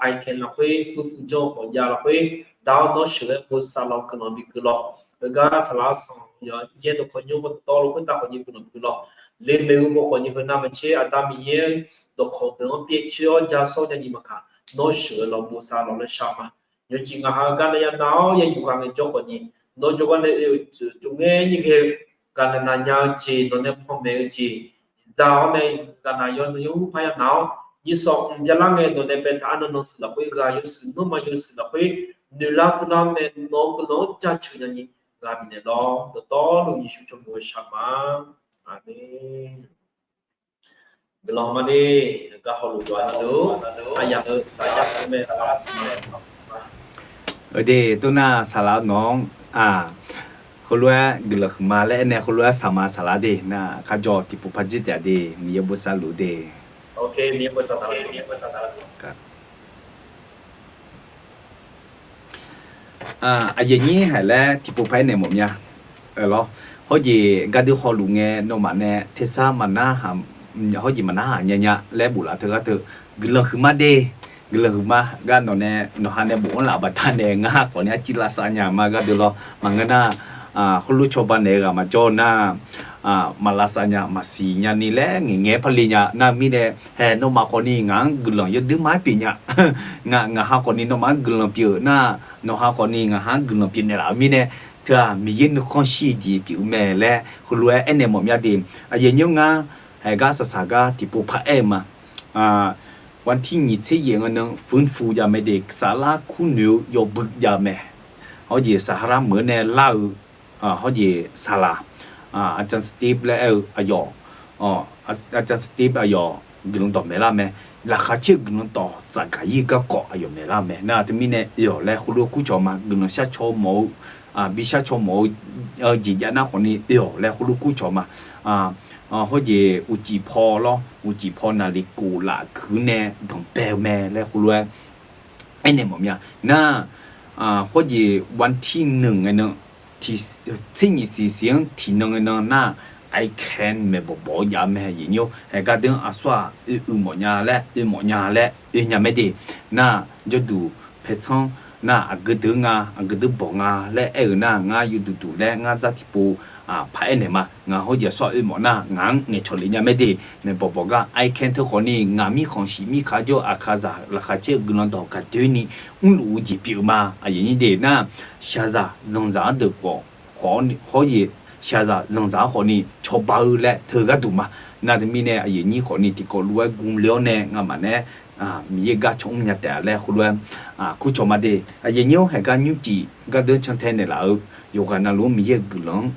aqkaq lafkhoer furfu janr-eu khawf jav lafkhoer, Da-or, nawr sheuqghae bosav lawq, guiqlanq bikeuv lawq. Heugar saqlaq arsanq yaer dawqkawq nymr-eu dawqtawvluf khoertav khawfni guiqlanq bikeuv lawq. Leqmaeq uqmov khawfni heunav maqtser Aqda Miqyaer dawqkawq deuq-anr pyaevcoer-awr ja sawr nyani maqkaq, nawr sheuqghae lawq bosav lawq laer shar ma. Yawjeq ngaq ha-eu gar nae yanav-awr ya yuf ghaq ngaejawr khawfni, nawr jawrgar nae oe-eu tsofngae nyir ghae-eu ghaqnav navnya-eu jeq, nawq nae panmaeq-eu jeq, zida-awr nae ghaqnav yawnav yawmr par yanav-awr, nyirsawq mq byalar ngae nawq nae baetaq arnan nan shuif lafkhoer, ghaq yawshuif nawmaf yawshuif lafkhoer noeqlar teular nae nawq-eu guiqlanq-anr jaceuq nyani ghaq bifnaeq lawq. Dawqtawvluf Yeqsur Jawrluf-eu shar ma. Aqmeq. Guiqlanq ma de, gar hawluf dawq-a navluf, aqyaq heu saqyar saq mae, saqlar saq mae. Aqdui tov nar saqlaq nawq-anr, heulof-aer guiqlanq huiqma laer aernae heulof-aer saqma saqlar de nar, kharjawr tiqpov par jir taef-a de, Miqyaer bosav luf de. Aqyuif nyir haiq laer tiqpov par aernaeq mawf mya. Lawr, hawr jeq gardui hawluf ngae nawmaf nae tersar maqnar haq, hawr jeq maqnar haq nya nya laer bof laf teu gar teu, guiqlanq huiqma de. Guiqlanq huiqma gar nawq nae nawq ha nae bof-anr laf baqda nae ngar khawfni arciv lavsav nya ma gardui lawr. Maqngeur nar, khoerlof cawba naeq-eu ghaq maqjawr-eu nar, maqlavsav nya maqsiq nyani laer ngaeqngaeq-aer par le nya nar mirnae, haeq nawmaf khawfni ngaq-anr guiqlanq yawduir ma-aer pyeuf nya. Ngaq, ngaq ha khawfni nawmaf-anr guiqlanq pyeuf nar, nawq ha khawfni ngaq ha-anr guiqlanq pyeuf naeqlaf-euq mirnae, teu-aq Miqyaer nuikhanr shir-eu jeq pyeuf-eu mae laer heulof-aer aernaeq mawf mya de. Aqyuif nyir ngar haeq gar saqsaq gar tiqpov par aer-eu ma. วันที่ nyiq tser yaef ngae nan ฟื้นฟู jav mae de, saflar kurnoeq-eu yawbui jav-eu mae. Hawr jeq Sahara meuq-anr nae lar-eu, hawr jeq saqlaq, อาจารย์ Steve laer aer-eu aqyawf, อาจารย์ Steve aqyawf guiqlanq dawq maeqlar mae. Laqkhaq caer-eu guiqlanq dawq tsafgaq-ir-eu garkawv aqyawf maeqlar mae. Nar teumirnae oe-awq laer heulof kurcawq ma. Guiqlanq shar caw mawf-eu, bi shar caw mawf-eu jeq jav nar khawfni oe-awq laer heulof kurcawq ma. Hawr jeq uqcif paw lawr, uqcif paw naqliq kof laf kuiq nae danqbae-eu mae laer heulof-aer aernaeq mawf mya. Nar, hawr jeq วันที่ หนึ่ง ngae nan, tser nyiq siq siq-anr tiqnan ngae nan nar, I can maeqbawq bawq-eu jav mae. Aqyuif nyir haeq gardanr aqsur-aq oe uiq mawf nya laer, oe mawf nya laer oe nya mae de. Nar jawrduq paertsanr nar aqgeu deuq nga, aqgeu deuq bawq nga laer aer-euq nar, ngar yawduq duq laer ngar dzar tiqpov par aernaeq ma. Ngaq hawr jeq aqsur-aq oe mawf nar ngaq-anr ngaeqcawq lef nya mae de. Maeqbawq bawq gar I can teu khawfni ngaq mirkhanq shiq mirkhanq jawr-eu aqkaqzaq laqkhaq caer-eu guiqlanq dawq gaqdoeni mrluf-eu jeq pyeuf-eu ma. Aqyuif nyir de nar, shaqzaq zanqzaq-anr deuq khawf, hawr jeq shaqzaq zanqzaq-anr khawfni cawba-eu laer teu gharduq ma. Nar teumirnae aqyuif nyir khawfni tiqkawv lof-aer guvle-awr nae ngamaf nae Miqyaer gar cawmr nya taef-a laer heulof-aer kurcawq ma de. Aqyuif nyir-or, haeq gar nymrcif gardanr cantae naeqlaf-eu yawqghaq navluf-anr Miqyaer-euq guiqlanq-anr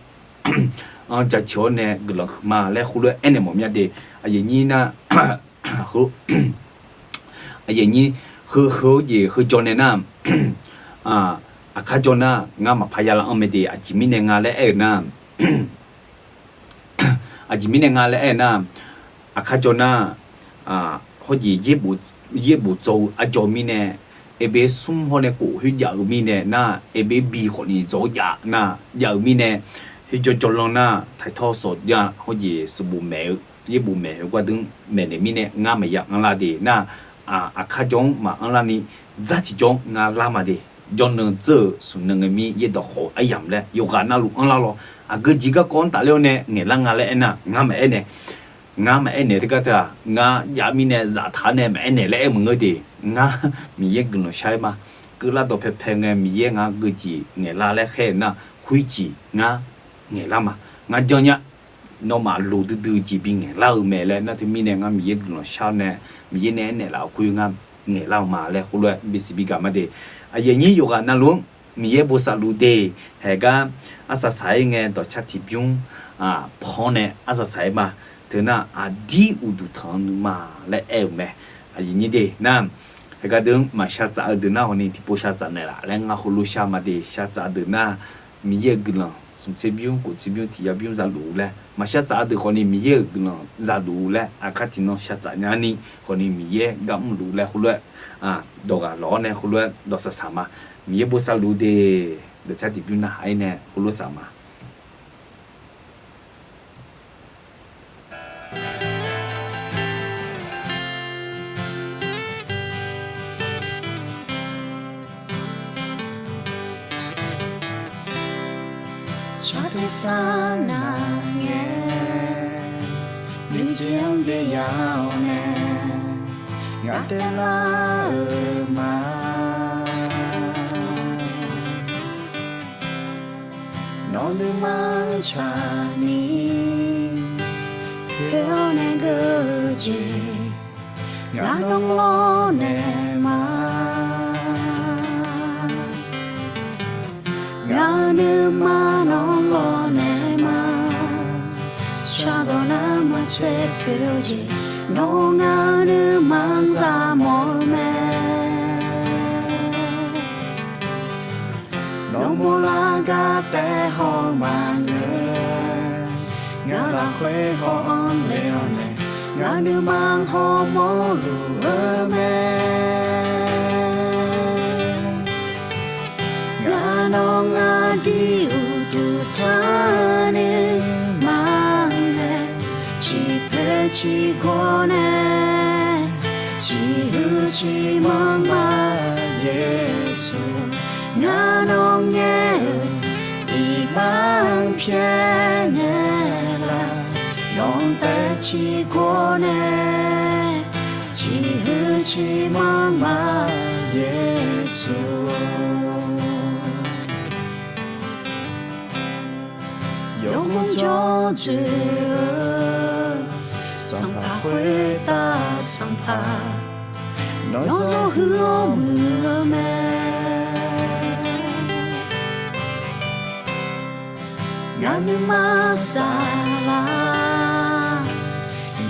anr jaceuq-awr nae guiqlanq huiqma laer heulof-aer aernaeq mawf mya de. Aqyuif nyir nar, aqyuif nyir heu heu-eu jeq heu jawr nae nar, Aqkar jawr nar, ngar maqpar ya lar-anr mae de. Aqjeq mirnae nga laer aer-eu nar, aqjeq mirnae nga laer aer-eu nar, aqkar jawr nar, hawrjeq yaerbof dzaw-eu arjawr mirnae, aerbe smr hawr nae kof khoer jav-eu mirnae nar, aerbe bi khawfni dzaw-awr jav nar, jav-eu mirnae, khoerjawr jawrlanr nar, taqtawr sawq ja hawrjeq sawqbof maeq-eu, yaerbof maeq-eu gardmr maeqnaeq mirnae ngar maqya anrlar de nar, aqkar jawr-anr maqanr larni, dzar tiqjawr-anr ngar lar ma de. Jawrnan dzeur-eu smq nan ngae mir yaerdawq khawf-eu aryamq laer yawqghaq navluf anrlar lawr. Aqgeu jeq garkawv-anr tafler-awr nae ngaeqlar nga laer aernar, ngar maqaer nae, ngar maqaer naeq teugar teu-aq, ngar jav mirnae zaftaq-awr nae maqaer naeq laer aer maqngeur de. Ngar Miqyaer guiqlanq shar-aer ma. Keuvlar dawqpae pae ngae Miqyaer ngar geujeq ngaeqlar laer khaer-eu nar, khoerjeq ngar ngaeqlar ma. Ngar janr nya. Nawmaf loq duidui jeq bi ngaeqlar-eu mae laer nar, teumirnae ngar Miqyaer guiqlanq shar-awr nae, Miqyaer nae aernaeq laf-eu khoer ngar ngaeqlar-eu ma laer khoerlof-aer bisiq bigaq ma de. Aqyuif aqnyir yawqghaq navluf-anr Miqyaer bosav luf de. Haeq gar arsaq saq-aer ngae dawqcar tiqbymr pan nae arsaq saq-aer ma. Teu nar aqdir uqduq tanq-eu nuima laer aer-euq mae. Aqyuif aqnyir de nar, haeq gar deuq-anr maqshar tsaf-eu deuq nar hawni tiqpov shar tsaf naeqlaf laer ngar heulof shar ma de. Shar tsaf deuq nar, Miqyaer-euq guiqlanq smq tser bymr kof tser bymr tiq yar bymr za luf-eu laer maqshar tsaf-eu deuq khawfni Miqyaer-euq guiqlanq za luf-eu laer aqkar tiqnan shar tsaf nyani khawfni Miqyaer gar mrluf laer khoerlof-aer dawq ghaq lawq-awr nae khoerlof-aer dawq saq saq ma. Miqyaer bosav luf de. Dawqcar tiqbymr narhaq-aer nae khoerlof saq ma. Saqteq sar nar ngae, nuijeq-anr byaeq ya-awr nae, ngaq taev lar-euq ma. Nawq nuima-anr tsaqni, poeq-awr nae geur-eu jeq, ngaq nawr lawrnaeq ma. Ngaq-euq nuima nawr lawrnaeq ma. Shardawq nar maqtser poeq-eu jeq, nawr ngaq-euq nuima-anr za mawf-eu mae. Nawmaf lar gar taef haw maqngeur, ngaq lafkhoer haw-anr le-awr nae, ngaq nuima hawmawr luf-eu mae. Ngaq nawr ngaq dir uqduq tanr nuima mae, ciqpoeq ciqgawr nae, ciqhuiq ciqmanr ma Yeqsur, ngaq nawr ngaer-eu iqbax-anr pyaeqnaeq laf, nawq taev ciqgawr nae, ciqhuiq ciqmanr ma Yeqsur. Yawmuiq jawrjoe-eu sanqpaq khoertav sanqpaq, nawr zawr huiq-awr muiq-eu mae. Ngaq nuima saflar,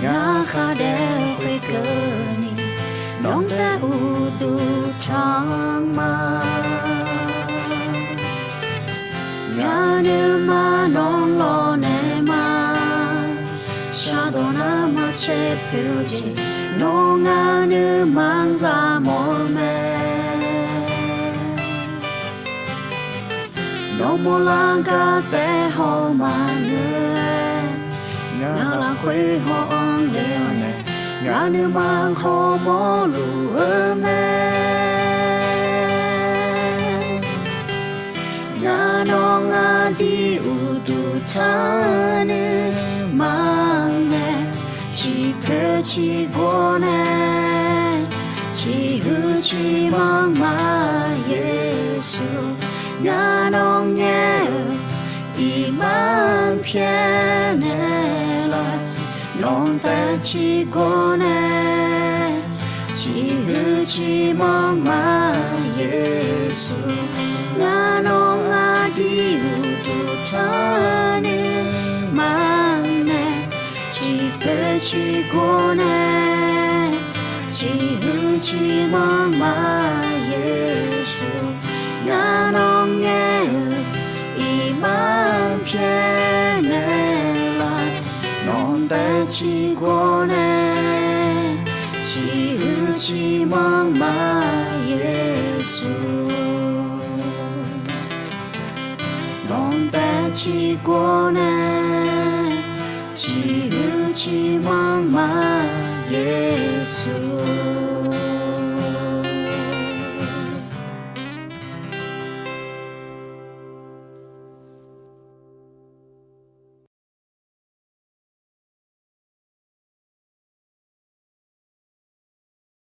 ngaq khar daef-eu khoerkeuvni, nawq taev uqduq tanq ma. Ngaq nuima nawr lawrnaeq ma. Shardawq nar maqtser poeq-eu jeq, nawr ngaq nuima-anr za mawf-eu mae. Nawmaf lar gar taef haw maqngeur, ngaq lafkhoer haw-anr le-awr nae, ngaq nuima hawmawr luf-eu mae. Ngaq nawr ngaq dir uqduq tanr nuima mae, ciqpoeq ciqgawr nae, ciqhuiq ciqmanr ma Yeqsur, ngaq nawr ngaer-eu iqbax-anr pyaeqnaeq laf, nawq taev ciqgawr nae, ciqhuiq ciqmanr ma Yeqsur, ngaq nawr ngaq dir uqduq tanr nuima mae, ciqpoeq ciqgawr nae, ciqhuiq ciqmanr ma Yeqsur, ngaq nawr ciqgawr nae ciqhuiq ciqmanr ma, Yeqsur. Lanqbae ciqgawr nae ciqhuiq ciqmanr ma, Yeqsur.